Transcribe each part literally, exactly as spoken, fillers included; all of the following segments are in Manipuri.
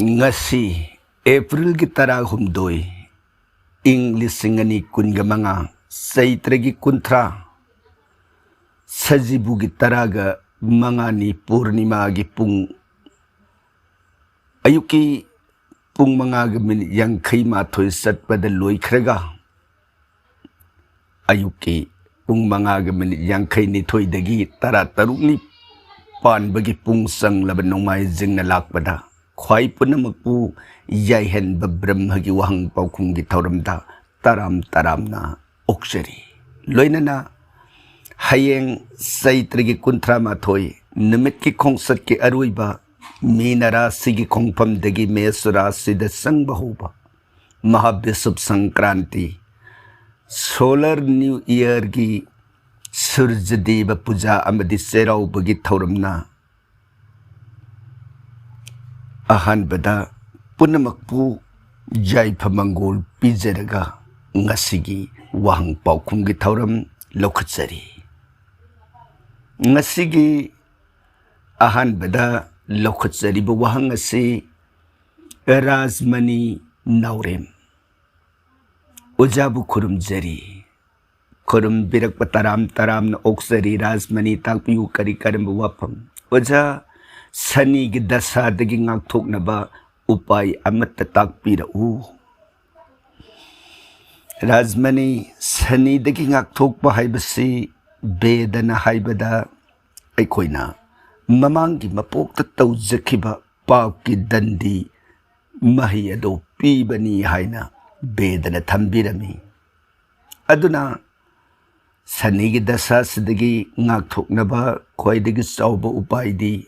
ꯉꯁꯤ ꯑꯦꯄ꯭ꯔꯤꯜꯒꯤ ꯇꯔꯥꯍꯨꯝꯗꯣꯏ, ꯏꯪ ꯂꯤꯁꯤꯡ ꯑꯅꯤ ꯀꯨꯟꯒ ꯃꯉꯥ, ꯆꯩꯇ꯭ꯔꯒꯤ ꯀꯨꯟꯊ꯭ꯔꯥ, ꯁꯖꯤꯕꯨꯒꯤ ꯇꯔꯥꯒ ꯃꯉꯥꯅꯤ, ꯄꯨꯔꯅꯤꯃꯥꯒꯤ ꯄꯨꯡ, ꯑꯌꯨꯛꯀꯤ ꯄꯨꯡ ꯃꯉꯥꯒ ꯃꯤꯅꯤꯠ ꯌꯥꯡꯈꯩ ꯃꯥꯊꯣꯏ ꯆꯠꯄꯗ ꯂꯣꯏꯈ꯭ꯔꯒ, ꯑꯌꯨꯛꯀꯤ ꯄꯨꯡ ꯃꯉꯥꯒ ꯃꯤꯅꯤꯠ ꯌꯥꯡꯈꯩ ꯅꯤꯊꯣꯏꯗꯒꯤ ꯇꯔꯥ ꯇꯔꯨꯛꯅꯤ ꯄꯥꯟꯕꯒꯤ ꯄꯨꯡ ꯆꯪꯂꯕ ꯅꯣꯡꯃꯥꯏꯖꯤꯡꯅ ꯂꯥꯛꯄꯗ, ꯈ꯭ꯋꯥꯏ ꯄꯨꯝꯅꯃꯛꯄꯨ ꯌꯥꯏꯍꯟꯕ ꯕ꯭ꯔꯍ꯭ꯃꯒꯤ ꯋꯥꯍꯪ ꯄꯥꯎꯈꯨꯝꯒꯤ ꯊꯧꯔꯝꯗ ꯇꯔꯥꯝ ꯇꯔꯥꯝꯅ ꯑꯣꯛꯆꯔꯤ꯫ ꯂꯣꯏꯅꯅ ꯍꯌꯦꯡ ꯆꯩꯇ꯭ꯔꯒꯤ ꯀꯨꯟꯊ꯭ꯔꯥ ꯃꯥꯊꯣꯏ, ꯅꯨꯃꯤꯠꯀꯤ ꯈꯣꯡꯆꯠꯀꯤ ꯑꯔꯣꯏꯕ, ꯃꯤꯅ ꯔꯥꯁꯤꯒꯤ ꯈꯣꯡꯐꯝꯗꯒꯤ ꯃꯦꯁ ꯔꯥꯁꯤꯗ ꯆꯪꯕ ꯍꯧꯕ, ꯃꯍꯥꯕꯤꯁꯨꯞ ꯁꯪꯀ꯭ꯔꯥꯟꯇꯤ, ꯁꯣꯂꯔ ꯅ꯭ꯌꯨ ꯏꯌꯔꯒꯤ ꯁꯨꯔꯖꯗꯦꯕ ꯄꯨꯖꯥ ꯑꯃꯗꯤ ꯆꯩꯔꯥꯎꯕꯒꯤ ꯊꯧꯔꯝꯅ ꯑꯍꯥꯟꯕꯗ ꯄꯨꯝꯅꯃꯛꯄꯨ ꯌꯥꯏꯐ ꯃꯪꯒꯣꯜ ꯄꯤꯖꯔꯒ ꯉꯁꯤꯒꯤ ꯋꯥꯍꯪ ꯄꯥꯎꯈꯨꯝꯒꯤ ꯊꯧꯔꯝ ꯂꯧꯈꯠꯆꯔꯤ꯫ ꯉꯁꯤꯒꯤ ꯑꯍꯥꯟꯕꯗ ꯂꯧꯈꯠꯆꯔꯤꯕ ꯋꯥꯍꯪ ꯑꯁꯤ ꯔꯥꯖꯃꯅꯤ ꯅꯥꯎꯔꯦꯝ꯫ ꯑꯣꯖꯥꯕꯨ ꯈꯨꯔꯨꯝꯖꯔꯤ꯫ ꯈꯨꯔꯨꯝꯕꯤꯔꯛꯄ ꯇꯔꯥꯝ ꯇꯔꯥꯝꯅ ꯑꯣꯛꯆꯔꯤ꯫ ꯔꯥꯖꯃꯅꯤ, ꯇꯥꯛꯄꯤꯌꯨ, ꯀꯔꯤ ꯀꯔꯝꯕ ꯋꯥꯐꯝ? ꯑꯣꯖꯥ, ꯁꯅꯤꯒꯤ ꯗꯁꯥꯗꯒꯤ ꯉꯥꯛꯊꯣꯛꯅꯕ ꯎꯄꯥꯏ ꯑꯃꯠꯇ ꯇꯥꯛꯄꯤꯔꯛꯎ꯫ ꯔꯥꯖꯃꯅꯤ, ꯁꯅꯤꯗꯒꯤ ꯉꯥꯛꯊꯣꯛꯄ ꯍꯥꯏꯕꯁꯤ ꯕꯦꯗꯅ ꯍꯥꯏꯕꯗ ꯑꯩꯈꯣꯏꯅ ꯃꯃꯥꯡꯒꯤ ꯃꯄꯣꯛꯇ ꯇꯧꯖꯈꯤꯕ ꯄꯥꯞꯀꯤ ꯗꯟꯗꯤ, ꯃꯍꯩ ꯑꯗꯨ ꯄꯤꯕꯅꯤ ꯍꯥꯏꯅ ꯕꯦꯗꯅ ꯊꯝꯕꯤꯔꯝꯃꯤ꯫ ꯑꯗꯨꯅ ꯁꯅꯤꯒꯤ ꯗꯁꯥꯁꯤꯗꯒꯤ ꯉꯥꯛꯊꯣꯛꯅꯕ ꯈ꯭ꯋꯥꯏꯗꯒꯤ ꯆꯥꯎꯕ ꯎꯄꯥꯏꯗꯤ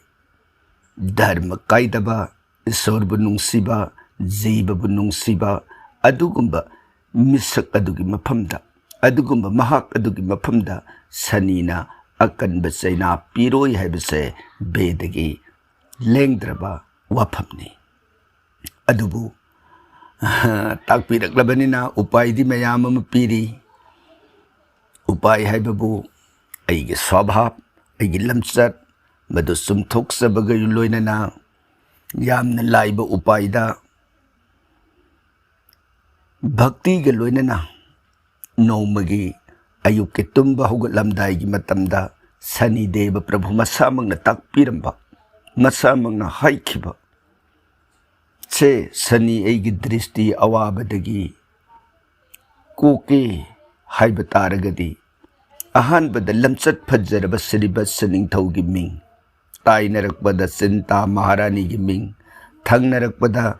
ꯙꯔꯃ ꯀꯥꯏꯗꯕ, ꯏꯁꯣꯔꯕꯨ ꯅꯨꯡꯁꯤꯕ, ꯖꯤꯕꯕꯨ ꯅꯨꯡꯁꯤꯕ, ꯑꯗꯨꯒꯨꯝꯕ ꯃꯤꯁꯛ ꯑꯗꯨꯒꯤ ꯃꯐꯝꯗ, ꯑꯗꯨꯒꯨꯝꯕ ꯃꯍꯥꯛ ꯑꯗꯨꯒꯤ ꯃꯐꯝꯗ ꯁꯅꯤꯅ ꯑꯀꯟꯕ ꯆꯩꯅꯥ ꯄꯤꯔꯣꯏ ꯍꯥꯏꯕꯁꯦ ꯕꯦꯗꯒꯤ ꯂꯦꯡꯗ꯭ꯔꯕ ꯋꯥꯐꯝꯅꯤ꯫ ꯑꯗꯨꯕꯨ ꯇꯥꯛꯄꯤꯔꯛꯂꯕꯅꯤꯅ ꯎꯄꯥꯏꯗꯤ ꯃꯌꯥꯝ ꯑꯃ ꯄꯤꯔꯤ꯫ ꯎꯄꯥꯏ ꯍꯥꯏꯕꯕꯨ ꯑꯩꯒꯤ ꯁ꯭ꯋꯚꯥꯕ, ꯑꯩꯒꯤ ꯂꯝꯆꯠ, ꯃꯗꯨ ꯆꯨꯝꯊꯣꯛꯆꯕꯒ ꯂꯣꯏꯅꯅ ꯌꯥꯝꯅ ꯂꯥꯏꯕ ꯎꯄꯥꯏꯗ ꯚꯛꯇꯤꯒ ꯂꯣꯏꯅꯅ ꯅꯣꯡꯃꯒꯤ ꯑꯌꯨꯛꯀꯤ ꯇꯨꯝꯕ ꯍꯧꯒꯠꯂꯝꯗꯥꯏꯒꯤ ꯃꯇꯝꯗ ꯁꯅꯤ ꯗꯦꯕ ꯄ꯭ꯔꯚꯨ ꯃꯁꯥꯃꯛꯅ ꯇꯥꯛꯄꯤꯔꯝꯕ, ꯃꯁꯥꯃꯛꯅ ꯍꯥꯏꯈꯤꯕ, "ꯁꯦ ꯁꯅꯤ, ꯑꯩꯒꯤ ꯗ꯭ꯔꯤꯁꯇꯤ ꯑꯋꯥꯕꯗꯒꯤ ꯀꯣꯛꯀꯦ ꯍꯥꯏꯕ ꯇꯥꯔꯒꯗꯤ, ꯑꯍꯥꯟꯕꯗ ꯂꯝꯆꯠ ꯐꯖꯔꯕ ꯁ꯭ꯔꯤꯕꯠꯁ ꯅꯤꯡꯊꯧꯒꯤ ꯃꯤꯡ, ꯇꯥꯏꯅꯔꯛꯄꯗ ꯆꯤꯟꯇꯥ ꯃꯍꯥꯔꯥꯅꯤꯒꯤ ꯃꯤꯡ, ꯊꯪꯅꯔꯛꯄꯗ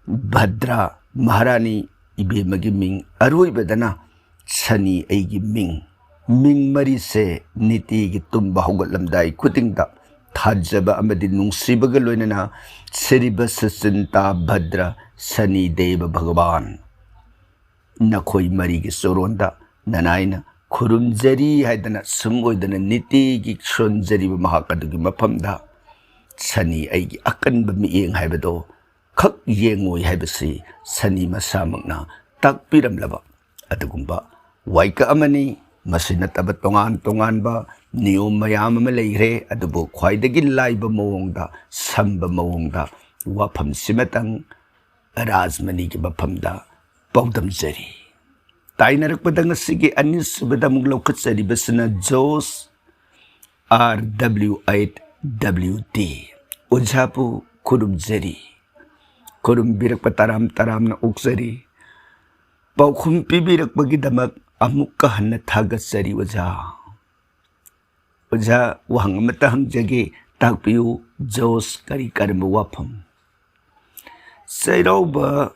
ꯚꯗ꯭ꯔꯥ ꯃꯍꯥꯔꯥꯅꯤ ꯏꯕꯦꯝꯃꯒꯤ ꯃꯤꯡ, ꯑꯔꯣꯏꯕꯗꯅ ꯁꯅꯤ ꯑꯩꯒꯤ ꯃꯤꯡ꯫ ꯃꯤꯡ ꯃꯔꯤꯁꯦ ꯅꯤꯇꯤꯒꯤ ꯇꯨꯝꯕ ꯍꯧꯒꯠꯂꯝꯗꯥꯏ ꯈꯨꯗꯤꯡꯗ ꯊꯥꯖꯕ ꯑꯃꯗꯤ ꯅꯨꯡꯁꯤꯕꯒ ꯂꯣꯏꯅꯅ ꯁ꯭ꯔꯤꯕꯠꯁ ꯆꯤꯟꯇꯥ ꯚꯗ꯭ꯔ ꯁꯅꯤ ꯗꯦꯕ ꯚꯒꯋꯥꯟ, ꯅꯈꯣꯏ ꯃꯔꯤꯒꯤ ꯆꯨꯔꯣꯟꯗ ꯅꯅꯥꯏꯅ ꯈꯨꯔꯨꯝꯖꯔꯤ" ꯍꯥꯏꯗꯅ ꯁꯨꯝ ꯑꯣꯏꯗꯅ ꯅꯤꯇꯤꯒꯤ ꯁꯣꯟꯖꯔꯤꯕ ꯃꯍꯥꯛ ꯑꯗꯨꯒꯤ ꯃꯐꯝꯗ ꯁꯅꯤ ꯑꯩꯒꯤ ꯑꯀꯟꯕ ꯃꯤꯠꯌꯦꯡ ꯍꯥꯏꯕꯗꯣ ꯈꯛ ꯌꯦꯡꯉꯣꯏ ꯍꯥꯏꯕꯁꯤ ꯁꯅꯤ ꯃꯁꯥꯃꯛꯅ ꯇꯥꯛꯄꯤꯔꯝꯂꯕ ꯑꯗꯨꯒꯨꯝꯕ ꯋꯥꯏꯀ ꯑꯃꯅꯤ꯫ ꯃꯁꯤ ꯅꯠꯇꯕ ꯇꯣꯉꯥꯟ ꯇꯣꯉꯥꯟꯕ ꯅꯤꯌꯣꯝ ꯃꯌꯥꯝ ꯑꯃ ꯂꯩꯈ꯭ꯔꯦ, ꯑꯗꯨꯕꯨ ꯈ꯭ꯋꯥꯏꯗꯒꯤ ꯂꯥꯏꯕ ꯃꯑꯣꯡꯗ, ꯁꯝꯕ ꯃꯑꯣꯡꯗ ꯋꯥꯐꯝꯁꯤꯃꯇꯪ ꯔꯥꯖꯃꯅꯤꯒꯤ ꯃꯐꯝꯗ ꯄꯥꯎꯗꯝꯖꯔꯤ꯫ ꯇꯥꯏꯅꯔꯛꯄꯗ ꯉꯁꯤꯒꯤ ꯑꯅꯤꯁꯨꯕꯗ ꯑꯃꯨꯛ ꯂꯧꯈꯠꯆꯔꯤꯕꯁꯤꯅ ꯖꯣꯁ, R W eight W T꯫ ꯑꯣꯖꯥꯕꯨ ꯈꯨꯔꯨꯝꯖꯔꯤ, ꯈꯨꯔꯨꯝꯕꯤꯔꯛꯄ ꯇꯔꯥꯝ ꯇꯔꯥꯝꯅ ꯑꯣꯛꯆꯔꯤ꯫ ꯄꯥꯎꯈꯨꯝ ꯄꯤꯕꯤꯔꯛꯄꯒꯤꯗꯃꯛ ꯑꯃꯨꯛꯀ ꯍꯟꯅ ꯊꯥꯒꯠꯆꯔꯤ ꯑꯣꯖꯥ꯫ ꯑꯣꯖꯥ, ꯋꯥꯍꯪ ꯑꯃꯠꯇ ꯍꯪꯖꯒꯦ, ꯇꯥꯛꯄꯤꯌꯨ꯫ ꯖꯣꯁ, ꯀꯔꯤ ꯀꯔꯝꯕ ꯋꯥꯐꯝ? ꯆꯩꯔꯥꯎꯕ,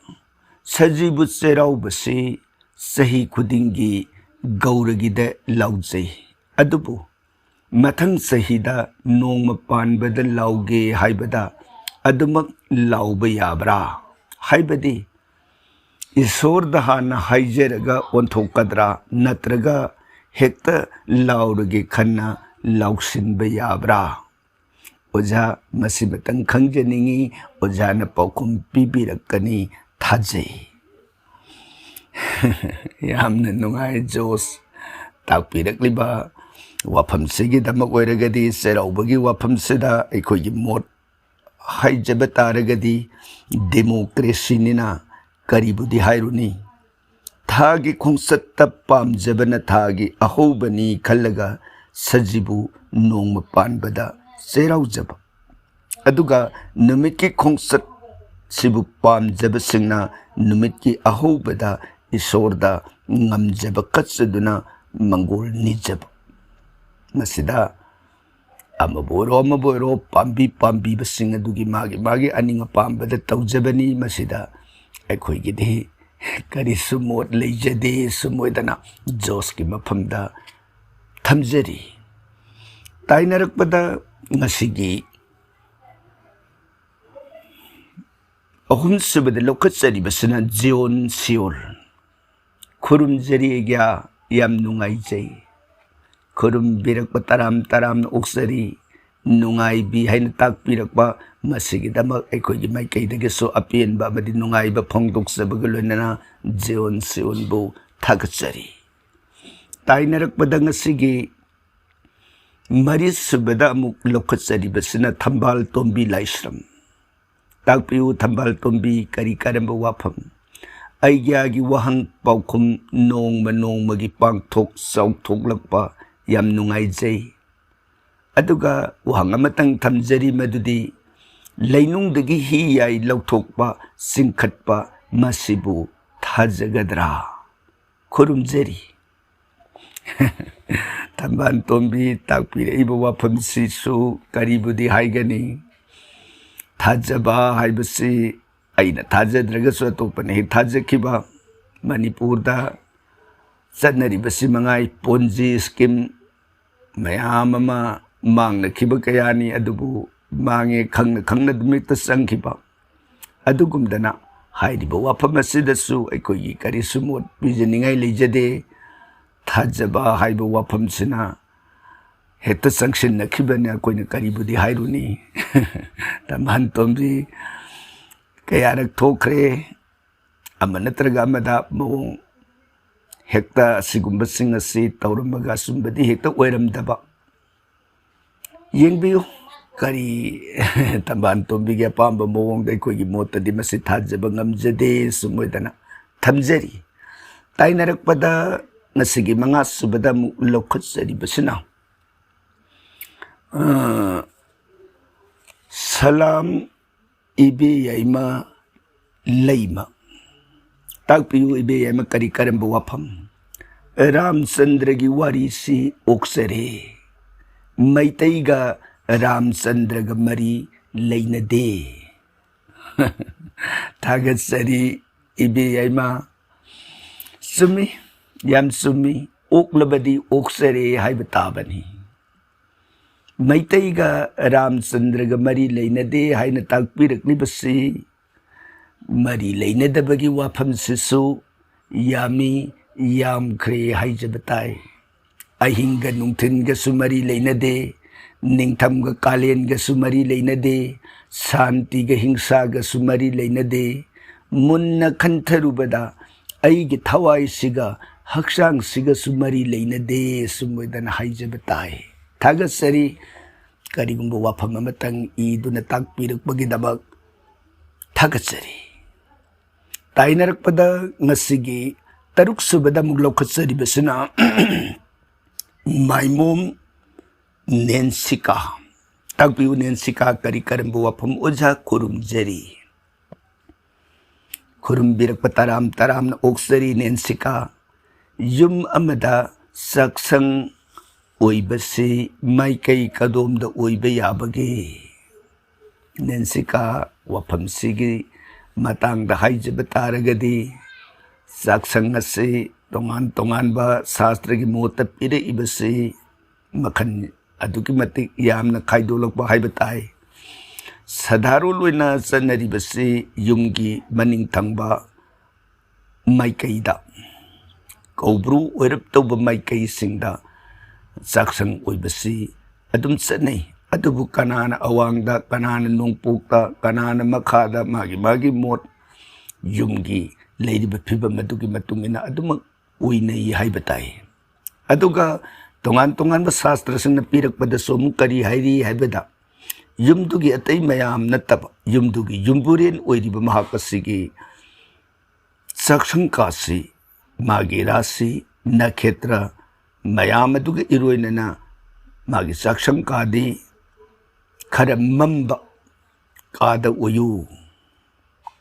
ꯁꯖꯤꯕꯨ ꯆꯩꯔꯥꯎꯕꯁꯤ ꯆꯍꯤ ꯈꯨꯗꯤꯡꯒꯤ ꯒꯧꯔꯒꯤꯗ ꯂꯥꯎꯖꯩ, ꯑꯗꯨꯕꯨ ꯃꯊꯪ ꯆꯍꯤꯗ ꯅꯣꯡꯃ ꯄꯥꯟꯕꯗ ꯂꯥꯎꯒꯦ ꯍꯥꯏꯕꯗ ꯑꯗꯨꯃꯛ ꯂꯥꯎꯕ ꯌꯥꯕ꯭ꯔꯥ? ꯍꯥꯏꯕꯗꯤ ꯏꯁꯣꯔꯗ ꯍꯥꯟꯅ ꯍꯥꯏꯖꯔꯒ ꯑꯣꯟꯊꯣꯛꯀꯗ꯭ꯔꯥ, ꯅꯠꯇ꯭ꯔꯒ ꯍꯦꯛꯇ ꯂꯥꯎꯔꯒꯦ ꯈꯟꯅ ꯂꯥꯎꯁꯤꯟꯕ ꯌꯥꯕ꯭ꯔꯥ? ꯑꯣꯖꯥ, ꯃꯁꯤꯃꯇꯪ ꯈꯪꯖꯅꯤꯡꯏ, ꯑꯣꯖꯥꯅ ꯄꯥꯎꯈꯨꯝ ꯄꯤꯕꯤꯔꯛꯀꯅꯤ ꯊꯥꯖꯩ꯫ ꯌꯥꯝꯅ ꯅꯨꯡꯉꯥꯏ ꯖꯣꯁ꯫ ꯇꯥꯛꯄꯤꯔꯛꯂꯤꯕ ꯋꯥꯐꯝꯁꯤꯒꯤꯗꯃꯛ ꯑꯣꯏꯔꯒꯗꯤ ꯆꯩꯔꯥꯎꯕꯒꯤ ꯋꯥꯐꯝꯁꯤꯗ ꯑꯩꯈꯣꯏꯒꯤ ꯃꯣꯠ ꯍꯥꯏꯖꯕ ꯇꯥꯔꯒꯗꯤ ꯗꯦꯃꯣꯀ꯭ꯔꯦꯁꯤꯅꯤꯅ ꯀꯔꯤꯕꯨꯗꯤ ꯍꯥꯏꯔꯨꯅꯤ? ꯊꯥꯒꯤ ꯈꯣꯡꯆꯠꯇ ꯄꯥꯝꯖꯕꯅ ꯊꯥꯒꯤ ꯑꯍꯧꯕꯅꯤ ꯈꯜꯂꯒ ꯁꯖꯤꯕꯨ ꯅꯣꯡꯃ ꯄꯥꯟꯕꯗ ꯆꯩꯔꯥꯎꯖꯕ꯫ ꯑꯗꯨꯒ ꯅꯨꯃꯤꯠꯀꯤ ꯈꯣꯡꯆꯠꯁꯤꯕꯨ ꯄꯥꯝꯖꯕꯁꯤꯡꯅ ꯅꯨꯃꯤꯠꯀꯤ ꯑꯍꯧꯕꯗ ꯏꯁꯣꯔꯗ ꯉꯝꯖꯕ ꯀꯠꯆꯗꯨꯅ ꯃꯪꯒꯣꯜ ꯅꯤꯖꯕ꯫ ꯃꯁꯤꯗ ꯑꯃꯕꯨ ꯑꯣꯏꯔꯣ, ꯑꯃꯕꯨ ꯑꯣꯏꯔꯣ, ꯄꯥꯝꯕꯤ ꯄꯥꯝꯕꯤꯕꯁꯤꯡ ꯑꯗꯨꯒꯤ ꯃꯥꯒꯤ ꯃꯥꯒꯤ ꯑꯅꯤꯡ ꯑꯄꯥꯝꯕꯗ ꯇꯧꯖꯕꯅꯤ꯫ ꯃꯁꯤꯗ ꯑꯩꯈꯣꯏꯒꯤꯗꯤ ꯀꯔꯤꯁꯨ ꯃꯣꯠ ꯂꯩꯖꯗꯦ꯫ ꯁꯨꯝ ꯑꯣꯏꯗꯅ ꯖꯣꯁꯀꯤ ꯃꯐꯝꯗ ꯊꯝꯖꯔꯤ꯫ ꯇꯥꯏꯅꯔꯛꯄꯗ ꯉꯁꯤꯒꯤ ꯑꯍꯨꯝꯁꯨꯕꯗ ꯂꯧꯈꯠꯆꯔꯤꯕꯁꯤꯅ ꯖꯤꯌꯣꯟ ꯁꯤꯌꯣꯜ꯫ ꯈꯨꯔꯨꯝꯖꯔꯤ ꯑꯩꯒ꯭ꯌꯥ, ꯌꯥꯝ ꯅꯨꯡꯉꯥꯏꯖꯩ꯫ ꯈꯨꯔꯨꯝꯕꯤꯔꯛꯄ ꯇꯔꯥꯝ ꯇꯔꯥꯝꯅ ꯑꯣꯛꯆꯔꯤ꯫ ꯅꯨꯡꯉꯥꯏꯕꯤ ꯍꯥꯏꯅ ꯇꯥꯛꯄꯤꯔꯛꯄ, ꯃꯁꯤꯒꯤꯗꯃꯛ ꯑꯩꯈꯣꯏꯒꯤ ꯃꯥꯏꯀꯩꯗꯒꯤꯁꯨ ꯑꯄꯦꯟꯕ ꯑꯃꯗꯤ ꯅꯨꯡꯉꯥꯏꯕ ꯐꯣꯡꯗꯣꯛꯆꯕꯒ ꯂꯣꯏꯅꯅ ꯖꯤꯌꯣꯟ ꯁꯤꯌꯣꯟꯕꯨ ꯊꯥꯒꯠꯆꯔꯤ꯫ ꯇꯥꯏꯅꯔꯛꯄꯗ ꯉꯁꯤꯒꯤ ꯃꯔꯤꯁꯨꯕꯗ ꯑꯃꯨꯛ ꯂꯧꯈꯠꯆꯔꯤꯕꯁꯤꯅ ꯊꯝꯕꯥꯜ ꯇꯣꯝꯕꯤ ꯂꯥꯏꯁ꯭ꯔꯝ꯫ ꯇꯥꯛꯄꯤꯌꯨ ꯊꯝꯕꯥꯜ ꯇꯣꯝꯕꯤ, ꯀꯔꯤ ꯀꯔꯝꯕ ꯋꯥꯐꯝ? ꯑꯩꯒ꯭ꯌꯥꯒꯤ ꯋꯥꯍꯪ ꯄꯥꯎꯈꯨꯝ ꯅꯣꯡꯃ ꯅꯣꯡꯃꯒꯤ ꯄꯥꯡꯊꯣꯛ ꯆꯥꯎꯊꯣꯛꯂꯛꯄ ꯌꯥꯝ ꯅꯨꯡꯉꯥꯏꯖꯩ꯫ ꯑꯗꯨꯒ ꯋꯥꯍꯪ ꯑꯃꯇꯪ ꯊꯝꯖꯔꯤ, ꯃꯗꯨꯗꯤ ꯂꯩꯅꯨꯡꯗꯒꯤ ꯍꯤ ꯌꯥꯏ ꯂꯧꯊꯣꯛꯄ, ꯆꯤꯡꯈꯠꯄ, ꯃꯁꯤꯕꯨ ꯊꯥꯖꯒꯗ꯭ꯔꯥ? ꯈꯨꯔꯨꯝꯖꯔꯤ꯫ ꯊꯝꯕꯥꯜ ꯇꯣꯝꯕꯤ ꯇꯥꯛꯄꯤꯔꯛꯏꯕ ꯋꯥꯐꯝꯁꯤꯁꯨ ꯀꯔꯤꯕꯨꯗꯤ ꯍꯥꯏꯒꯅꯤ? ꯊꯥꯖꯕ ꯍꯥꯏꯕꯁꯤ ꯑꯩꯅ ꯊꯥꯖꯗ꯭ꯔꯒꯁꯨ ꯑꯇꯣꯞꯄꯅ ꯍꯦꯛ ꯊꯥꯖꯈꯤꯕ꯫ ꯃꯅꯤꯄꯨꯔꯗ ꯆꯠꯅꯔꯤꯕꯁꯤ ꯃꯉꯥꯏ, ꯄꯣꯟꯖꯤ ꯁ꯭ꯀꯤꯝ ꯃꯌꯥꯝ ꯑꯃ ꯃꯥꯡꯅꯈꯤꯕ ꯀꯌꯥꯅꯤ, ꯑꯗꯨꯕꯨ ꯃꯥꯡꯉꯦ ꯈꯪꯅ ꯈꯪꯅ ꯑꯗꯨꯝ ꯍꯦꯛꯇ ꯆꯪꯈꯤꯕ꯫ ꯑꯗꯨꯒꯨꯝꯗꯅ ꯍꯥꯏꯔꯤꯕ ꯋꯥꯐꯝ ꯑꯁꯤꯗꯁꯨ ꯑꯩꯈꯣꯏꯒꯤ ꯀꯔꯤꯁꯨ ꯃꯣꯠ ꯄꯤꯖꯅꯤꯡꯉꯥꯏ ꯂꯩꯖꯗꯦ꯫ ꯊꯥꯖꯕ ꯍꯥꯏꯕ ꯋꯥꯐꯝꯁꯤꯅ ꯍꯦꯛꯇ ꯆꯪꯁꯤꯟꯅꯈꯤꯕꯅꯤ, ꯑꯩꯈꯣꯏꯅ ꯀꯔꯤꯕꯨꯗꯤ ꯍꯥꯏꯔꯨꯅꯤ? ꯊꯝꯕꯥꯜ ꯇꯣꯝꯕꯤ ꯀꯌꯥꯔꯛ ꯊꯣꯛꯈ꯭ꯔꯦ, ꯑꯃ ꯅꯠꯇ꯭ꯔꯒ ꯑꯃꯗ ꯃꯑꯣꯡ ꯍꯦꯛꯇ ꯑꯁꯤꯒꯨꯝꯕꯁꯤꯡ ꯑꯁꯤ ꯇꯧꯔꯝꯃꯒ ꯑꯆꯨꯝꯕꯗꯤ ꯍꯦꯛꯇ ꯑꯣꯏꯔꯝꯗꯕ꯫ ꯌꯦꯡꯕꯤꯌꯨ, ꯀꯔꯤ, ꯊꯝꯕꯥꯜ ꯇꯣꯝꯕꯤꯒꯤ ꯑꯄꯥꯝꯕ ꯃꯑꯣꯡꯗ ꯑꯩꯈꯣꯏꯒꯤ ꯃꯣꯠꯇꯗꯤ ꯃꯁꯤ ꯊꯥꯖꯕ ꯉꯝꯖꯗꯦ꯫ ꯁꯨꯝ ꯑꯣꯏꯗꯅ ꯊꯝꯖꯔꯤ꯫ ꯇꯥꯏꯅꯔꯛꯄꯗ ꯉꯁꯤꯒꯤ ꯃꯉꯥ ꯁꯨꯕꯗ ꯑꯃꯨꯛ ꯂꯧꯈꯠꯆꯔꯤꯕꯁꯤꯅ, ꯑ, ꯁꯂꯥꯝ ꯏꯕꯦ ꯌꯥꯏꯃ ꯂꯩꯃ꯫ ꯇꯥꯛꯄꯤꯌꯨ ꯏꯕꯦ ꯌꯥꯏꯃ, ꯀꯔꯤ ꯀꯔꯝꯕ ꯋꯥꯐꯝ? ꯔꯥꯝꯆꯟꯗ꯭ꯔꯒꯤ ꯋꯥꯔꯤꯁꯤ ꯑꯣꯛꯆꯔꯦ꯫ ꯃꯩꯇꯩꯒ ꯔꯥꯝꯆꯟꯗ꯭ꯔꯒ ꯃꯔꯤ ꯂꯩꯅꯗꯦ꯫ ꯊꯥꯒꯠꯆꯔꯤ ꯏꯕꯦ ꯌꯥꯏꯃ꯫ ꯆꯨꯝꯃꯤ, ꯌꯥꯝ ꯆꯨꯝꯃꯤ꯫ ꯑꯣꯛꯂꯕꯗꯤ ꯑꯣꯛꯆꯔꯦ ꯍꯥꯏꯕ ꯇꯥꯕꯅꯤ꯫ ꯃꯩꯇꯩꯒ ꯔꯥꯝꯆꯟꯗ꯭ꯔꯒ ꯃꯔꯤ ꯂꯩꯅꯗꯦ ꯍꯥꯏꯅ ꯇꯥꯛꯄꯤꯔꯛꯂꯤꯕꯁꯤ, ꯃꯔꯤ ꯂꯩꯅꯗꯕꯒꯤ ꯋꯥꯐꯝꯁꯤꯁꯨ ꯌꯥꯝꯃꯤ, ꯌꯥꯝꯈ꯭ꯔꯦ ꯍꯥꯏꯖꯕ ꯇꯥꯏ꯫ ꯑꯍꯤꯡꯒ ꯅꯨꯡꯊꯤꯟꯒꯁꯨ ꯃꯔꯤ ꯂꯩꯅꯗꯦ, ꯅꯤꯡꯊꯝꯒ ꯀꯥꯂꯦꯟꯒꯁꯨ ꯃꯔꯤ ꯂꯩꯅꯗꯦ, ꯁꯥꯟꯇꯤꯒ ꯍꯤꯡꯁꯥꯒꯁꯨ ꯃꯔꯤ ꯂꯩꯅꯗꯦ꯫ ꯃꯨꯟꯅ ꯈꯟꯊꯔꯨꯕꯗ ꯑꯩꯒꯤ ꯊꯋꯥꯏꯁꯤꯒ ꯍꯛꯆꯥꯡꯁꯤꯒꯁꯨ ꯃꯔꯤ ꯂꯩꯅꯗꯦ, ꯁꯨꯝ ꯑꯣꯏꯗꯅ ꯍꯥꯏꯖꯕ ꯇꯥꯏ꯫ ꯊꯥꯒꯠꯆꯔꯤ꯫ ꯀꯔꯤꯒꯨꯝꯕ ꯋꯥꯐꯝ ꯑꯃꯇꯪ ꯏꯗꯨꯅ ꯇꯥꯛꯄꯤꯔꯛꯄꯒꯤꯗꯃꯛ ꯊꯥꯒꯠꯆꯔꯤ꯫ ꯇꯥꯏꯅꯔꯛꯄꯗ ꯉꯁꯤꯒꯤ ꯇꯔꯨꯛ ꯁꯨꯕꯗ ꯑꯃꯨꯛ ꯂꯧꯈꯠꯆꯔꯤꯕꯁꯤꯅ ꯃꯥꯏꯃꯣꯝ ꯅꯦꯟꯁꯤꯀꯥ꯫ ꯇꯥꯛꯄꯤꯌꯨ ꯅꯦꯟꯁꯤꯀꯥ, ꯀꯔꯤ ꯀꯔꯝꯕ ꯋꯥꯐꯝ? ꯑꯣꯖꯥ ꯈꯨꯔꯨꯝꯖꯔꯤ꯫ ꯈꯨꯔꯨꯝꯕꯤꯔꯛꯄ ꯇꯔꯥꯝ ꯇꯔꯥꯝꯅ ꯑꯣꯛꯆꯔꯤ ꯅꯦꯟꯁꯤꯀꯥ꯫ ꯌꯨꯝ ꯑꯃꯗ ꯆꯥꯛꯁꯪ ꯑꯣꯏꯕꯁꯤ ꯃꯥꯏꯀꯩ ꯀꯗꯣꯝꯗ ꯑꯣꯏꯕ ꯌꯥꯕꯒꯦ? ꯅꯦꯟꯁꯤꯀꯥ, ꯋꯥꯐꯝꯁꯤꯒꯤ ꯃꯇꯥꯡꯗ ꯍꯥꯏꯖꯕ ꯇꯥꯔꯒꯗꯤ, ꯆꯥꯛꯁꯪ ꯑꯁꯤ ꯇꯣꯉꯥꯟ ꯇꯣꯉꯥꯟꯕ ꯁꯥꯁꯇ꯭ꯔꯒꯤ ꯃꯣꯠꯇ ꯄꯤꯔꯛꯏꯕꯁꯤ ꯃꯈꯜ ꯑꯗꯨꯛꯀꯤ ꯃꯇꯤꯛ ꯌꯥꯝꯅ ꯈꯥꯏꯗꯣꯛꯂꯛꯄ ꯍꯥꯏꯕ ꯇꯥꯏ꯫ ꯁꯥꯙꯥꯔꯣꯟ ꯑꯣꯏꯅ ꯆꯠꯅꯔꯤꯕꯁꯤ ꯌꯨꯝꯒꯤ ꯃꯅꯤꯡ ꯊꯪꯕ ꯃꯥꯏꯀꯩꯗ, ꯀꯧꯕ꯭ꯔꯨ ꯑꯣꯏꯔꯞ ꯇꯧꯕ ꯃꯥꯏꯀꯩꯁꯤꯡꯗ ꯆꯥꯛꯁꯪ ꯑꯣꯏꯕꯁꯤ ꯑꯗꯨꯝ ꯆꯠꯅꯩ꯫ ꯑꯗꯨꯕꯨ ꯀꯅꯥꯅ ꯑꯋꯥꯡꯗ, ꯀꯅꯥꯅ ꯅꯣꯡꯄꯣꯛꯇ, ꯀꯅꯥꯅ ꯃꯈꯥꯗ, ꯃꯥꯒꯤ ꯃꯥꯒꯤ ꯃꯣꯠ, ꯌꯨꯝꯒꯤ ꯂꯩꯔꯤꯕ ꯐꯤꯕꯝ ꯑꯗꯨꯒꯤ ꯃꯇꯨꯡ ꯏꯟꯅ ꯑꯗꯨꯃꯛ ꯑꯣꯏꯅꯩ ꯍꯥꯏꯕ ꯇꯥꯏ꯫ ꯑꯗꯨꯒ ꯇꯣꯉꯥꯟ ꯇꯣꯉꯥꯟꯕ ꯁꯥꯁꯇ꯭ꯔꯁꯤꯡꯅ ꯄꯤꯔꯛꯄꯗꯁꯨ ꯑꯃꯨꯛ ꯀꯔꯤ ꯍꯥꯏꯔꯤ ꯍꯥꯏꯕꯗ, ꯌꯨꯝꯗꯨꯒꯤ ꯑꯇꯩ ꯃꯌꯥꯝ ꯅꯠꯇꯕ, ꯌꯨꯝꯗꯨꯒꯤ ꯌꯨꯝꯕꯨꯔꯦꯟ ꯑꯣꯏꯔꯤꯕ ꯃꯍꯥꯛ ꯑꯁꯤꯒꯤ ꯆꯥꯛꯁꯪ ꯀꯥꯁꯤ, ꯃꯥꯒꯤ ꯔꯥꯁꯤ ꯅꯈꯦꯇ꯭ꯔ ꯃꯌꯥꯝ ꯑꯗꯨꯒ ꯏꯔꯣꯏꯅꯅ ꯃꯥꯒꯤ ꯆꯥꯛꯁꯪ ꯀꯥꯗꯤ ꯈꯔ ꯃꯝꯕ ꯀꯥꯗ ꯑꯣꯏꯌꯨ,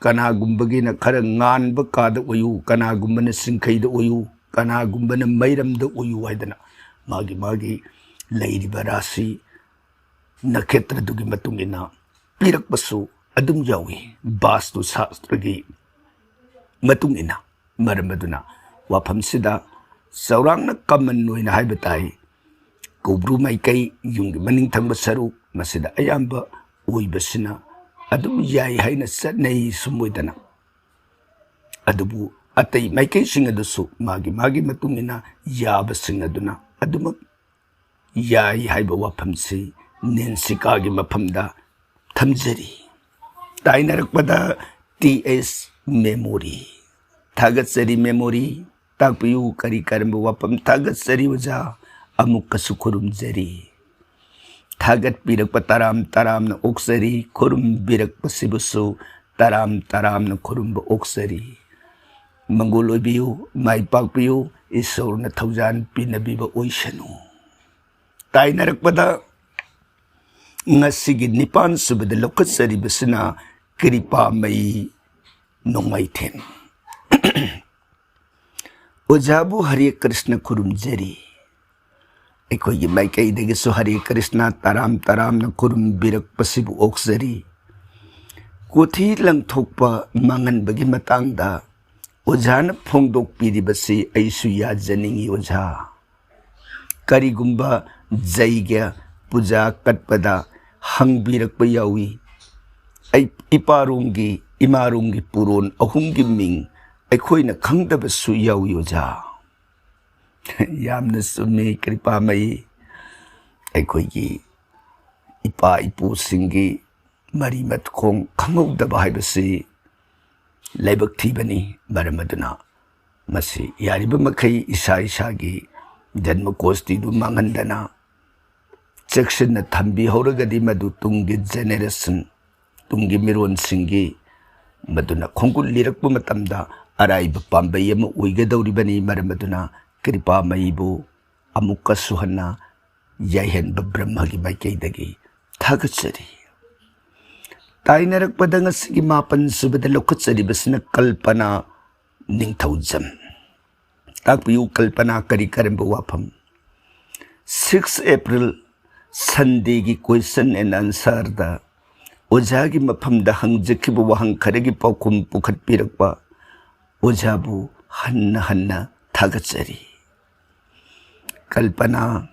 ꯀꯅꯥꯒꯨꯝꯕꯒꯤꯅ ꯈꯔ ꯉꯥꯟꯕ ꯀꯥꯗ ꯑꯣꯏꯌꯨ, ꯀꯅꯥꯒꯨꯝꯕꯅ ꯆꯤꯡꯈꯩꯗ ꯑꯣꯏꯌꯨ, ꯀꯅꯥꯒꯨꯝꯕꯅ ꯃꯩꯔꯝꯗ ꯑꯣꯏꯌꯨ ꯍꯥꯏꯗꯅ ꯃꯥꯒꯤ ꯃꯥꯒꯤ ꯂꯩꯔꯤꯕ ꯔꯥꯁꯤ ꯅꯈꯦꯇ꯭ꯔꯗꯨꯒꯤ ꯃꯇꯨꯡ ꯏꯟꯅ ꯄꯤꯔꯛꯄꯁꯨ ꯑꯗꯨꯝ ꯌꯥꯎꯏ, ꯕꯥꯁꯇꯨ ꯁꯥꯁꯇ꯭ꯔꯒꯤ ꯃꯇꯨꯡ ꯏꯟꯅ꯫ ꯃꯔꯝ ꯑꯗꯨꯅ ꯋꯥꯐꯝꯁꯤꯗ ꯆꯥꯎꯔꯥꯛꯅ ꯀꯃꯟ ꯑꯣꯏꯅ ꯍꯥꯏꯕ ꯇꯥꯏ, ꯀꯧꯕ꯭ꯔꯨ ꯃꯥꯏꯀꯩ, ꯌꯨꯝꯒꯤ ꯃꯅꯤꯡ ꯊꯪꯕ ꯁꯔꯨꯛ, ꯃꯁꯤꯗ ꯑꯌꯥꯝꯕ ꯑꯣꯏꯕꯁꯤꯅ ꯑꯗꯨꯝ ꯌꯥꯏ ꯍꯥꯏꯅ ꯆꯠꯅꯩ꯫ ꯁꯨꯝ ꯑꯣꯏꯗꯅ ꯑꯗꯨꯕꯨ ꯑꯇꯩ ꯃꯥꯏꯀꯩꯁꯤꯡ ꯑꯗꯨꯁꯨ ꯃꯥꯒꯤ ꯃꯥꯒꯤ ꯃꯇꯨꯡ ꯏꯟꯅ ꯌꯥꯕꯁꯤꯡ ꯑꯗꯨꯅ ꯑꯗꯨꯃꯛ ꯌꯥꯏ ꯍꯥꯏꯕ ꯋꯥꯐꯝꯁꯤ ꯅꯦꯟꯁꯤꯀꯥꯒꯤ ꯃꯐꯝꯗ ꯊꯝꯖꯔꯤ꯫ ꯇꯥꯏꯅꯔꯛꯄꯗ ꯇꯤ ꯑꯦꯁ ꯃꯦꯃꯣꯔꯤ꯫ ꯊꯥꯒꯠꯆꯔꯤ ꯃꯦꯃꯣꯔꯤ꯫ ꯇꯥꯛꯄꯤꯌꯨ ꯀꯔꯤ ꯀꯔꯝꯕ ꯋꯥꯐꯝ? ꯊꯥꯒꯠꯆꯔꯤ ꯑꯣꯖꯥ, ꯑꯃꯨꯛꯀꯁꯨ ꯈꯨꯔꯨꯝꯖꯔꯤ꯫ ꯊꯥꯒꯠꯄꯤꯔꯛꯄ ꯇꯔꯥꯝ ꯇꯔꯥꯝꯅ ꯑꯣꯛꯆꯔꯤ, ꯈꯨꯔꯨꯝꯕꯤꯔꯛꯄꯁꯤꯕꯨꯁꯨ ꯇꯔꯥꯝ ꯇꯔꯥꯝꯅ ꯈꯨꯔꯨꯝꯕ ꯑꯣꯛꯆꯔꯤ꯫ ꯃꯪꯒꯣꯜ ꯑꯣꯏꯕꯤꯌꯨ, ꯃꯥꯏ ꯄꯥꯛꯄꯤꯌꯨ, ꯏꯁꯣꯔꯅ ꯊꯧꯖꯥꯜ ꯄꯤꯅꯕꯤꯕ ꯑꯣꯏꯁꯅꯨ꯫ ꯇꯥꯏꯅꯔꯛꯄꯗ ꯉꯁꯤꯒꯤ ꯅꯤꯄꯥꯟ ꯁꯨꯕꯗ ꯂꯧꯈꯠꯆꯔꯤꯕꯁꯤꯅ ꯀ꯭ꯔꯤꯄꯥꯃꯌꯤ ꯅꯣꯡꯃꯥꯏꯊꯦꯟ꯫ ꯑꯣꯖꯥꯕꯨ ꯍꯔꯦ ꯀ꯭ꯔꯤꯁꯅ ꯈꯨꯔꯨꯝꯖꯔꯤ꯫ ꯑꯩꯈꯣꯏꯒꯤ ꯃꯥꯏꯀꯩꯗꯒꯤꯁꯨ ꯍꯔꯦ ꯀ꯭ꯔꯤꯁꯅ ꯇꯔꯥꯝ ꯇꯔꯥꯝꯅ ꯈꯨꯔꯨꯝꯕꯤꯔꯛꯄꯁꯤꯕꯨ ꯑꯣꯛꯆꯔꯤ꯫ ꯀꯣꯊꯤ ꯂꯪꯊꯣꯛꯄ ꯃꯥꯡꯍꯟꯕꯒꯤ ꯃꯇꯥꯡꯗ ꯑꯣꯖꯥꯅ ꯐꯣꯡꯗꯣꯛꯄꯤꯔꯤꯕꯁꯤ ꯑꯩꯁꯨ ꯌꯥꯖꯅꯤꯡꯏ ꯑꯣꯖꯥ꯫ ꯀꯔꯤꯒꯨꯝꯕ ꯖꯩꯒ ꯄꯨꯖꯥ ꯀꯠꯄꯗ ꯍꯪꯕꯤꯔꯛꯄ ꯌꯥꯎꯏ꯫ ꯑꯩ ꯏꯄꯥꯔꯣꯝꯒꯤ, ꯏꯃꯥꯔꯣꯝꯒꯤ ꯄꯨꯔꯣꯟ ꯑꯍꯨꯝꯒꯤ ꯃꯤꯡ ꯑꯩꯈꯣꯏꯅ ꯈꯪꯗꯕꯁꯨ ꯌꯥꯎꯏ ꯑꯣꯖꯥ꯫ ꯌꯥꯝꯅ ꯆꯨꯝꯃꯤ ꯀ꯭ꯔꯤꯄꯥꯃꯌꯤ꯫ ꯑꯩꯈꯣꯏꯒꯤ ꯏꯄꯥ ꯏꯄꯨꯁꯤꯡꯒꯤ ꯃꯔꯤ ꯃꯈꯣꯡ ꯈꯪꯍꯧꯗꯕ ꯍꯥꯏꯕꯁꯤ ꯂꯥꯏꯕꯛ ꯊꯤꯕꯅꯤ꯫ ꯃꯔꯝ ꯑꯗꯨꯅ ꯃꯁꯤ ꯌꯥꯔꯤꯕ ꯃꯈꯩ ꯏꯁꯥ ꯏꯁꯥꯒꯤ ꯖꯟꯃ ꯀꯣꯁꯇꯤꯗꯨ ꯃꯥꯡꯍꯟꯗꯅ ꯆꯦꯛꯁꯤꯟꯅ ꯊꯝꯕꯤꯍꯧꯔꯒꯗꯤ ꯃꯗꯨ ꯇꯨꯡꯒꯤ generation, ꯇꯨꯡꯒꯤ ꯃꯤꯔꯣꯟꯁꯤꯡꯒꯤ ꯃꯗꯨꯅ ꯈꯣꯡꯒꯨꯜ ꯂꯤꯔꯛꯄ ꯃꯇꯝꯗ ꯑꯔꯥꯏꯕ ꯄꯥꯝꯕꯩ ꯑꯃ ꯑꯣꯏꯒꯗꯧꯔꯤꯕꯅꯤ꯫ ꯃꯔꯝ ꯑꯗꯨꯅ ꯀ꯭ꯔꯤꯄꯥꯃꯌꯤꯕꯨ ꯑꯃꯨꯛꯀꯁꯨ ꯍꯟꯅ ꯌꯥꯏꯍꯟꯕ ꯕ꯭ꯔꯍ꯭ꯃꯒꯤ ꯃꯥꯏꯀꯩꯗꯒꯤ ꯊꯥꯒꯠꯆꯔꯤ꯫ ꯇꯥꯏꯅꯔꯛꯄꯗ ꯉꯁꯤꯒꯤ ꯃꯥꯄꯟ ꯁꯨꯕꯗ ꯂꯧꯈꯠꯆꯔꯤꯕꯁꯤꯅ ꯀꯜꯄꯅꯥ ꯅꯤꯡꯊꯧꯖꯝ꯫ ꯇꯥꯛꯄꯤꯌꯨ, ꯀꯜꯄꯅꯥ ꯀꯔꯤ ꯀꯔꯝꯕ ꯋꯥꯐꯝ? Six April Sundayꯒꯤ question and answerꯗ ꯑꯣꯖꯥꯒꯤ ꯃꯐꯝꯗ ꯍꯪꯖꯈꯤꯕ ꯋꯥꯍꯪ ꯈꯔꯒꯤ ꯄꯥꯎꯈꯨꯝ ꯄꯨꯈꯠꯄꯤꯔꯛꯄ ꯑꯣꯖꯥꯕꯨ ꯍꯟꯅ ꯍꯟꯅ ꯊꯥꯒꯠꯆꯔꯤ꯫ ꯀꯜꯄꯅꯥ,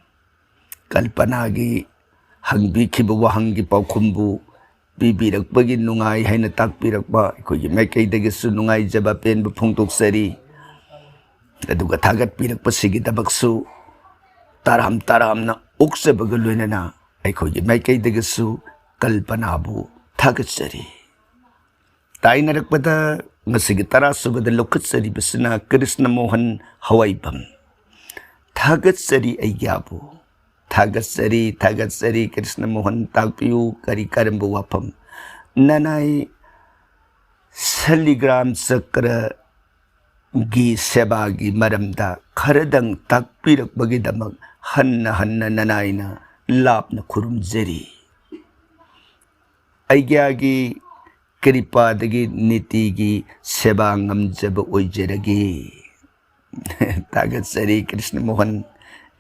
ꯀꯜꯄꯅꯥꯒꯤ ꯍꯪꯕꯤꯈꯤꯕ ꯋꯥꯍꯪꯒꯤ ꯄꯥꯎꯈꯨꯝꯕꯨ ꯄꯤꯕꯤꯔꯛꯄꯒꯤ ꯅꯨꯡꯉꯥꯏ ꯍꯥꯏꯅ ꯇꯥꯛꯄꯤꯔꯛꯄ ꯑꯩꯈꯣꯏꯒꯤ ꯃꯥꯏꯀꯩꯗꯒꯤꯁꯨ ꯅꯨꯡꯉꯥꯏꯖꯕ ꯑꯄꯦꯟꯕ ꯐꯣꯡꯗꯣꯛꯆꯔꯤ꯫ ꯑꯗꯨꯒ ꯊꯥꯒꯠꯄꯤꯔꯛꯄꯁꯤꯒꯤꯗꯃꯛꯁꯨ ꯇꯔꯥꯝ ꯇꯔꯥꯝꯅ ꯑꯣꯛꯆꯕꯒ ꯂꯣꯏꯅꯅ ꯑꯩꯈꯣꯏꯒꯤ ꯃꯥꯏꯀꯩꯗꯒꯤꯁꯨ ꯀꯜꯄꯅꯥꯕꯨ ꯊꯥꯒꯠꯆꯔꯤ꯫ ꯇꯥꯏꯅꯔꯛꯄꯗ ꯉꯁꯤꯒꯤ ꯇꯔꯥꯁꯨꯕꯗ ꯂꯧꯈꯠꯆꯔꯤꯕꯁꯤꯅ ꯀ꯭ꯔꯤꯁꯅ ꯃꯣꯍꯟ ꯍꯋꯥꯏꯕꯝ꯫ ꯊꯥꯒꯠꯆꯔꯤ ꯑꯩꯒ꯭ꯌꯥꯕꯨ꯫ ꯊꯥꯒꯠꯆꯔꯤ, ꯊꯥꯒꯠꯆꯔꯤ꯫ ꯀ꯭ꯔꯤꯁꯅ ꯃꯣꯍꯟ, ꯇꯥꯛꯄꯤꯌꯨ, ꯀꯔꯤ ꯀꯔꯝꯕ ꯋꯥꯐꯝ? ꯅꯅꯥꯏ ꯁꯂꯤꯒ꯭ꯔꯥꯝ ꯆꯀ꯭ꯔꯒꯤ ꯁꯦꯕꯥꯒꯤ ꯃꯔꯝꯗ ꯈꯔꯗꯪ ꯇꯥꯛꯄꯤꯔꯛꯄꯒꯤꯗꯃꯛ ꯍꯟꯅ ꯍꯟꯅ ꯅꯅꯥꯏꯅ ꯂꯥꯞꯅ ꯈꯨꯔꯨꯝꯖꯔꯤ꯫ ꯑꯩꯒ꯭ꯌꯥꯒꯤ ꯀ꯭ꯔꯤꯄꯥꯗꯒꯤ ꯅꯤꯇꯤꯒꯤ ꯁꯦꯕꯥ ꯉꯝꯖꯕ ꯑꯣꯏꯖꯔꯒꯦ꯫ ꯊꯥꯒꯠꯆꯔꯤ ꯀ꯭ꯔꯤꯁꯅ ꯃꯣꯍꯟ,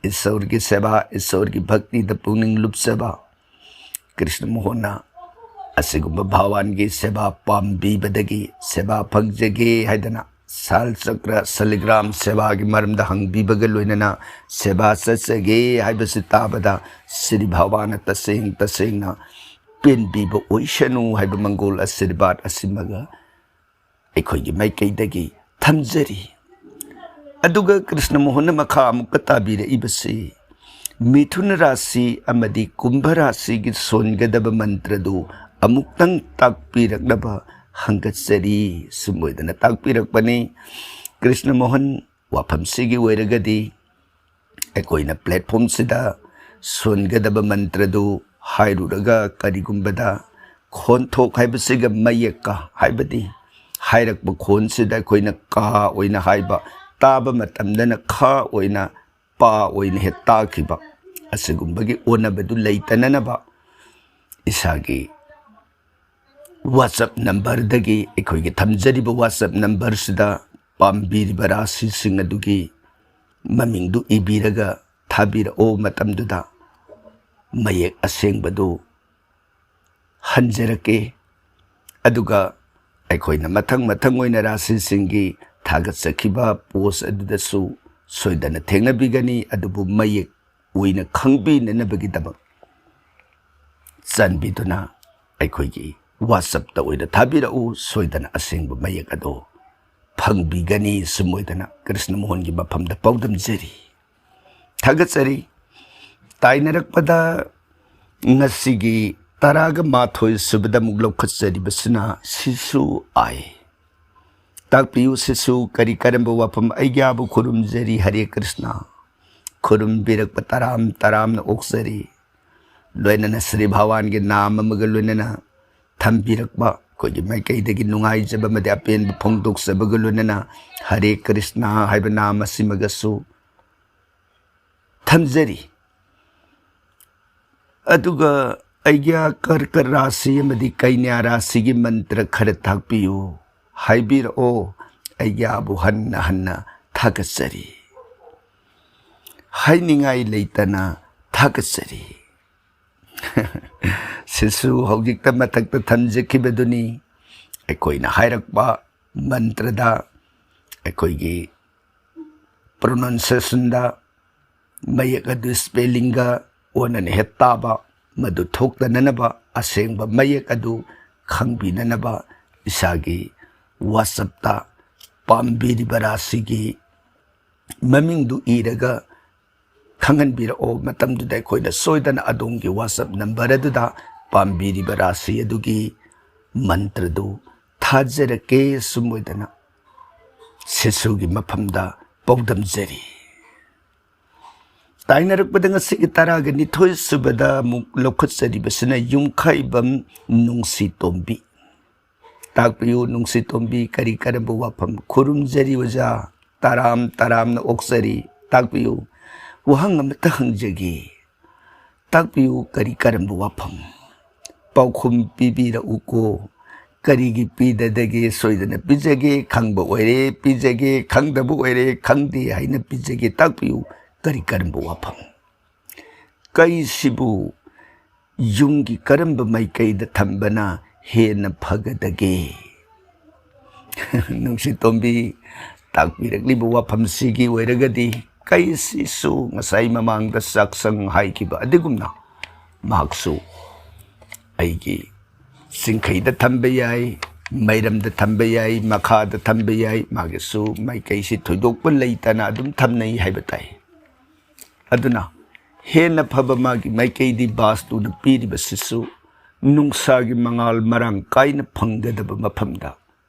ꯏꯁꯣꯔꯒꯤ ꯁꯦꯕꯥ, ꯏꯁꯣꯔꯒꯤ ꯚꯛꯇꯤꯗ ꯄꯨꯛꯅꯤꯡ ꯂꯨꯞꯆꯕ ꯀ꯭ꯔꯤꯁꯅ ꯃꯣꯍꯟꯅ ꯑꯁꯤꯒꯨꯝꯕ ꯚꯒꯋꯥꯟꯒꯤ ꯁꯦꯕꯥ ꯄꯥꯝꯕꯤꯕꯗꯒꯤ ꯁꯦꯕꯥ ꯐꯪꯖꯒꯦ ꯍꯥꯏꯗꯅ ꯁꯥꯜ ꯆꯀ꯭ꯔ ꯁꯂꯤꯒ꯭ꯔꯥꯝ ꯁꯦꯕꯥꯒꯤ ꯃꯔꯝꯗ ꯍꯪꯕꯤꯕꯒ ꯂꯣꯏꯅꯅ ꯁꯦꯕꯥ ꯆꯠꯆꯒꯦ ꯍꯥꯏꯕꯁꯤ ꯇꯥꯕꯗ ꯁ꯭ꯔꯤ ꯚꯒꯋꯥꯟꯅ ꯇꯁꯦꯡ ꯇꯁꯦꯡꯅ ꯄꯦꯟꯕꯤꯕ ꯑꯣꯏꯁꯅꯨ ꯍꯥꯏꯕ ꯃꯪꯒꯣꯜ ꯑꯁꯤꯔꯕꯥꯗ ꯑꯁꯤꯃꯒ ꯑꯩꯈꯣꯏꯒꯤ ꯃꯥꯏꯀꯩꯗꯒꯤ ꯊꯝꯖꯔꯤ꯫ ꯑꯗꯨꯒ ꯀ꯭ꯔꯤꯁꯅ ꯃꯣꯍꯟꯅ ꯃꯈꯥ ꯑꯃꯨꯛꯀ ꯇꯥꯕꯤꯔꯛꯏꯕꯁꯤ ꯃꯤꯊꯨꯟ ꯔꯥꯁꯤ ꯑꯃꯗꯤ ꯀꯨꯝꯚ ꯔꯥꯁꯤꯒꯤ ꯁꯣꯟꯒꯗꯕ ꯃꯟꯇ꯭ꯔꯗꯨ ꯑꯃꯨꯛꯇꯪ ꯇꯥꯛꯄꯤꯔꯛꯅꯕ ꯍꯪꯒꯠꯆꯔꯤ꯫ ꯁꯨꯝ ꯑꯣꯏꯗꯅ ꯇꯥꯛꯄꯤꯔꯛꯄꯅꯤ꯫ ꯀ꯭ꯔꯤꯁꯅ ꯃꯣꯍꯟ, ꯋꯥꯐꯝꯁꯤꯒꯤ ꯑꯣꯏꯔꯒꯗꯤ ꯑꯩꯈꯣꯏꯅ platformꯁꯤꯗ ꯁꯣꯟꯒꯗꯕ ꯃꯟꯇ꯭ꯔꯗꯨ ꯍꯥꯏꯔꯨꯔꯒ, ꯀꯔꯤꯒꯨꯝꯕꯗ ꯈꯣꯟꯊꯣꯛ ꯍꯥꯏꯕꯁꯤꯒ ꯃꯌꯦꯛꯀ, ꯍꯥꯏꯕꯗꯤ ꯍꯥꯏꯔꯛꯄ ꯈꯣꯟꯁꯤꯗ ꯑꯩꯈꯣꯏꯅ ꯀꯥ ꯑꯣꯏꯅ ꯍꯥꯏꯕ, ꯇꯥꯕ ꯃꯇꯝꯗꯅ ꯈꯥ ꯑꯣꯏꯅ, ꯄꯥ ꯑꯣꯏꯅ ꯍꯦꯛ ꯇꯥꯈꯤꯕ, ꯑꯁꯤꯒꯨꯝꯕꯒꯤ ꯑꯣꯟꯅꯕꯗꯨ ꯂꯩꯇꯅꯅꯕ ꯏꯁꯥꯒꯤ WhatsApp ꯅꯝꯕꯔꯗꯒꯤ, ꯑꯩꯈꯣꯏꯒꯤ ꯊꯝꯖꯔꯤꯕ WhatsApp ꯅꯝꯕꯔꯁꯤꯗ ꯄꯥꯝꯕꯤꯔꯤꯕ ꯔꯥꯁꯤꯁꯤꯡ ꯑꯗꯨꯒꯤ ꯃꯃꯤꯡꯗꯨ ꯏꯕꯤꯔꯒ ꯊꯥꯕꯤꯔꯛꯑꯣ꯫ ꯃꯇꯝꯗꯨꯗ ꯃꯌꯦꯛ ꯑꯁꯦꯡꯕꯗꯨ ꯍꯟꯖꯔꯛꯀꯦ꯫ ꯑꯗꯨꯒ ꯑꯩꯈꯣꯏꯅ ꯃꯊꯪ ꯃꯊꯪ ꯑꯣꯏꯅ ꯔꯥꯁꯤꯁꯤꯡꯒꯤ ꯊꯥꯒꯠꯆꯈꯤꯕ ꯄꯣꯁ ꯑꯗꯨꯗꯁꯨ ꯁꯣꯏꯗꯅ ꯊꯦꯡꯅꯕꯤꯒꯅꯤ꯫ ꯑꯗꯨꯕꯨ ꯃꯌꯦꯛ ꯑꯣꯏꯅ ꯈꯪꯕꯤꯅꯅꯕꯒꯤꯗꯃꯛ ꯆꯥꯟꯕꯤꯗꯨꯅ ꯑꯩꯈꯣꯏꯒꯤ WhatsApp-ꯇ ꯑꯣꯏꯅ ꯊꯥꯕꯤꯔꯛꯎ꯫ ꯁꯣꯏꯗꯅ ꯑꯁꯦꯡꯕ ꯃꯌꯦꯛ ꯑꯗꯣ ꯐꯪꯕꯤꯒꯅꯤ꯫ ꯁꯨꯝ ꯑꯣꯏꯗꯅ ꯀ꯭ꯔꯤꯁꯅ ꯃꯣꯍꯟꯒꯤ ꯃꯐꯝꯗ ꯄꯥꯎꯗꯝꯖꯔꯤ, ꯊꯥꯒꯠꯆꯔꯤ꯫ ꯇꯥꯏꯅꯔꯛꯄꯗ ꯉꯁꯤꯒꯤ ꯇꯔꯥꯒ ꯃꯥꯊꯣꯏ ꯁꯨꯕꯗ ꯑꯃꯨꯛ ꯂꯧꯈꯠꯆꯔꯤꯕꯁꯤꯅ ꯁꯤꯁꯨ ꯑꯥꯏ꯫ ꯇꯥꯛꯄꯤꯌꯨ ꯁꯤꯁꯨ, ꯀꯔꯤ ꯀꯔꯝꯕ ꯋꯥꯐꯝ? ꯑꯩꯒꯤ ꯑꯥꯕꯨ ꯈꯨꯔꯨꯝꯖꯔꯤ, ꯍꯔꯦ ꯀ꯭ꯔꯤꯁꯅ꯫ ꯈꯨꯔꯨꯝꯕꯤꯔꯛꯄ ꯇꯔꯥꯝ ꯇꯔꯥꯝꯅ ꯑꯣꯛꯆꯔꯤ꯫ ꯂꯣꯏꯅꯅ ꯁ꯭ꯔꯤ ꯚꯒꯋꯥꯟꯒꯤ ꯅꯥꯝ ꯑꯃꯒ ꯂꯣꯏꯅꯅ ꯊꯝꯕꯤꯔꯛꯄ ꯑꯩꯈꯣꯏꯒꯤ ꯃꯥꯏꯀꯩꯗꯒꯤ ꯅꯨꯡꯉꯥꯏꯖꯕ ꯑꯃꯗꯤ ꯑꯄꯦꯟꯕ ꯐꯣꯡꯗꯣꯛꯆꯕꯒ ꯂꯣꯏꯅꯅ ꯍꯔꯦ ꯀ꯭ꯔꯤꯁꯅ ꯍꯥꯏꯕ ꯅꯥꯝ ꯑꯁꯤꯃꯒꯁꯨ ꯊꯝꯖꯔꯤ꯫ ꯑꯗꯨꯒ ꯑꯩꯒꯤ ꯀꯔꯀ ꯔꯥꯁꯤ ꯑꯃꯗꯤ ꯀꯩꯅ꯭ꯌꯥ ꯔꯥꯁꯤꯒꯤ ꯃꯟꯇ꯭ꯔ ꯈꯔ ꯇꯥꯛꯄꯤꯌꯨ, ꯍꯥꯏꯕꯤꯔꯛꯑꯣ꯫ ꯑꯩꯒꯤ ꯑꯥꯕꯨ ꯍꯟꯅ ꯍꯟꯅ ꯊꯥꯒꯠꯆꯔꯤ, ꯍꯥꯏꯅꯤꯡꯉꯥꯏ ꯂꯩꯇꯅ ꯊꯥꯒꯠꯆꯔꯤ꯫ ꯁꯤꯁꯨ ꯍꯧꯖꯤꯛꯇ ꯃꯊꯛꯇ ꯊꯝꯖꯈꯤꯕꯗꯨꯅꯤ꯫ ꯑꯩꯈꯣꯏꯅ ꯍꯥꯏꯔꯛꯄ ꯃꯟꯇ꯭ꯔꯗ ꯑꯩꯈꯣꯏꯒꯤ pronunciation-ꯗ ꯃꯌꯦꯛ ꯑꯗꯨ spelling-ꯒ ꯑꯣꯟꯅꯅ ꯍꯦꯛ ꯇꯥꯕ, ꯃꯗꯨ ꯊꯣꯛꯇꯅꯅꯕ, ꯑꯁꯦꯡꯕ ꯃꯌꯦꯛ ꯑꯗꯨ ꯈꯪꯕꯤꯅꯅꯕ ꯏꯁꯥꯒꯤ WhatsApp-ꯇ ꯄꯥꯝꯕꯤꯔꯤꯕ ꯔꯥꯁꯤꯒꯤ ꯃꯃꯤꯡꯗꯨ ꯏꯔꯒ ꯈꯪꯍꯟꯕꯤꯔꯛꯑꯣ꯫ ꯃꯇꯝꯗꯨꯗ ꯑꯩꯈꯣꯏꯅ ꯁꯣꯏꯗꯅ ꯑꯗꯣꯝꯒꯤ WhatsApp number ꯑꯗꯨꯗ ꯄꯥꯝꯕꯤꯔꯤꯕ ꯔꯥꯁꯤ ꯑꯗꯨꯒꯤ ꯃꯟꯇ꯭ꯔꯗꯨ ꯊꯥꯖꯔꯛꯀꯦ꯫ ꯁꯨꯝ ꯑꯣꯏꯗꯅ ꯁꯤꯁꯨꯒꯤ ꯃꯐꯝꯗ ꯄꯥꯎꯗꯝꯖꯔꯤ꯫ ꯇꯥꯏꯅꯔꯛꯄꯗ ꯉꯁꯤꯒꯤ ꯇꯔꯥꯒ ꯅꯤꯊꯣꯏ ꯁꯨꯕꯗ ꯑꯃꯨꯛ ꯂꯧꯈꯠꯆꯔꯤꯕꯁꯤꯅ ꯌꯨꯝꯈꯥꯏꯕꯝ ꯅꯨꯡꯁꯤꯇꯣꯝꯕꯤ꯫ ꯇꯥꯛꯄꯤꯌꯨ ꯅꯨꯡꯁꯤꯇꯣꯝꯕꯤ, ꯀꯔꯤ ꯀꯔꯝꯕ ꯋꯥꯐꯝ? ꯈꯨꯔꯨꯝꯖꯔꯤ ꯑꯣꯖꯥ, ꯇꯔꯥꯝ ꯇꯔꯥꯝꯅ ꯑꯣꯛꯆꯔꯤ꯫ ꯇꯥꯛꯄꯤꯌꯨ, ꯋꯥꯍꯪ ꯑꯃꯇ ꯍꯪꯖꯒꯦ꯫ ꯇꯥꯛꯄꯤꯌꯨ, ꯀꯔꯤ ꯀꯔꯝꯕ ꯋꯥꯐꯝ? ꯄꯥꯎꯈꯨꯝ ꯄꯤꯕꯤꯔꯛꯎꯀꯣ꯫ ꯀꯔꯤꯒꯤ ꯄꯤꯗꯗꯒꯦ? ꯁꯣꯏꯗꯅ ꯄꯤꯖꯒꯦ, ꯈꯪꯕ ꯑꯣꯏꯔꯦ ꯄꯤꯖꯒꯦ, ꯈꯪꯗꯕ ꯑꯣꯏꯔꯦ ꯈꯪꯗꯦ ꯍꯥꯏꯅ ꯄꯤꯖꯒꯦ꯫ ꯇꯥꯛꯄꯤꯌꯨ, ꯀꯔꯤ ꯀꯔꯝꯕ ꯋꯥꯐꯝ? ꯀꯩꯁꯤꯕꯨ ꯌꯨꯝꯒꯤ ꯀꯔꯝꯕ ꯃꯥꯏꯀꯩꯗ ꯊꯝꯕꯅ ꯍꯦꯟꯅ ꯐꯒꯗꯒꯦ? ꯅꯨꯡꯁꯤꯇꯣꯝꯕꯤ, ꯇꯥꯛꯄꯤꯔꯛꯂꯤꯕ ꯋꯥꯐꯝꯁꯤꯒꯤ ꯑꯣꯏꯔꯒꯗꯤ ꯀꯩꯁꯤꯁꯨ ꯉꯁꯥꯏ ꯃꯃꯥꯡꯗ ꯆꯥꯛꯁꯪ ꯍꯥꯏꯈꯤꯕ ꯑꯗꯨꯒꯨꯝꯅ ꯃꯍꯥꯛꯁꯨ ꯑꯩꯒꯤ ꯆꯤꯡꯈꯩꯗ ꯊꯝꯕ ꯌꯥꯏ, ꯃꯩꯔꯝꯗ ꯊꯝꯕ ꯌꯥꯏ, ꯃꯈꯥꯗ ꯊꯝꯕ ꯌꯥꯏ, ꯃꯥꯒꯤꯁꯨ ꯃꯥꯏꯀꯩꯁꯤ ꯊꯣꯏꯗꯣꯛꯄ ꯂꯩꯇꯅ ꯑꯗꯨꯝ ꯊꯝꯅꯩ ꯍꯥꯏꯕ ꯇꯥꯏ꯫ ꯑꯗꯨꯅ ꯍꯦꯟꯅ ꯐꯕ ꯃꯥꯒꯤ ꯃꯥꯏꯀꯩꯗꯤ ꯕꯥꯁꯇꯨꯅ ꯄꯤꯔꯤꯕꯁꯤꯁꯨ ꯅꯨꯡꯁꯥꯒꯤ ꯃꯉꯥꯜ ꯃꯔꯥꯡ ꯀꯥꯏꯅ ꯐꯪꯒꯗꯕ ꯃꯐꯝꯗ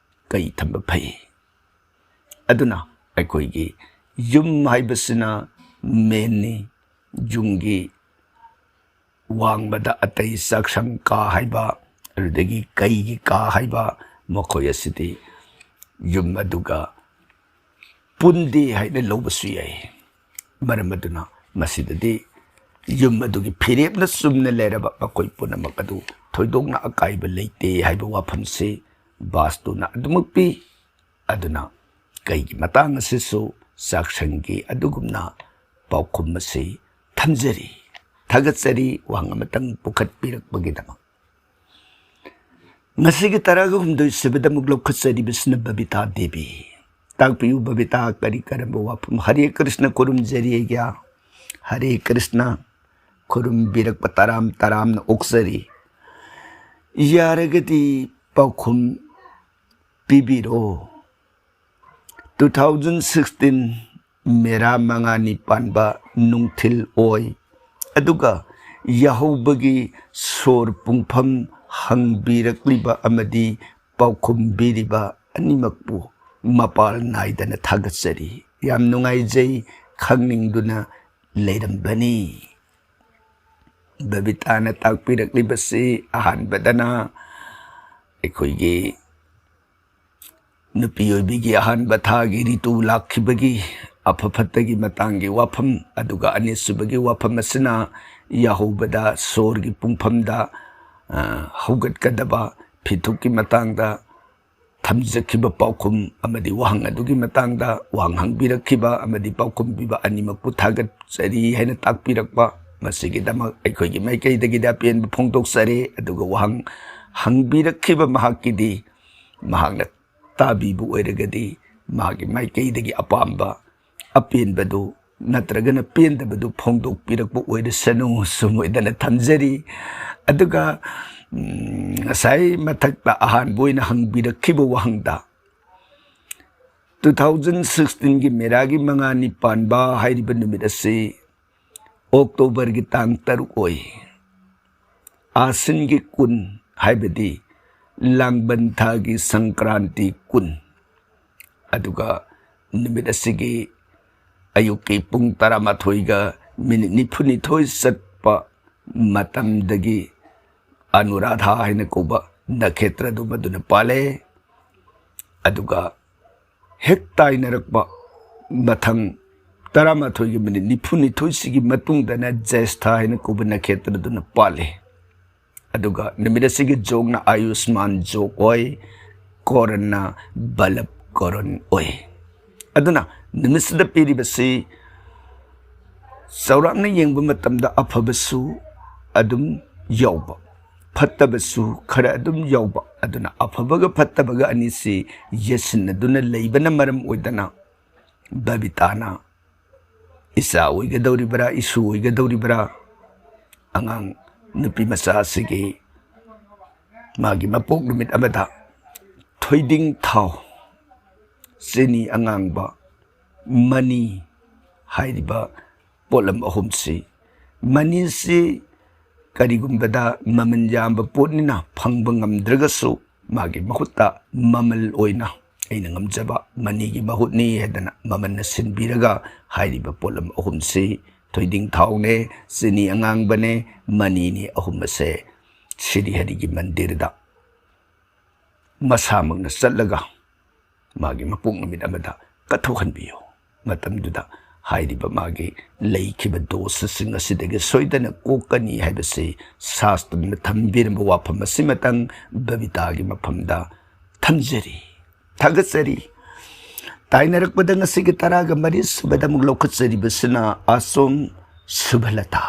ꯀꯩ ꯊꯝꯕ ꯐꯩ꯫ ꯑꯗꯨꯅ ꯑꯩꯈꯣꯏꯒꯤ ꯌꯨꯝ ꯍꯥꯏꯕꯁꯤꯅ ꯃꯦꯟꯅꯤ꯫ ꯌꯨꯝꯒꯤ ꯋꯥꯡꯃꯗ ꯑꯇꯩ ꯆꯥꯛꯁꯪ ꯀꯥ ꯍꯥꯏꯕ, ꯑꯗꯨꯗꯒꯤ ꯀꯩꯒꯤ ꯀꯥ ꯍꯥꯏꯕ, ꯃꯈꯣꯏ ꯑꯁꯤꯗꯤ ꯌꯨꯝ ꯑꯗꯨꯒ ꯄꯨꯟꯗꯦ ꯍꯥꯏꯅ ꯂꯧꯕꯁꯨ ꯌꯥꯏ꯫ ꯃꯔꯝ ꯑꯗꯨꯅ ꯃꯁꯤꯗꯗꯤ ꯌꯨꯝ ꯑꯗꯨꯒꯤ ꯐꯤꯔꯦꯞꯅ ꯆꯨꯝꯅ ꯂꯩꯔꯕ ꯃꯈꯣꯏ ꯄꯨꯝꯅꯃꯛ ꯑꯗꯨ ꯊꯣꯏꯗꯣꯛꯅ ꯑꯀꯥꯏꯕ ꯂꯩꯇꯦ ꯍꯥꯏꯕ ꯋꯥꯐꯝꯁꯤ ꯕꯥꯁꯇꯨꯅ ꯑꯗꯨꯃꯛ ꯄꯤ꯫ ꯑꯗꯨꯅ ꯀꯩꯒꯤ ꯃꯇꯥꯡ ꯑꯁꯤꯁꯨ ꯆꯥꯛꯁꯪꯒꯤ ꯑꯗꯨꯒꯨꯝꯅ ꯄꯥꯎꯈꯨꯝ ꯑꯁꯤ ꯊꯝꯖꯔꯤ꯫ ꯊꯥꯒꯠꯆꯔꯤ ꯋꯥꯍꯪ ꯑꯃꯇꯪ ꯄꯨꯈꯠꯄꯤꯔꯛꯄꯒꯤꯗꯃꯛ꯫ ꯉꯁꯤꯒꯤ ꯇꯔꯥꯒ ꯍꯨꯝꯗꯣꯏ ꯁꯨꯕꯗ ꯑꯃꯨꯛ ꯂꯧꯈꯠꯆꯔꯤꯕꯁꯤꯅ ꯕꯕꯤꯇꯥ ꯗꯦꯕꯤ꯫ ꯇꯥꯛꯄꯤꯌꯨ ꯕꯕꯤꯇꯥ, ꯀꯔꯤ ꯀꯔꯝꯕ ꯋꯥꯐꯝ? ꯍꯔꯦ ꯀ꯭ꯔꯤꯁꯅ, ꯈꯨꯔꯨꯝꯖꯔꯤ ꯑꯩꯒꯤ꯫ ꯍꯔꯦ ꯀ꯭ꯔꯤꯁꯅ, ꯈꯨꯔꯨꯝꯕꯤꯔꯛꯄ ꯇꯔꯥꯝ ꯇꯔꯥꯝꯅ ꯑꯣꯛꯆꯔꯤ꯫ ꯌꯥꯔꯒꯗꯤ ꯄꯥꯎꯈꯨꯝ ꯄꯤꯕꯤꯔꯣ꯫ Two thousand sixteen ꯃꯦꯔꯥ ꯃꯉꯥꯅꯤ ꯄꯥꯟꯕ ꯅꯨꯡꯊꯤꯜ ꯑꯣꯏ꯫ ꯑꯗꯨꯒ ꯌꯥꯍꯧꯕꯒꯤ ꯁꯣꯔ ꯄꯨꯡꯐꯝ ꯍꯪꯕꯤꯔꯛꯂꯤꯕ ꯑꯃꯗꯤ ꯄꯥꯎꯈꯨꯝ ꯄꯤꯔꯤꯕ ꯑꯅꯤꯃꯛꯄꯨ ꯃꯄꯥꯜ ꯅꯥꯏꯗꯅ ꯊꯥꯒꯠꯆꯔꯤ꯫ ꯌꯥꯝ ꯅꯨꯡꯉꯥꯏꯖꯩ꯫ ꯈꯪꯅꯤꯡꯗꯨꯅ ꯂꯩꯔꯝꯕꯅꯤ꯫ ꯕꯕꯤꯇꯥꯅ ꯇꯥꯛꯄꯤꯔꯛꯂꯤꯕꯁꯤ ꯑꯍꯥꯟꯕꯗꯅ ꯑꯩꯈꯣꯏꯒꯤ ꯅꯨꯄꯤ ꯑꯣꯏꯕꯤꯒꯤ ꯑꯍꯥꯟꯕ ꯊꯥꯒꯤ ꯔꯤꯇꯨ ꯂꯥꯛꯈꯤꯕꯒꯤ ꯑꯐ ꯐꯠꯇꯒꯤ ꯃꯇꯥꯡꯒꯤ ꯋꯥꯐꯝ, ꯑꯗꯨꯒ ꯑꯅꯤꯁꯨꯕꯒꯤ ꯋꯥꯐꯝ ꯑꯁꯤꯅ ꯌꯥꯍꯧꯕꯗ ꯁꯣꯔꯒꯤ ꯄꯨꯡꯐꯝꯗ, ꯑ, ꯍꯧꯒꯠꯀꯗꯕ ꯐꯤꯊꯨꯞꯀꯤ ꯃꯇꯥꯡꯗ ꯊꯝꯖꯈꯤꯕ ꯄꯥꯎꯈꯨꯝ ꯑꯃꯗꯤ ꯋꯥꯍꯪ ꯑꯗꯨꯒꯤ ꯃꯇꯥꯡꯗ ꯋꯥꯍꯪ ꯍꯪꯕꯤꯔꯛꯈꯤꯕ ꯑꯃꯗꯤ ꯄꯥꯎꯈꯨꯝ ꯄꯤꯕ ꯑꯅꯤꯃꯛꯄꯨ ꯊꯥꯒꯠꯆꯔꯤ ꯍꯥꯏꯅ ꯇꯥꯛꯄꯤꯔꯛꯄ, ꯃꯁꯤꯒꯤꯗꯃꯛ ꯑꯩꯈꯣꯏꯒꯤ ꯃꯥꯏꯀꯩꯗꯒꯤꯗꯤ ꯑꯄꯦꯟꯕ ꯐꯣꯡꯗꯣꯛꯆꯔꯤ꯫ ꯑꯗꯨꯒ ꯋꯥꯍꯪ ꯍꯪꯕꯤꯔꯛꯈꯤꯕ ꯃꯍꯥꯛꯀꯤꯗꯤ, ꯃꯍꯥꯛꯅ ꯇꯥꯕꯤꯕ ꯑꯣꯏꯔꯒꯗꯤ, ꯃꯍꯥꯛꯀꯤ ꯃꯥꯏꯀꯩꯗꯒꯤ ꯑꯄꯥꯝꯕ ꯑꯄꯦꯟꯕꯗꯨ ꯅꯠꯇ꯭ꯔꯒꯅ ꯄꯦꯟꯗꯕꯗꯨ ꯐꯣꯡꯗꯣꯛꯄꯤꯔꯛꯄ ꯑꯣꯏꯔꯁꯅꯨ, ꯁꯨꯝ ꯑꯣꯏꯗꯅ ꯊꯝꯖꯔꯤ꯫ ꯑꯗꯨꯒ, ꯎꯝ, ꯉꯁꯥꯏ ꯃꯊꯛꯇ ꯑꯍꯥꯟꯕ ꯑꯣꯏꯅ ꯍꯪꯕꯤꯔꯛꯈꯤꯕ ꯋꯥꯍꯪꯗ, ꯇꯨ ꯊꯥꯎꯖꯟ ꯁꯤꯛꯁꯇꯤꯟꯒꯤ ꯃꯦꯔꯥꯒꯤ ꯃꯉꯥꯅꯤ ꯄꯥꯟꯕ ꯍꯥꯏꯔꯤꯕ ꯅꯨꯃꯤꯠ ꯑꯁꯤ ꯑꯣꯛꯇꯣꯕꯔꯒꯤ ꯇꯥꯡ ꯇꯔꯨꯛ ꯑꯣꯏ꯫ ꯑꯥꯁꯤꯟꯒꯤ ꯀꯨꯟ, ꯍꯥꯏꯕꯗꯤ ꯂꯥꯡꯕꯟ ꯊꯥꯒꯤ ꯁꯪꯀ꯭ꯔꯥꯟꯇꯤ ꯀꯨꯟ꯫ ꯑꯗꯨꯒ ꯅꯨꯃꯤꯠ ꯑꯁꯤꯒꯤ ꯑꯌꯨꯛꯀꯤ ꯄꯨꯡ ꯇꯔꯥꯃꯥꯊꯣꯏꯒ ꯃꯤꯅꯤꯠ ꯅꯤꯐꯨꯅꯤꯊꯣꯏ ꯆꯠꯄ ꯃꯇꯝꯗꯒꯤ ꯑꯅꯨꯔꯥꯙꯥ ꯍꯥꯏꯅ ꯀꯧꯕ ꯅꯈꯦꯇ꯭ꯔꯗꯨ ꯃꯗꯨꯅ ꯄꯥꯜꯂꯦ꯫ ꯑꯗꯨꯒ ꯍꯦꯛ ꯇꯥꯏꯅꯔꯛꯄ ꯃꯊꯪ ꯇꯔꯥꯃꯥꯊꯣꯏꯒꯤ ꯃꯤꯅꯤꯠ ꯅꯤꯐꯨꯅꯤꯊꯣꯏꯁꯤꯒꯤ ꯃꯇꯨꯡꯗꯅ ꯖ꯭ꯌꯦꯁꯊ ꯍꯥꯏꯅ ꯀꯧꯕ ꯅꯈꯦꯇ꯭ꯔꯗꯨꯅ ꯄꯥꯜꯂꯤ꯫ ꯑꯗꯨꯒ ꯅꯨꯃꯤꯠ ꯑꯁꯤꯒꯤ ꯖꯣꯛꯅ ꯑꯥꯌꯨꯁꯃꯥꯟ ꯖꯣꯛ ꯑꯣꯏ, ꯀꯣꯔꯟꯅ ꯕꯂꯞ ꯀꯣꯔꯟ ꯑꯣꯏ꯫ ꯑꯗꯨꯅ ꯅꯨꯃꯤꯠꯁꯤꯗ ꯄꯤꯔꯤꯕꯁꯤ ꯆꯥꯎꯔꯥꯛꯅ ꯌꯦꯡꯕ ꯃꯇꯝꯗ ꯑꯐꯕꯁꯨ ꯑꯗꯨꯝ ꯌꯥꯎꯕ, ꯐꯠꯇꯕꯁꯨ ꯈꯔ ꯑꯗꯨꯝ ꯌꯥꯎꯕ꯫ ꯑꯗꯨꯅ ꯑꯐꯕꯒ ꯐꯠꯇꯕꯒ ꯑꯅꯤꯁꯤ ꯌꯦꯠꯁꯤꯟꯅꯗꯨꯅ ꯂꯩꯕꯅ ꯃꯔꯝ ꯑꯣꯏꯗꯅ ꯕꯕꯤꯇꯥꯅ ꯏꯆꯥ ꯑꯣꯏꯒꯗꯧꯔꯤꯕ꯭ꯔꯥ, ꯏꯁꯨ ꯑꯣꯏꯒꯗꯧꯔꯤꯕ꯭ꯔꯥ, ꯑꯉꯥꯡ ꯅꯨꯄꯤ ꯃꯆꯥ ꯑꯁꯤꯒꯤ ꯃꯥꯒꯤ ꯃꯄꯣꯛ ꯅꯨꯃꯤꯠ ꯑꯃꯗ ꯊꯣꯏꯗꯤꯡ ꯊꯥꯎ, ꯆꯤꯅꯤ ꯑꯉꯥꯡꯕ, ꯃꯅꯤ ꯍꯥꯏꯔꯤꯕ ꯄꯣꯠꯂꯝ ꯑꯍꯨꯝꯁꯤ, ꯃꯅꯤꯁꯤ ꯀꯔꯤꯒꯨꯝꯕꯗ ꯃꯃꯜ ꯌꯥꯝꯕ ꯄꯣꯠꯅꯤꯅ ꯐꯪꯕ ꯉꯝꯗ꯭ꯔꯒꯁꯨ, ꯃꯥꯒꯤ ꯃꯍꯨꯠꯇ ꯃꯃꯜ ꯑꯣꯏꯅ ꯑꯩꯅ ꯉꯝꯖꯕ ꯃꯅꯤꯒꯤ ꯃꯍꯨꯠꯅꯤ ꯍꯥꯏꯗꯅ ꯃꯃꯜꯅ ꯁꯤꯟꯕꯤꯔꯒ ꯍꯥꯏꯔꯤꯕ ꯄꯣꯠꯂꯝ ꯑꯍꯨꯝꯁꯤ ꯊꯣꯏꯗꯤꯡ ꯊꯥꯎꯅꯦ, ꯆꯤꯅꯤ ꯑꯉꯥꯡꯕꯅꯦ, ꯃꯅꯤꯅꯦ, ꯑꯍꯨꯝ ꯑꯁꯦ ꯁ꯭ꯔꯤ ꯍꯔꯤꯒꯤ ꯃꯟꯗꯤꯔꯗ ꯃꯁꯥꯃꯛꯅ ꯆꯠꯂꯒ ꯃꯥꯒꯤ ꯃꯄꯣꯛ ꯅꯨꯃꯤꯠ ꯑꯃꯗ ꯀꯠꯊꯣꯛꯍꯟꯕꯤꯌꯨ꯫ ꯃꯇꯝꯗꯨꯗ ꯍꯥꯏꯔꯤꯕ ꯃꯥꯒꯤ ꯂꯩꯈꯤꯕ ꯗꯣꯁꯁꯤꯡ ꯑꯁꯤꯗꯒꯤ ꯁꯣꯏꯗꯅ ꯀꯣꯛꯀꯅꯤ ꯍꯥꯏꯕꯁꯤ ꯁꯥꯁꯇ꯭ꯔꯅ ꯊꯝꯕꯤꯔꯝꯕ ꯋꯥꯐꯝ ꯑꯁꯤꯃꯇꯪ ꯕꯕꯤꯇꯥꯒꯤ ꯃꯐꯝꯗ ꯊꯝꯖꯔꯤ, ꯊꯥꯒꯠꯆꯔꯤ꯫ ꯇꯥꯏꯅꯔꯛꯄꯗ ꯉꯁꯤꯒꯤ ꯇꯔꯥꯒ ꯃꯔꯤ ꯁꯨꯕꯗ ꯑꯃꯨꯛ ꯂꯧꯈꯠꯆꯔꯤꯕꯁꯤꯅ ꯑꯁꯣꯝ ꯁꯨꯚꯂꯇꯥ꯫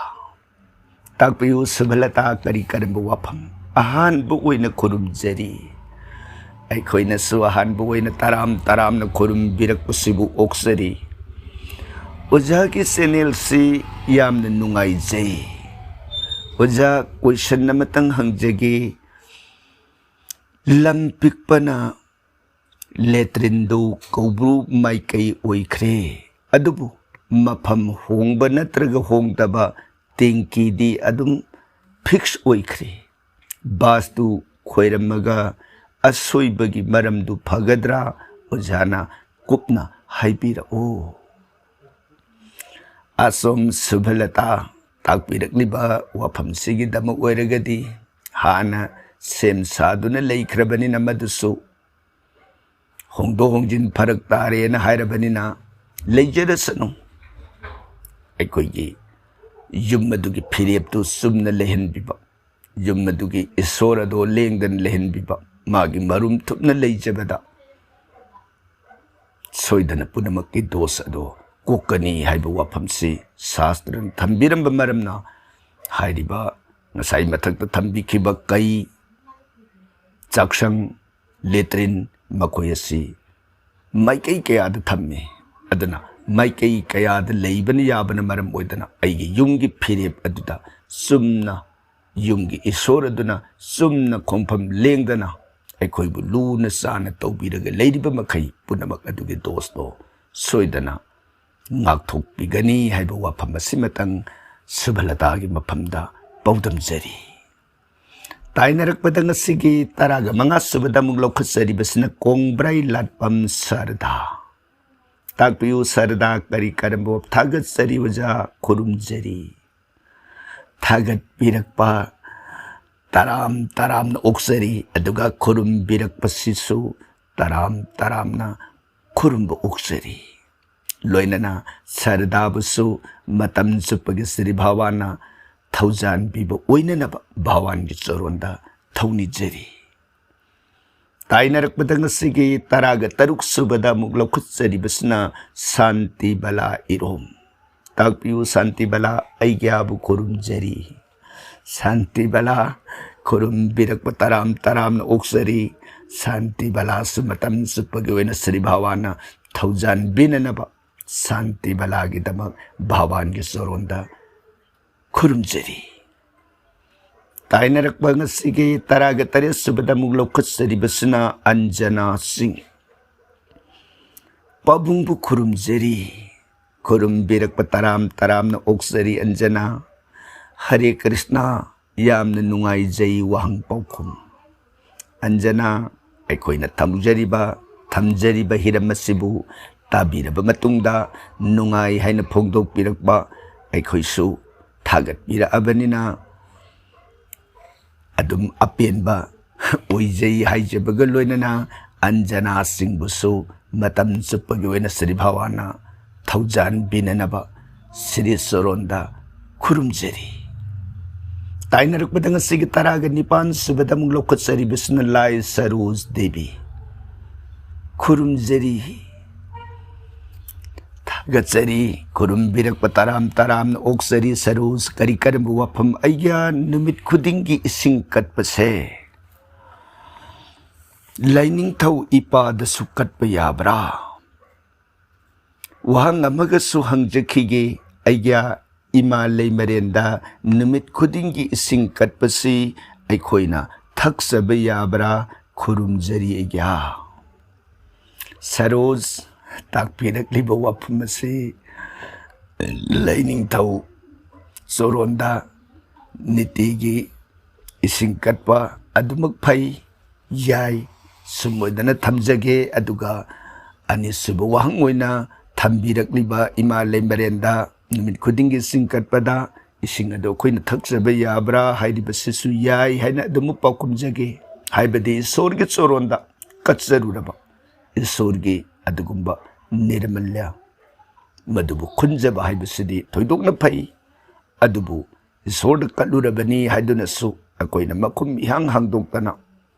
ꯇꯥꯛꯄꯤꯌꯨ ꯁꯨꯚꯂꯇꯥ, ꯀꯔꯤ ꯀꯔꯝꯕ ꯋꯥꯐꯝ? ꯑꯍꯥꯟꯕ ꯑꯣꯏꯅ ꯈꯨꯔꯨꯝꯖꯔꯤ꯫ ꯑꯩꯈꯣꯏꯅꯁꯨ ꯑꯍꯥꯟꯕ ꯑꯣꯏꯅ ꯇꯔꯥꯝ ꯇꯔꯥꯝꯅ ꯈꯨꯔꯨꯝꯕꯤꯔꯛꯄꯁꯤꯕꯨ ꯑꯣꯛꯆꯔꯤ꯫ ꯑꯣꯖꯥꯒꯤ ꯆꯦꯅꯦꯜꯁꯤ ꯌꯥꯝꯅ ꯅꯨꯡꯉꯥꯏꯖꯩ꯫ ꯑꯣꯖꯥ, ꯀꯣꯏꯁꯟ ꯑꯃꯇꯪ ꯍꯪꯖꯒꯦ꯫ ꯂꯝ ꯄꯤꯛꯄꯅ ꯂꯦꯇ꯭ꯔꯤꯟꯗꯨ ꯀꯧꯕ꯭ꯔꯨ ꯃꯥꯏꯀꯩ ꯑꯣꯏꯈ꯭ꯔꯦ, ꯑꯗꯨꯕꯨ ꯃꯐꯝ ꯍꯣꯡꯕ ꯅꯠꯇ꯭ꯔꯒ ꯍꯣꯡꯗꯕ ꯇꯦꯡꯀꯤꯗꯤ ꯑꯗꯨꯝ ꯐꯤꯛꯁ ꯑꯣꯏꯈ꯭ꯔꯦ꯫ ꯕꯥꯁꯇꯨ ꯈꯣꯏꯔꯝꯃꯒ ꯑꯁꯣꯏꯕꯒꯤ ꯃꯔꯝꯗꯨ ꯐꯒꯗ꯭ꯔꯥ? ꯑꯣꯖꯥꯅ ꯀꯨꯞꯅ ꯍꯥꯏꯕꯤꯔꯛꯑꯣ꯫ ꯑꯁꯣꯝ ꯁꯨꯚꯂꯇꯥ, ꯇꯥꯛꯄꯤꯔꯛꯂꯤꯕ ꯋꯥꯐꯝꯁꯤꯒꯤꯗꯃꯛ ꯑꯣꯏꯔꯒꯗꯤ ꯍꯥꯟꯅ ꯁꯦꯝ ꯁꯥꯗꯨꯅ ꯂꯩꯈ꯭ꯔꯕꯅꯤꯅ ꯃꯗꯨꯁꯨ ꯍꯣꯡꯗꯣꯛ ꯍꯣꯡꯖꯤꯟ ꯐꯔꯛ ꯇꯥꯔꯦꯅ ꯍꯥꯏꯔꯕꯅꯤꯅ ꯂꯩꯖꯔꯁꯅꯨ꯫ ꯑꯩꯈꯣꯏꯒꯤ ꯌꯨꯝ ꯑꯗꯨꯒꯤ ꯐꯤꯔꯦꯞꯇꯨ ꯆꯨꯝꯅ ꯂꯩꯍꯟꯕꯤꯕ, ꯌꯨꯝ ꯑꯗꯨꯒꯤ ꯏꯁꯣꯔ ꯑꯗꯣ ꯂꯦꯡꯗꯅ ꯂꯩꯍꯟꯕꯤꯕ, ꯃꯥꯒꯤ ꯃꯔꯨꯝ ꯊꯨꯞꯅ ꯂꯩꯖꯕꯗ ꯁꯣꯏꯗꯅ ꯄꯨꯝꯅꯃꯛꯀꯤ ꯗꯣꯁ ꯑꯗꯣ ꯀꯣꯛꯀꯅꯤ ꯍꯥꯏꯕ ꯋꯥꯐꯝꯁꯤ ꯁꯥꯁꯇ꯭ꯔꯅ ꯊꯝꯕꯤꯔꯝꯕ ꯃꯔꯝꯅ ꯍꯥꯏꯔꯤꯕ ꯉꯁꯥꯏ ꯃꯊꯛꯇ ꯊꯝꯕꯤꯈꯤꯕ ꯀꯩ, ꯆꯥꯛꯁꯪ, ꯂꯦꯇ꯭ꯔꯤꯟ ꯃꯈꯣꯏ ꯑꯁꯤ ꯃꯥꯏꯀꯩ ꯀꯌꯥꯗ ꯊꯝꯃꯤ꯫ ꯑꯗꯨꯅ ꯃꯥꯏꯀꯩ ꯀꯌꯥꯗ ꯂꯩꯕꯅ ꯌꯥꯕꯅ ꯃꯔꯝ ꯑꯣꯏꯗꯅ ꯑꯩꯒꯤ ꯌꯨꯝꯒꯤ ꯐꯤꯔꯦꯞ ꯑꯗꯨꯗ ꯆꯨꯝꯅ ꯌꯨꯝꯒꯤ ꯏꯁꯣꯔ ꯑꯗꯨꯅ ꯆꯨꯝꯅ ꯈꯣꯡꯐꯝ ꯂꯦꯡꯗꯅ ꯑꯩꯈꯣꯏꯕꯨ ꯂꯨꯅ ꯆꯥꯅ ꯇꯧꯕꯤꯔꯒ ꯂꯩꯔꯤꯕ ꯃꯈꯩ ꯄꯨꯝꯅꯃꯛ ꯑꯗꯨꯒꯤ ꯗꯣꯁꯇꯣ ꯁꯣꯏꯗꯅ ꯉꯥꯛꯊꯣꯛꯄꯤꯒꯅꯤ ꯍꯥꯏꯕ ꯋꯥꯐꯝ ꯑꯁꯤꯃꯇꯪ ꯁꯨꯚꯂꯇꯥꯒꯤ ꯃꯐꯝꯗ ꯄꯥꯎꯗꯝꯖꯔꯤ꯫ ꯇꯥꯏꯅꯔꯛꯄꯗ ꯉꯁꯤꯒꯤ ꯇꯔꯥꯒ ꯃꯉꯥ ꯁꯨꯕꯗ ꯑꯃꯨꯛ ꯂꯧꯈꯠꯆꯔꯤꯕꯁꯤꯅ ꯀꯣꯡꯕ꯭ꯔꯩ ꯂꯥꯠꯄꯝ ꯁꯔꯗꯥ꯫ ꯇꯥꯛꯄꯤꯌꯨ ꯁꯔꯗꯥ, ꯀꯔꯤ ꯀꯔꯝꯕ? ꯊꯥꯒꯠꯆꯔꯤ ꯑꯣꯖꯥ, ꯈꯨꯔꯨꯝꯖꯔꯤ꯫ ꯊꯥꯒꯠꯄꯤꯔꯛꯄ ꯇꯔꯥꯝ ꯇꯔꯥꯝꯅ ꯑꯣꯛꯆꯔꯤ, ꯑꯗꯨꯒ ꯈꯨꯔꯨꯝꯕꯤꯔꯛꯄꯁꯤꯁꯨ ꯇꯔꯥꯝ ꯇꯔꯥꯝꯅ ꯈꯨꯔꯨꯝꯕ ꯑꯣꯛꯆꯔꯤ꯫ ꯂꯣꯏꯅꯅ ꯁꯔꯗꯥꯕꯨꯁꯨ ꯃꯇꯝ ꯆꯨꯞꯄꯒꯤ ꯁ꯭ꯔꯤ ꯚꯒꯋꯥꯟꯅ ꯊꯧꯖꯥꯟꯕꯤꯕ ꯑꯣꯏꯅꯅꯕ ꯚꯒꯋꯥꯟꯒꯤ ꯆꯔꯣꯟꯗ ꯊꯧꯅꯤꯖꯔꯤ꯫ ꯇꯥꯏꯅꯔꯛꯄꯗ ꯉꯁꯤꯒꯤ ꯇꯔꯥꯒ ꯇꯔꯨꯛ ꯁꯨꯕꯗ ꯑꯃꯨꯛ ꯂꯧꯈꯠꯆꯔꯤꯕꯁꯤꯅ ꯁꯥꯟꯇꯤ ꯕꯂꯥ ꯏꯔꯣꯝ꯫ ꯇꯥꯛꯄꯤꯌꯨ ꯁꯥꯟꯇꯤ ꯕꯂꯥ, ꯑꯩꯒꯤ ꯑꯥꯕꯨ ꯈꯨꯔꯨꯝꯖꯔꯤ꯫ ꯁꯥꯟꯇꯤ ꯕꯂꯥ, ꯈꯨꯔꯨꯝꯕꯤꯔꯛꯄ ꯇꯔꯥꯝ ꯇꯔꯥꯝꯅ ꯑꯣꯛꯆꯔꯤ꯫ ꯁꯥꯟꯇꯤ ꯕꯂꯥꯁꯨ ꯃꯇꯝ ꯆꯨꯞꯄꯒꯤ ꯑꯣꯏꯅ ꯁ꯭ꯔꯤ ꯚꯒꯋꯥꯟꯅ ꯊꯧꯖꯥꯟꯕꯤꯅꯅꯕ ꯁꯥꯟꯇꯤ ꯕꯂꯥꯒꯤꯗꯃꯛ ꯚꯒꯋꯥꯟꯒꯤ ꯆꯔꯣꯟꯗ ꯈꯨꯔꯨꯝꯖꯔꯤ꯫ ꯇꯥꯏꯅꯔꯛꯄ ꯉꯁꯤꯒꯤ ꯇꯔꯥꯒ ꯇꯔꯦꯠ ꯁꯨꯕꯗ ꯑꯃꯨꯛ ꯂꯧꯈꯠꯆꯔꯤꯕꯁꯤꯅ ꯑꯟꯖꯅꯥ ꯁꯤꯡ꯫ ꯄꯥꯕꯨꯡꯕꯨ ꯈꯨꯔꯨꯝꯖꯔꯤ꯫ ꯈꯨꯔꯨꯝꯕꯤꯔꯛꯄ ꯇꯔꯥꯝ ꯇꯔꯥꯝꯅ ꯑꯣꯛꯆꯔꯤ ꯑꯟꯖꯅꯥ꯫ ꯍꯔꯦ ꯀ꯭ꯔꯤꯁꯅ, ꯌꯥꯝꯅ ꯅꯨꯡꯉꯥꯏꯖꯩ ꯋꯥꯍꯪ ꯄꯥꯎꯈꯨꯝ꯫ ꯑꯟꯖꯅꯥ, ꯑꯩꯈꯣꯏꯅ ꯊꯝꯖꯔꯤꯕ, ꯊꯝꯖꯔꯤꯕ ꯍꯤꯔꯝ ꯑꯁꯤꯕꯨ ꯇꯥꯕꯤꯔꯕ ꯃꯇꯨꯡꯗ ꯅꯨꯡꯉꯥꯏ ꯍꯥꯏꯅ ꯐꯣꯡꯗꯣꯛꯄꯤꯔꯛꯄ ꯑꯩꯈꯣꯏꯁꯨ ꯊꯥꯒꯠꯄꯤꯔꯛꯑꯕꯅꯤꯅ ꯑꯗꯨꯝ ꯑꯄꯦꯟꯕ ꯑꯣꯏꯖꯩ ꯍꯥꯏꯖꯕꯒ ꯂꯣꯏꯅꯅ ꯑꯟꯖꯅꯥꯁꯤꯡꯕꯨꯁꯨ ꯃꯇꯝ ꯆꯨꯞꯄꯒꯤ ꯑꯣꯏꯅ ꯁ꯭ꯔꯤ ꯚꯒꯋꯥꯟꯅ ꯊꯧꯖꯥꯟꯕꯤꯅꯅꯕ ꯁ꯭ꯔꯤ ꯆꯔꯣꯟꯗ ꯈꯨꯔꯨꯝꯖꯔꯤ꯫ ꯇꯥꯏꯅꯔꯛꯄꯗ ꯉꯁꯤꯒꯤ ꯇꯔꯥꯒ ꯅꯤꯄꯥꯟ ꯁꯨꯕꯗ ꯑꯃꯨꯛ ꯂꯧꯈꯠꯆꯔꯤꯕꯁꯤꯅ ꯂꯥꯏ ꯁꯔꯣꯖ ꯗꯦꯕꯤ꯫ ꯈꯨꯔꯨꯝꯖꯔꯤ, ꯊꯥꯒꯠꯆꯔꯤ, ꯈꯨꯔꯨꯝꯕꯤꯔꯛꯄ ꯇꯔꯥꯝ ꯇꯔꯥꯝꯅ ꯑꯣꯛꯆꯔꯤ꯫ ꯁꯔꯣꯖ, ꯀꯔꯤ ꯀꯔꯝꯕ ꯋꯥꯐꯝ? ꯑꯩꯒꯤ ꯅꯨꯃꯤꯠ ꯈꯨꯗꯤꯡꯒꯤ ꯏꯁꯤꯡ ꯀꯠꯄꯁꯦ ꯂꯥꯏꯅꯤꯡꯊꯧ ꯏꯄꯥꯗꯁꯨ ꯀꯠꯄ ꯌꯥꯕ꯭ꯔꯥ? ꯋꯥꯍꯪ ꯑꯃꯒꯁꯨ ꯍꯪꯖꯈꯤꯒꯦ꯫ ꯑꯩꯒꯤ ꯏꯃꯥ ꯂꯩꯃꯔꯦꯟꯗ ꯅꯨꯃꯤꯠ ꯈꯨꯗꯤꯡꯒꯤ ꯏꯁꯤꯡ ꯀꯠꯄꯁꯤ ꯑꯩꯈꯣꯏꯅ ꯊꯛꯆꯕ ꯌꯥꯕ꯭ꯔꯥ? ꯈꯨꯔꯨꯝꯖꯔꯤ ꯑꯩꯒꯤ꯫ ꯁꯔꯣꯖ, ꯇꯥꯛꯄꯤꯔꯛꯂꯤꯕ ꯋꯥꯐꯝ ꯑꯁꯤ ꯂꯥꯏꯅꯤꯡꯊꯧ ꯆꯔꯣꯟꯗ ꯅꯤꯇꯤꯒꯤ ꯏꯁꯤꯡ ꯀꯠꯄ ꯑꯗꯨꯃꯛ ꯐꯩ, ꯌꯥꯏ꯫ ꯁꯨꯝ ꯑꯣꯏꯗꯅ ꯊꯝꯖꯒꯦ꯫ ꯑꯗꯨꯒ ꯑꯅꯤꯁꯨꯕ ꯋꯥꯍꯪ ꯑꯣꯏꯅ ꯊꯝꯕꯤꯔꯛꯂꯤꯕ ꯏꯃꯥ ꯂꯩꯃꯔꯦꯟꯗ ꯅꯨꯃꯤꯠ ꯈꯨꯗꯤꯡꯒꯤ ꯆꯤꯡ ꯀꯠꯄꯗ ꯏꯁꯤꯡ ꯑꯗꯨ ꯑꯩꯈꯣꯏꯅ ꯊꯛꯆꯕ ꯌꯥꯕ꯭ꯔꯥ ꯍꯥꯏꯔꯤꯕꯁꯤꯁꯨ ꯌꯥꯏ ꯍꯥꯏꯅ ꯑꯗꯨꯃꯛ ꯄꯥꯎꯈꯨꯝꯖꯒꯦ꯫ ꯍꯥꯏꯕꯗꯤ ꯏꯁꯣꯔꯒꯤ ꯆꯣꯔꯣꯟꯗ ꯀꯠꯆꯔꯨꯔꯕ ꯏꯁꯣꯔꯒꯤ ꯑꯗꯨꯒꯨꯝꯕ ꯅꯤꯔꯃꯜꯂ ꯃꯗꯨꯕꯨ ꯈꯨꯟꯖꯕ ꯍꯥꯏꯕꯁꯤꯗꯤ ꯊꯣꯏꯗꯣꯛꯅ ꯐꯩ꯫ ꯑꯗꯨꯕꯨ ꯏꯁꯣꯔꯗ ꯀꯠꯂꯨꯔꯕꯅꯤ ꯍꯥꯏꯗꯨꯅꯁꯨ ꯑꯩꯈꯣꯏꯅ ꯃꯈꯨꯝ ꯏꯍꯥꯡ ꯍꯥꯡꯗꯣꯛꯇꯅ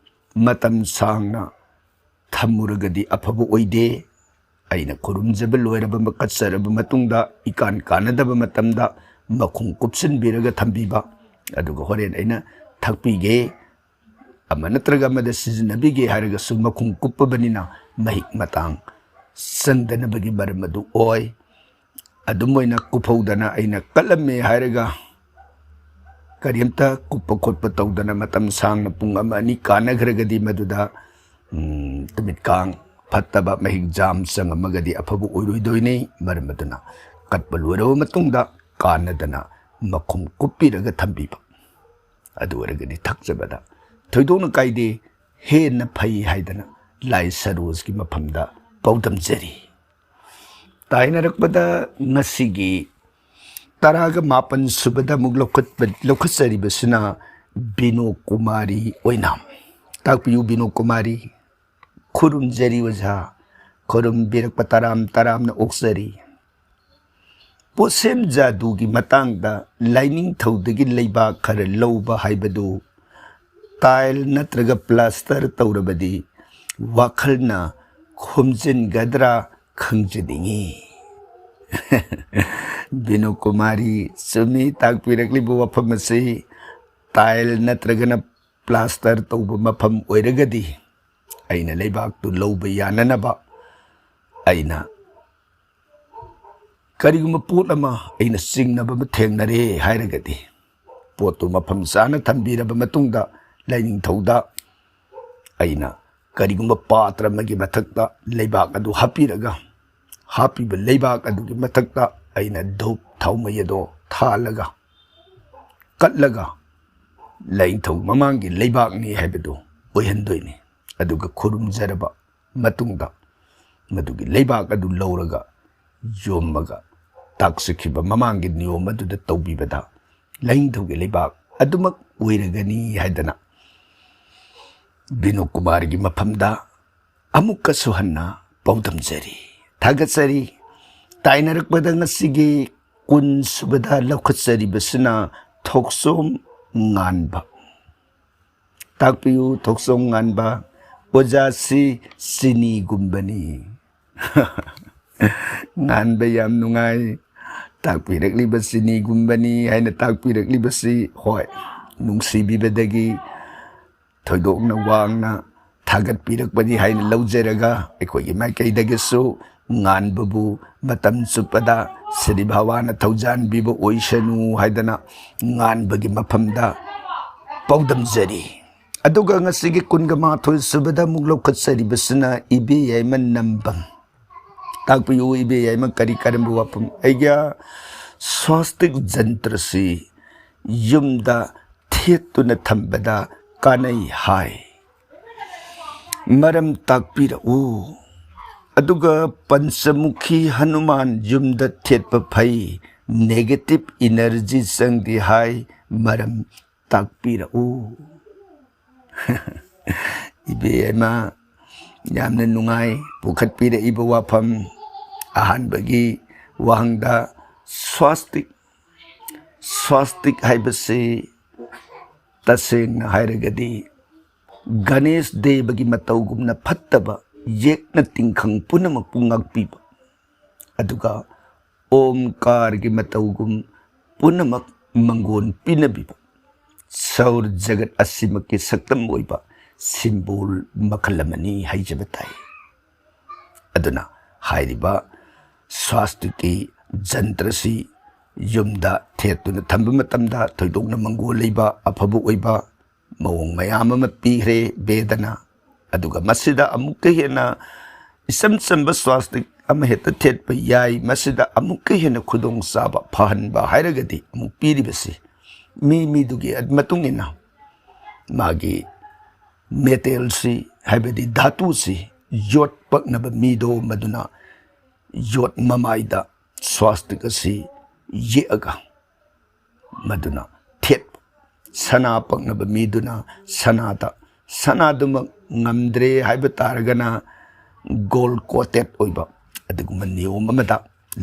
ꯃꯇꯝ ꯁꯥꯡꯅ ꯊꯝꯃꯨꯔꯒꯗꯤ ꯑꯐꯕ ꯑꯣꯏꯗꯦ꯫ ꯑꯩꯅ ꯈꯨꯔꯨꯝꯖꯕ ꯂꯣꯏꯔꯕ ꯃ-, ꯀꯠꯆꯔꯕ ꯃꯇꯨꯡꯗ ꯏꯀꯥꯟ ꯀꯥꯟꯅꯗꯕ ꯃꯇꯝꯗ ꯃꯈꯨꯝ ꯀꯨꯞꯁꯤꯟꯕꯤꯔꯒ ꯊꯝꯕꯤꯕ, ꯑꯗꯨꯒ ꯍꯣꯔꯦꯟ ꯑꯩꯅ ꯊꯛꯄꯤꯒꯦ, ꯑꯃ ꯅꯠꯇ꯭ꯔꯒ ꯑꯃꯗ ꯁꯤꯖꯤꯟꯅꯕꯤꯒꯦ ꯍꯥꯏꯔꯒꯁꯨ ꯃꯈꯨꯝ ꯀꯨꯞꯄꯕꯅꯤꯅ ꯃꯍꯤꯛ ꯃꯇꯥꯡ ꯆꯪꯗꯅꯕꯒꯤ ꯃꯔꯝ ꯑꯗꯨ ꯑꯣꯏ꯫ ꯑꯗꯨꯝ ꯑꯣꯏꯅ ꯀꯨꯞꯍꯧꯗꯅ ꯑꯩꯅ ꯀꯠꯂꯝꯃꯦ ꯍꯥꯏꯔꯒ ꯀꯔꯤꯝꯇ ꯀꯨꯞꯄ ꯈꯣꯠꯄ ꯇꯧꯗꯅ ꯃꯇꯝ ꯁꯥꯡꯅ ꯄꯨꯡ ꯑꯃ ꯑꯅꯤ ꯀꯥꯟꯅꯈ꯭ꯔꯒꯗꯤ ꯃꯗꯨꯗ, ꯎꯝ, ꯇꯨꯃꯤꯠꯀꯥꯡ ꯐꯠꯇꯕ ꯃꯍꯤꯛ ꯖꯥꯝ ꯆꯪꯉꯝꯃꯒꯗꯤ ꯑꯐꯕ ꯑꯣꯏꯔꯣꯏꯗꯣꯏꯅꯤ꯫ ꯃꯔꯝ ꯑꯗꯨꯅ ꯀꯠꯄ ꯂꯣꯏꯔꯕ ꯃꯇꯨꯡꯗ ꯀꯥꯟꯅꯗꯅ ꯃꯈꯨꯝ ꯀꯨꯞꯄꯤꯔꯒ ꯊꯝꯕꯤꯕ꯫ ꯑꯗꯨ ꯑꯣꯏꯔꯒꯗꯤ ꯊꯛꯆꯕꯗ ꯊꯣꯏꯗꯣꯛꯅ ꯀꯥꯏꯗꯦ, ꯍꯦꯟꯅ ꯐꯩ ꯍꯥꯏꯗꯅ ꯂꯥꯏ ꯁꯔꯣꯖꯒꯤ ꯃꯐꯝꯗ ꯄꯥꯎꯗꯝꯖꯔꯤ꯫ ꯇꯥꯏꯅꯔꯛꯄꯗ ꯉꯁꯤꯒꯤ ꯇꯔꯥꯒ ꯃꯥꯄꯟ ꯁꯨꯕꯗ ꯑꯃꯨꯛ ꯂꯧꯈꯠꯄ-, ꯂꯧꯈꯠꯆꯔꯤꯕꯁꯤꯅ ꯕꯤꯅꯣ ꯀꯨꯃꯥꯔꯤ ꯑꯣꯏꯅꯥꯝ꯫ ꯇꯥꯛꯄꯤꯌꯨ ꯕꯤꯅꯣ ꯀꯨꯃꯥꯔꯤ꯫ ꯈꯨꯔꯨꯝꯖꯔꯤ ꯑꯣꯖꯥ, ꯈꯨꯔꯨꯝꯕꯤꯔꯛꯄ ꯇꯔꯥꯝ ꯇꯔꯥꯝꯅ ꯑꯣꯛꯆꯔꯤ꯫ ꯄꯣꯠꯁꯦꯝ ꯖꯥꯗꯨꯒꯤ ꯃꯇꯥꯡꯗ ꯂꯥꯏꯅꯤꯡꯊꯧꯗꯒꯤ ꯂꯩꯕꯥꯛ ꯈꯔ ꯂꯧꯕ ꯍꯥꯏꯕꯗꯨ ꯇꯥꯏꯜ ꯅꯠꯇ꯭ꯔꯒ ꯄ꯭ꯂꯥꯁꯇꯔ ꯇꯧꯔꯕꯗꯤ ꯋꯥꯈꯜꯅ ꯈꯣꯝꯖꯤꯟꯒꯗ꯭ꯔꯥ ꯈꯪꯖꯅꯤꯡꯏ꯫ ꯕꯤꯅꯨ ꯀꯨꯃꯥꯔꯤ, ꯆꯨꯝꯃꯤ, ꯇꯥꯛꯄꯤꯔꯛꯂꯤꯕ ꯋꯥꯐꯝ ꯑꯁꯤ ꯇꯥꯏꯜ ꯅꯠꯇ꯭ꯔꯒꯅ ꯄ꯭ꯂꯥꯁꯇꯔ ꯇꯧꯕ ꯃꯐꯝ ꯑꯣꯏꯔꯒꯗꯤ ꯑꯩꯅ ꯂꯩꯕꯥꯛꯇꯨ ꯂꯧꯕ ꯌꯥꯅꯅꯕ ꯑꯩꯅ ꯀꯔꯤꯒꯨꯝꯕ ꯄꯣꯠ ꯑꯃ ꯑꯩꯅ ꯆꯤꯡꯅꯕ ꯑꯃ ꯊꯦꯡꯅꯔꯦ ꯍꯥꯏꯔꯒꯗꯤ, ꯄꯣꯠꯇꯨ ꯃꯐꯝ ꯆꯥꯅ ꯊꯝꯕꯤꯔꯕ ꯃꯇꯨꯡꯗ ꯂꯥꯏꯅꯤꯡꯊꯧꯗ ꯑꯩꯅ ꯀꯔꯤꯒꯨꯝꯕ ꯄꯥꯇ꯭ꯔ ꯑꯃꯒꯤ ꯃꯊꯛꯇ ꯂꯩꯕꯥꯛ ꯑꯗꯨ ꯍꯥꯞꯄꯤꯔꯒ, ꯍꯥꯞꯄꯤꯕ ꯂꯩꯕꯥꯛ ꯑꯗꯨꯒꯤ ꯃꯊꯛꯇ ꯑꯩꯅ ꯙꯨꯞ ꯊꯥꯎꯃꯩ ꯑꯗꯣ ꯊꯥꯜꯂꯒ, ꯀꯠꯂꯒ, ꯂꯥꯏꯅꯤꯡꯊꯧ ꯃꯃꯥꯡꯒꯤ ꯂꯩꯕꯥꯛꯅꯤ ꯍꯥꯏꯕꯗꯨ ꯑꯣꯏꯍꯟꯗꯣꯏꯅꯤ꯫ ꯑꯗꯨꯒ ꯈꯨꯔꯨꯝꯖꯔꯕ ꯃꯇꯨꯡꯗ ꯃꯗꯨꯒꯤ ꯂꯩꯕꯥꯛ ꯑꯗꯨ ꯂꯧꯔꯒ ꯌꯣꯝꯃꯒ ꯇꯥꯛꯆꯈꯤꯕ ꯃꯃꯥꯡꯒꯤ ꯅꯤꯌꯣꯝ ꯑꯗꯨꯗ ꯇꯧꯕꯤꯕꯗ ꯂꯥꯏꯅꯤꯡꯊꯧꯒꯤ ꯂꯩꯕꯥꯛ ꯑꯗꯨꯃꯛ ꯑꯣꯏꯔꯒꯅꯤ ꯍꯥꯏꯗꯅ ꯕꯤꯅꯨ ꯀꯨꯃꯥꯔꯒꯤ ꯃꯐꯝꯗ ꯑꯃꯨꯛꯀꯁꯨ ꯍꯟꯅ ꯄꯥꯎꯗꯝꯖꯔꯤ, ꯊꯥꯒꯠꯆꯔꯤ꯫ ꯇꯥꯏꯅꯔꯛꯄꯗ ꯉꯁꯤꯒꯤ ꯀꯨꯟ ꯁꯨꯕꯗ ꯂꯧꯈꯠꯆꯔꯤꯕꯁꯤꯅ ꯊꯣꯛꯆꯣꯝ ꯉꯥꯟꯕ꯫ ꯇꯥꯛꯄꯤꯌꯨ, ꯊꯣꯛꯆꯣꯝ ꯉꯥꯟꯕ, ꯑꯣꯖꯥꯁꯤ ꯆꯤꯅꯤꯒꯨꯝꯕꯅꯤ꯫ ꯉꯥꯟꯕ ꯌꯥꯝ ꯅꯨꯡꯉꯥꯏ꯫ ꯇꯥꯛꯄꯤꯔꯛꯂꯤꯕ ꯆꯤꯅꯤꯒꯨꯝꯕꯅꯤ ꯍꯥꯏꯅ ꯇꯥꯛꯄꯤꯔꯛꯂꯤꯕꯁꯤ, ꯍꯣꯏ, ꯅꯨꯡꯁꯤꯕꯤꯕꯗꯒꯤ ꯊꯣꯏꯗꯣꯛꯅ ꯋꯥꯡꯅ ꯊꯥꯒꯠꯄꯤꯔꯛꯄꯅꯤ ꯍꯥꯏꯅ ꯂꯧꯖꯔꯒ, ꯑꯩꯈꯣꯏꯒꯤ ꯃꯥꯏꯀꯩꯗꯒꯤꯁꯨ ꯉꯥꯟꯕꯕꯨ ꯃꯇꯝ ꯆꯨꯞꯄꯗ ꯁꯤꯔꯤ ꯕꯥꯕꯥꯅ ꯊꯧꯖꯥꯟꯕꯤꯕ ꯑꯣꯏꯁꯅꯨ ꯍꯥꯏꯗꯅ ꯉꯥꯟꯕꯒꯤ ꯃꯐꯝꯗ ꯄꯥꯎꯗꯝꯖꯔꯤ꯫ ꯑꯗꯨꯒ ꯉꯁꯤꯒꯤ ꯀꯨꯟꯒ ꯃꯥꯊꯣꯏ ꯁꯨꯕꯗ ꯑꯃꯨꯛ ꯂꯧꯈꯠꯆꯔꯤꯕꯁꯤꯅ ꯏꯕꯦ ꯌꯥꯏꯃ ꯅꯝꯕꯝ꯫ ꯇꯥꯛꯄꯤꯌꯨ, ꯏꯕꯦ ꯌꯥꯏꯃ, ꯀꯔꯤ ꯀꯔꯝꯕ ꯋꯥꯐꯝ? ꯑꯩꯒꯤ ꯁ꯭ꯋꯥꯁꯇꯤꯛ ꯖꯟꯇ꯭ꯔꯁꯤ ꯌꯨꯝꯗ ꯊꯦꯠꯇꯨꯅ ꯊꯝꯕꯗ ꯀꯥꯟꯅꯩ ꯍꯥꯏ꯫ ꯃꯔꯝ ꯇꯥꯛꯄꯤꯔꯛꯎ꯫ ꯑꯗꯨꯒ ꯄꯟꯆꯃꯨꯈꯤ ꯍꯅꯨꯃꯥꯟ ꯌꯨꯝꯗ ꯊꯦꯠꯄ ꯐꯩ, negative energy ꯆꯪꯗꯦ ꯍꯥꯏ꯫ ꯃꯔꯝ ꯇꯥꯛꯄꯤꯔꯛꯎ꯫ ꯏꯕꯦꯝꯃ, ꯌꯥꯝꯅ ꯅꯨꯡꯉꯥꯏ ꯄꯨꯈꯠꯄꯤꯔꯛꯏꯕ ꯋꯥꯐꯝ꯫ ꯑꯍꯥꯟꯕꯒꯤ ꯋꯥꯍꯪꯗ, ꯁ꯭ꯋꯥꯁꯇꯤꯛ, ꯁ꯭ꯋꯥꯁꯇꯤꯛ ꯍꯥꯏꯕꯁꯤ ꯇꯁꯦꯡꯅ ꯍꯥꯏꯔꯒꯗꯤ ꯒꯅꯦꯁ ꯗꯦꯕꯒꯤ ꯃꯇꯧꯒꯨꯝꯅ ꯐꯠꯇꯕ ꯌꯦꯛꯅ ꯇꯤꯡꯈꯪ ꯄꯨꯝꯅꯃꯛꯄꯨ ꯉꯥꯛꯄꯤꯕ, ꯑꯗꯨꯒ ꯑꯣꯝꯀꯥꯔꯒꯤ ꯃꯇꯧꯒꯨꯝ ꯄꯨꯝꯅꯃꯛ ꯃꯪꯒꯣꯟ ꯄꯤꯅꯕꯤꯕ ꯁꯧꯔ ꯖꯒꯠ ꯑꯁꯤꯃꯛꯀꯤ ꯁꯛꯇꯝ ꯑꯣꯏꯕ ꯁꯤꯝꯕꯣꯜ ꯃꯈꯜ ꯑꯃꯅꯤ ꯍꯥꯏꯖꯕ ꯇꯥꯏ꯫ ꯑꯗꯨꯅ ꯍꯥꯏꯔꯤꯕ ꯁ꯭ꯋꯥꯁꯇꯤꯛꯀꯤ ꯖꯟꯇ꯭ꯔꯁꯤ ꯌꯨꯝꯗ ꯊꯦꯠꯇꯨꯅ ꯊꯝꯕ ꯃꯇꯝꯗ ꯊꯣꯏꯗꯣꯛꯅ ꯃꯪꯒꯣꯜ ꯂꯩꯕ, ꯑꯐꯕ ꯑꯣꯏꯕ ꯃꯑꯣꯡ ꯃꯌꯥꯝ ꯑꯃ ꯄꯤꯈ꯭ꯔꯦ ꯕꯦꯗꯅ꯫ ꯑꯗꯨꯒ ꯃꯁꯤꯗ ꯑꯃꯨꯛꯀ ꯍꯦꯟꯅ ꯏꯆꯝ ꯆꯝꯕ ꯁ꯭ꯋꯥꯁꯇꯤꯛ ꯑꯃ ꯍꯦꯛꯇ ꯊꯦꯠꯄ ꯌꯥꯏ꯫ ꯃꯁꯤꯗ ꯑꯃꯨꯛꯀ ꯍꯦꯟꯅ ꯈꯨꯗꯣꯡꯆꯥꯕ ꯐꯍꯟꯕ ꯍꯥꯏꯔꯒꯗꯤ ꯑꯃꯨꯛ ꯄꯤꯔꯤꯕꯁꯤ ꯃꯤ ꯃꯤꯗꯨꯒꯤ ꯃꯇꯨꯡ ꯏꯟꯅ ꯃꯥꯒꯤ ꯃꯦꯇꯦꯜꯁꯤ, ꯍꯥꯏꯕꯗꯤ ꯙꯥꯇꯨꯁꯤ ꯌꯣꯠ ꯄꯛꯅꯕ ꯃꯤꯗꯣ ꯃꯗꯨꯅ ꯌꯣꯠ ꯃꯃꯥꯏꯗ ꯁ꯭ꯋꯥꯁꯇꯤꯛ ꯑꯁꯤ ꯌꯦꯛꯑꯒ ꯃꯗꯨꯅ ꯊꯦꯠꯄ꯫ ꯁꯅꯥ ꯄꯛꯅꯕ ꯃꯤꯗꯨꯅ ꯁꯅꯥꯗ, ꯁꯅꯥꯗꯨꯃꯛ ꯉꯝꯗ꯭ꯔꯦ ꯍꯥꯏꯕ ꯇꯥꯔꯒꯅ ꯒꯣꯜ ꯀꯣꯇꯦꯠ ꯑꯣꯏꯕ ꯑꯗꯨꯒꯨꯝꯕ ꯅꯤꯌꯣꯝ ꯑꯃꯗ,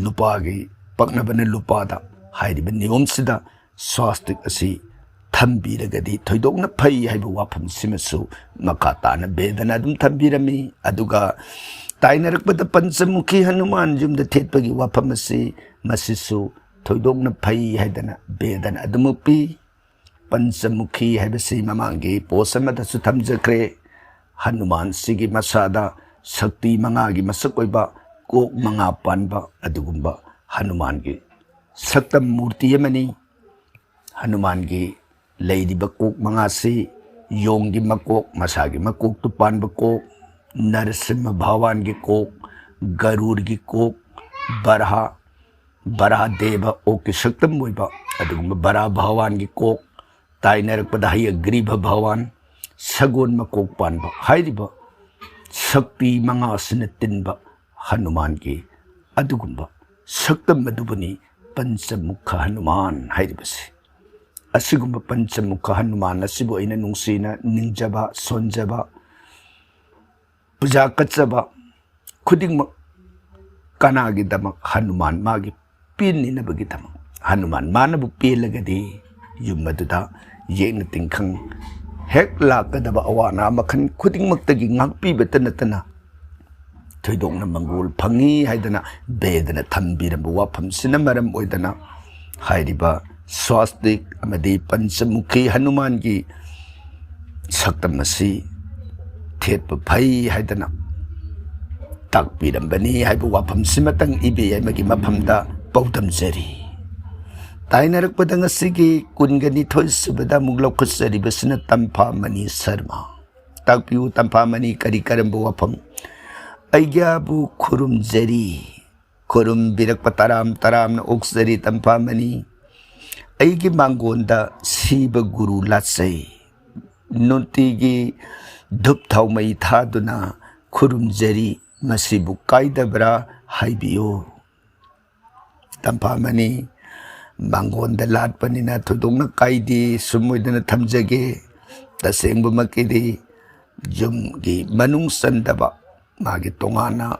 ꯂꯨꯄꯥꯒꯤ ꯄꯛꯅꯕꯅ ꯂꯨꯄꯥꯗ, ꯍꯥꯏꯔꯤꯕ ꯅꯤꯌꯣꯝꯁꯤꯗ ꯁ꯭ꯋꯥꯁꯇꯤꯛ ꯑꯁꯤ ꯊꯝꯕꯤꯔꯒꯗꯤ ꯊꯣꯏꯗꯣꯛꯅ ꯐꯩ ꯍꯥꯏꯕ ꯋꯥꯐꯝꯁꯤꯃꯁꯨ ꯃꯈꯥ ꯇꯥꯅ ꯕꯦꯗꯅ ꯑꯗꯨꯝ ꯊꯝꯕꯤꯔꯝꯃꯤ꯫ ꯑꯗꯨꯒ ꯇꯥꯏꯅꯔꯛꯄꯗ ꯄꯟꯆꯃꯨꯈꯤ ꯍꯅꯨꯃꯥꯟ ꯌꯨꯝꯗ ꯊꯦꯠꯄꯒꯤ ꯋꯥꯐꯝ ꯑꯁꯤ, ꯃꯁꯤꯁꯨ ꯊꯣꯏꯗꯣꯛꯅ ꯐꯩ ꯍꯥꯏꯗꯅ ꯕꯦꯗꯅ ꯑꯗꯨꯃꯛ ꯄꯤ꯫ ꯄꯟꯆꯃꯨꯈꯤ ꯍꯥꯏꯕꯁꯤ ꯃꯃꯥꯡꯒꯤ ꯄꯣꯁ ꯑꯃꯗꯁꯨ ꯊꯝꯖꯈ꯭ꯔꯦ꯫ ꯍꯅꯨꯃꯥꯟꯁꯤꯒꯤ ꯃꯁꯥꯗ ꯁꯛꯇꯤ ꯃꯉꯥꯒꯤ ꯃꯁꯛ ꯑꯣꯏꯕ ꯀꯣꯛ ꯃꯉꯥ ꯄꯥꯟꯕ ꯑꯗꯨꯒꯨꯝꯕ ꯍꯅꯨꯃꯥꯟꯒꯤ ꯁꯛꯇꯝ ꯃꯨꯔꯇꯤ ꯑꯃꯅꯤ꯫ ꯍꯅꯨꯃꯥꯟꯒꯤ ꯂꯩꯔꯤꯕ ꯀꯣꯛ ꯃꯉꯥꯁꯤ ꯌꯣꯡꯒꯤ ꯃꯀꯣꯛ, ꯃꯁꯥꯒꯤ ꯃꯀꯣꯛꯇꯨ ꯄꯥꯟꯕ ꯀꯣꯛ, ꯅꯔꯁꯤꯝꯍ ꯚꯒꯋꯥꯟꯒꯤ ꯀꯣꯛ, ꯒꯔꯨꯔꯒꯤ ꯀꯣꯛ, ꯕꯔꯥꯍ, ꯕꯔꯥꯍ ꯗꯦꯕ ꯑꯣꯛꯀꯤ ꯁꯛꯇꯝ ꯑꯣꯏꯕ ꯑꯗꯨꯒꯨꯝꯕ ꯕꯔꯥꯍ ꯚꯒꯋꯥꯟꯒꯤ ꯀꯣꯛ, ꯇꯥꯏꯅꯔꯛꯄꯗ ꯍꯌꯒ꯭ꯔꯤꯚ ꯚꯒꯋꯥꯟ, ꯁꯒꯣꯜ ꯃꯀꯣꯛ ꯄꯥꯟꯕ ꯍꯥꯏꯔꯤꯕ ꯁꯛꯇꯤ ꯃꯉꯥ ꯑꯁꯤꯅ ꯇꯤꯟꯕ ꯍꯅꯨꯃꯥꯟꯒꯤ ꯑꯗꯨꯒꯨꯝꯕ ꯁꯛꯇꯝ ꯑꯗꯨꯕꯨꯅꯤ ꯄꯟꯆꯃꯨꯈ ꯍꯅꯨꯃꯥꯟ ꯍꯥꯏꯔꯤꯕꯁꯤ꯫ ꯑꯁꯤꯒꯨꯝꯕ ꯄꯟꯆꯃꯨꯈ ꯍꯅꯨꯃꯥꯟ ꯑꯁꯤꯕꯨ ꯑꯩꯅ ꯅꯨꯡꯁꯤꯅ ꯅꯤꯡꯖꯕ, ꯁꯣꯟꯖꯕ, ꯄꯨꯖꯥ ꯀꯠꯆꯕ ꯈꯨꯗꯤꯡꯃꯛ ꯀꯅꯥꯒꯤꯗꯃꯛ? ꯍꯅꯨꯃꯥꯟ ꯃꯥꯒꯤ ꯄꯦꯟꯅꯅꯕꯒꯤꯗꯃꯛ꯫ ꯍꯅꯨꯃꯥꯟ ꯃꯥꯅꯕꯨ ꯄꯦꯜꯂꯒꯗꯤ ꯌꯨꯝ ꯑꯗꯨꯗ ꯌꯦꯛꯅ ꯇꯤꯡꯈꯪ ꯍꯦꯛ ꯂꯥꯛꯀꯗꯕ ꯑꯋꯥ ꯑꯅꯥ ꯃꯈꯜ ꯈꯨꯗꯤꯡꯃꯛꯇꯒꯤ ꯉꯥꯛꯄꯤꯕꯇ ꯅꯠꯇꯅ ꯊꯣꯏꯗꯣꯛꯅ ꯃꯪꯒꯣꯜ ꯐꯪꯏ ꯍꯥꯏꯗꯅ ꯕꯦꯗꯅ ꯊꯝꯕꯤꯔꯝꯕ ꯋꯥꯐꯝꯁꯤꯅ ꯃꯔꯝ ꯑꯣꯏꯗꯅ ꯍꯥꯏꯔꯤꯕ ꯁ꯭ꯋꯥꯁꯇꯤꯛ ꯑꯃꯗꯤ ꯄꯟꯆꯃꯨꯈꯤ ꯍꯅꯨꯃꯥꯟꯒꯤ ꯁꯛꯇꯝ ꯑꯁꯤ ꯊꯦꯠꯄ ꯐꯩ ꯍꯥꯏꯗꯅ ꯇꯥꯛꯄꯤꯔꯝꯕꯅꯤ ꯍꯥꯏꯕ ꯋꯥꯐꯝꯁꯤꯃꯇꯪ ꯏꯕꯦ ꯌꯥꯏꯃꯒꯤ ꯃꯐꯝꯗ ꯄꯥꯎꯗꯝꯖꯔꯤ꯫ ꯇꯥꯏꯅꯔꯛꯄꯗ ꯉꯁꯤꯒꯤ ꯀꯨꯟꯒ ꯅꯤꯊꯣꯏ ꯁꯨꯕꯗ ꯑꯃꯨꯛ ꯂꯧꯈꯠꯆꯔꯤꯕꯁꯤꯅ ꯇꯝꯐꯥꯃꯅꯤ ꯁꯔꯃ꯫ ꯇꯥꯛꯄꯤꯌꯨ, ꯇꯝꯐꯥꯃꯅꯤ ꯀꯔꯤ ꯀꯔꯝꯕ ꯋꯥꯐꯝ? ꯑꯩꯒ꯭ꯌꯥꯕꯨ ꯈꯨꯔꯨꯝꯖꯔꯤ꯫ ꯈꯨꯔꯨꯝꯕꯤꯔꯛꯄ ꯇꯔꯥꯝ ꯇꯔꯥꯝꯅ ꯑꯣꯛꯆꯔꯤ ꯇꯝꯐꯥꯃꯅꯤ꯫ ꯑꯩꯒꯤ ꯃꯥꯡꯒꯣꯟꯗ ꯁꯤꯕ ꯒꯨꯔꯨ ꯂꯥꯠꯆꯩ꯫ ꯅꯨꯡꯇꯤꯒꯤ ꯙꯨꯞ ꯊꯥꯎꯃꯩ ꯊꯥꯗꯨꯅ ꯈꯨꯔꯨꯝꯖꯔꯤ, ꯃꯁꯤꯕꯨ ꯀꯥꯏꯗꯕ꯭ꯔꯥ ꯍꯥꯏꯕꯤꯌꯨ꯫ ꯇꯝꯐꯥꯃꯅꯤ, ꯃꯥꯡꯒꯣꯟꯗ ꯂꯥꯠꯄꯅꯤꯅ ꯊꯣꯏꯗꯣꯛꯅ ꯀꯥꯏꯗꯦ, ꯁꯨꯝ ꯑꯣꯏꯗꯅ ꯊꯝꯖꯒꯦ꯫ ꯇꯁꯦꯡꯕꯃꯛꯀꯤꯗꯤ ꯌꯨꯝꯒꯤ ꯃꯅꯨꯡ ꯆꯟꯗꯕ, ꯃꯥꯒꯤ ꯇꯣꯉꯥꯟꯅ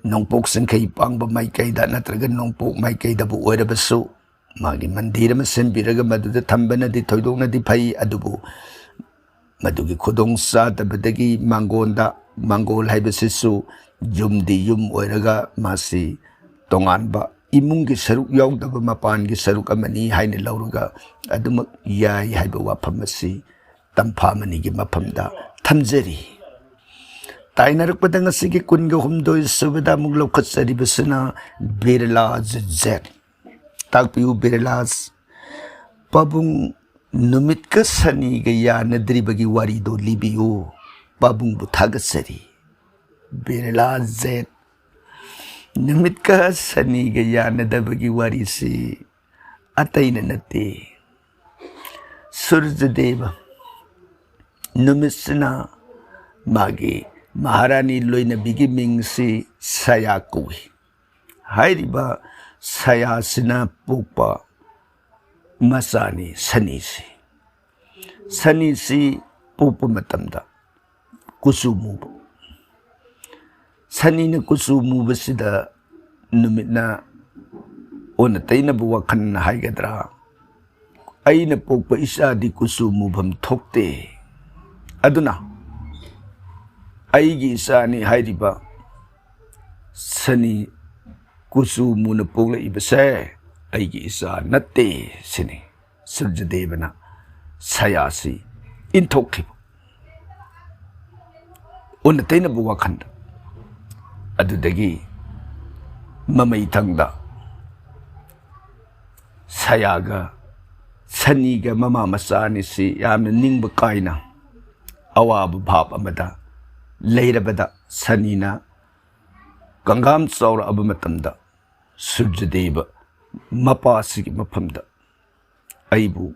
ꯅꯣꯡꯄꯣꯛ ꯆꯤꯡꯈꯩ ꯄꯥꯡꯕ ꯃꯥꯏꯀꯩꯗ ꯅꯠꯇ꯭ꯔꯒ ꯅꯣꯡꯄꯣꯛ ꯃꯥꯏꯀꯩꯗꯕꯨ ꯑꯣꯏꯔꯕꯁꯨ, ꯃꯥꯒꯤ ꯃꯟꯗꯤꯔ ꯑꯃ ꯁꯦꯝꯕꯤꯔꯒ ꯃꯗꯨꯗ ꯊꯝꯕꯅꯗꯤ ꯊꯣꯏꯗꯣꯛꯅꯗꯤ ꯐꯩ꯫ ꯑꯗꯨꯕꯨ ꯃꯗꯨꯒꯤ ꯈꯨꯗꯣꯡ ꯆꯥꯗꯕꯗꯒꯤ ꯃꯥꯡꯒꯣꯟꯗ, ꯃꯥꯡꯒꯣꯜ ꯍꯥꯏꯕꯁꯤꯁꯨ ꯌꯨꯝꯗꯤ ꯌꯨꯝ ꯑꯣꯏꯔꯒ ꯃꯥꯁꯤ ꯇꯣꯉꯥꯟꯕ ꯏꯃꯨꯡꯒꯤ ꯁꯔꯨꯛ ꯌꯥꯎꯗꯕ ꯃꯄꯥꯟꯒꯤ ꯁꯔꯨꯛ ꯑꯃꯅꯤ ꯍꯥꯏꯅ ꯂꯧꯔꯒ ꯑꯗꯨꯃꯛ ꯌꯥꯏ ꯍꯥꯏꯕ ꯋꯥꯐꯝ ꯑꯁꯤ ꯇꯝꯐꯥꯃꯅꯤꯒꯤ ꯃꯐꯝꯗ ꯊꯝꯖꯔꯤ꯫ ꯇꯥꯏꯅꯔꯛꯄꯗ ꯉꯁꯤꯒꯤ ꯀꯨꯟꯒ ꯍꯨꯝꯗꯣꯏ ꯁꯨꯕꯗ ꯑꯃꯨꯛ ꯂꯧꯈꯠꯆꯔꯤꯕꯁꯤꯅ ꯕꯤꯔꯂꯥ ꯖꯦꯠ꯫ ꯇꯥꯛꯄꯤꯌꯨ ꯕꯤꯔꯂꯥꯁ꯫ ꯄꯥꯕꯨꯡ, ꯅꯨꯃꯤꯠꯀ ꯁꯅꯤꯒ ꯌꯥꯅꯗ꯭ꯔꯤꯕꯒꯤ ꯋꯥꯔꯤꯗꯣ ꯂꯤꯕꯤꯌꯨ꯫ ꯄꯥꯕꯨꯡꯕꯨ ꯊꯥꯒꯠꯆꯔꯤ꯫ ꯕꯤꯔꯂꯥ ꯖꯦꯠ꯫ ꯅꯨꯃꯤꯠꯀ ꯁꯅꯤꯒ ꯌꯥꯅꯗꯕꯒꯤ ꯋꯥꯔꯤꯁꯤ ꯑꯇꯩꯅ ꯅꯠꯇꯦ, ꯁꯨꯔꯖꯗꯦꯕ꯫ ꯅꯨꯃꯤꯠꯁꯤꯅ ꯃꯥꯒꯤ ꯃꯍꯥꯔꯥꯅꯤ ꯂꯣꯏꯅꯕꯤꯒꯤ ꯃꯤꯡꯁꯤ ꯁꯌꯥ ꯀꯧꯏ꯫ ꯍꯥꯏꯔꯤꯕ ꯁꯌꯥꯁꯤꯅ ꯄꯣꯛꯄ ꯃꯆꯥꯅꯤ ꯁꯅꯤꯁꯤ꯫ ꯁꯅꯤꯁꯤ ꯄꯣꯛꯄ ꯃꯇꯝꯗ ꯀꯨꯆꯨ ꯃꯨꯕ, ꯁꯅꯤꯅ ꯀꯨꯆꯨ ꯃꯨꯕꯁꯤꯗ ꯅꯨꯃꯤꯠꯅ ꯑꯣꯟꯅ ꯇꯩꯅꯕ ꯋꯥꯈꯜ ꯍꯥꯏꯒꯗ꯭ꯔꯥ, "ꯑꯩꯅ ꯄꯣꯛꯄ ꯏꯆꯥꯗꯤ ꯀꯨꯆꯨ ꯃꯨꯐꯝ ꯊꯣꯛꯇꯦ, ꯑꯗꯨꯅ ꯑꯩꯒꯤ ꯏꯆꯥꯅꯤ ꯍꯥꯏꯔꯤꯕ ꯁꯅꯤ ꯀꯨꯆꯨ ꯃꯨꯅ ꯄꯣꯛꯂꯛꯏꯕꯁꯦ ꯑꯩꯒꯤ ꯏꯆꯥ ꯅꯠꯇꯦ" ꯁꯤꯅꯤ ꯁꯨꯔꯖꯗꯦꯕꯅ ꯁꯌꯥꯁꯤ ꯏꯟꯊꯣꯛꯈꯤꯕ꯫ ꯑꯣꯟꯅ ꯇꯩꯅꯕ ꯋꯥꯈꯜꯗ꯫ ꯑꯗꯨꯗꯒꯤ ꯃꯃꯩꯊꯪꯗ ꯁꯌꯥꯒ ꯁꯅꯤꯒ ꯃꯃꯥ ꯃꯆꯥ ꯑꯅꯤꯁꯤ ꯌꯥꯝꯅ ꯅꯤꯡꯕ ꯀꯥꯏꯅ ꯑꯋꯥꯕ ꯚꯥꯞ ꯑꯃꯗ ꯂꯩꯔꯕꯗ, ꯁꯅꯤꯅ ꯀꯪꯒꯥꯝ ꯆꯥꯎꯔꯛꯑꯕ ꯃꯇꯝꯗ ꯁꯨꯔꯖꯗꯦꯕ ꯃꯄꯥꯁꯤꯒꯤ ꯃꯐꯝꯗ, "ꯑꯩꯕꯨ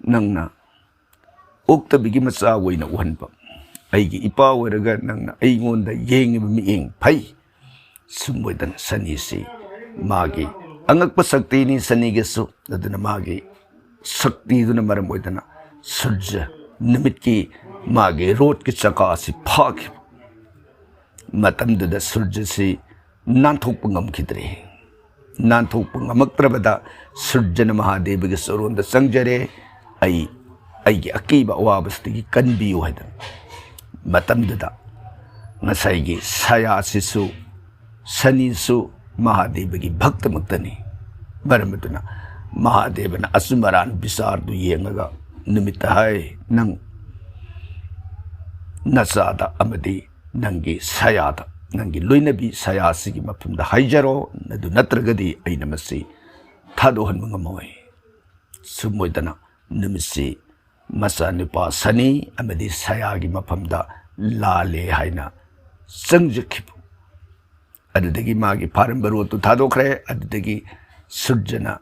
ꯅꯪꯅ ꯑꯣꯛꯇꯕꯤꯒꯤ ꯃꯆꯥ ꯑꯣꯏꯅ ꯎꯍꯟꯕ, ꯑꯩꯒꯤ ꯏꯄꯥ ꯑꯣꯏꯔꯒ ꯅꯪꯅ ꯑꯩꯉꯣꯟꯗ ꯌꯦꯡꯉꯤꯕ ꯃꯤꯠꯌꯦꯡ ꯐꯩ꯫ ꯁꯨꯝ ꯑꯣꯏꯗꯅ ꯁꯅꯤꯁꯤ ꯃꯥꯒꯤ ꯑꯉꯛꯄ ꯁꯛꯇꯤꯅꯤ ꯁꯅꯤꯒꯤꯁꯨ꯫ ꯑꯗꯨꯅ ꯃꯥꯒꯤ ꯁꯛꯇꯤꯗꯨꯅ ꯃꯔꯝ ꯑꯣꯏꯗꯅ ꯁꯨꯔꯖ, ꯅꯨꯃꯤꯠꯀꯤ ꯃꯥꯒꯤ ꯔꯣꯠꯀꯤ ꯆꯀꯥ ꯑꯁꯤ ꯐꯥꯈꯤꯕ ꯃꯇꯝꯗꯨꯗ ꯁꯨꯔꯖꯁꯤ ꯅꯥꯟꯊꯣꯛꯄ ꯉꯝꯈꯤꯗ꯭ꯔꯦ꯫ ꯅꯥꯟꯊꯣꯛꯄ ꯉꯝꯃꯛꯇ꯭ꯔꯕꯗ ꯁꯨꯔꯖꯅ ꯃꯍꯥꯗꯦꯕꯒꯤ ꯆꯔꯣꯟꯗ ꯆꯪꯖꯔꯦ, "ꯑꯩ, ꯑꯩꯒꯤ ꯑꯀꯤꯕ ꯑꯋꯥꯕꯁꯤꯗꯒꯤ ꯀꯟꯕꯤꯌꯨ" ꯍꯥꯏꯗꯅ꯫ ꯃꯇꯝꯗꯨꯗ ꯉꯁꯥꯏꯒꯤ ꯁꯌꯥꯁꯤꯁꯨ, ꯁꯅꯤꯁꯨ ꯃꯍꯥꯗꯦꯕꯒꯤ ꯚꯛꯇꯃꯛꯇꯅꯤ꯫ ꯃꯔꯝ ꯑꯗꯨꯅ ꯃꯍꯥꯗꯦꯕꯅ ꯑꯆꯨꯝ ꯑꯔꯥꯟ ꯕꯤꯆꯥꯔꯗꯨ ꯌꯦꯡꯉꯒ ꯅꯨꯃꯤꯠꯇ ꯍꯥꯏ, "ꯅꯪ ꯅꯆꯥꯗ ꯑꯃꯗꯤ ꯅꯪꯒꯤ ꯁꯌꯥꯗ, ꯅꯪꯒꯤ ꯂꯣꯏꯅꯕꯤ ꯁꯌꯥꯁꯤꯒꯤ ꯃꯐꯝꯗ ꯍꯥꯏꯖꯔꯣ, ꯑꯗꯨ ꯅꯠꯇ꯭ꯔꯒꯗꯤ ꯑꯩꯅ ꯃꯁꯤ ꯊꯥꯗꯣꯛꯍꯟꯕ ꯉꯝꯃꯣꯏ"꯫ ꯁꯨꯝ ꯑꯣꯏꯗꯅ ꯅꯨꯃꯤꯠꯁꯤ ꯃꯆꯥꯅꯨꯄꯥ ꯁꯅꯤ ꯑꯃꯗꯤ ꯁꯌꯥꯒꯤ ꯃꯐꯝꯗ ꯂꯥꯜꯂꯦ ꯍꯥꯏꯅ ꯆꯪꯖꯈꯤꯕ꯫ ꯑꯗꯨꯗꯒꯤ ꯃꯥꯒꯤ ꯐꯥꯔꯝꯕ ꯔꯣꯠꯇꯨ ꯊꯥꯗꯣꯛꯈ꯭ꯔꯦ꯫ ꯑꯗꯨꯗꯒꯤ ꯁꯨꯔꯖꯅ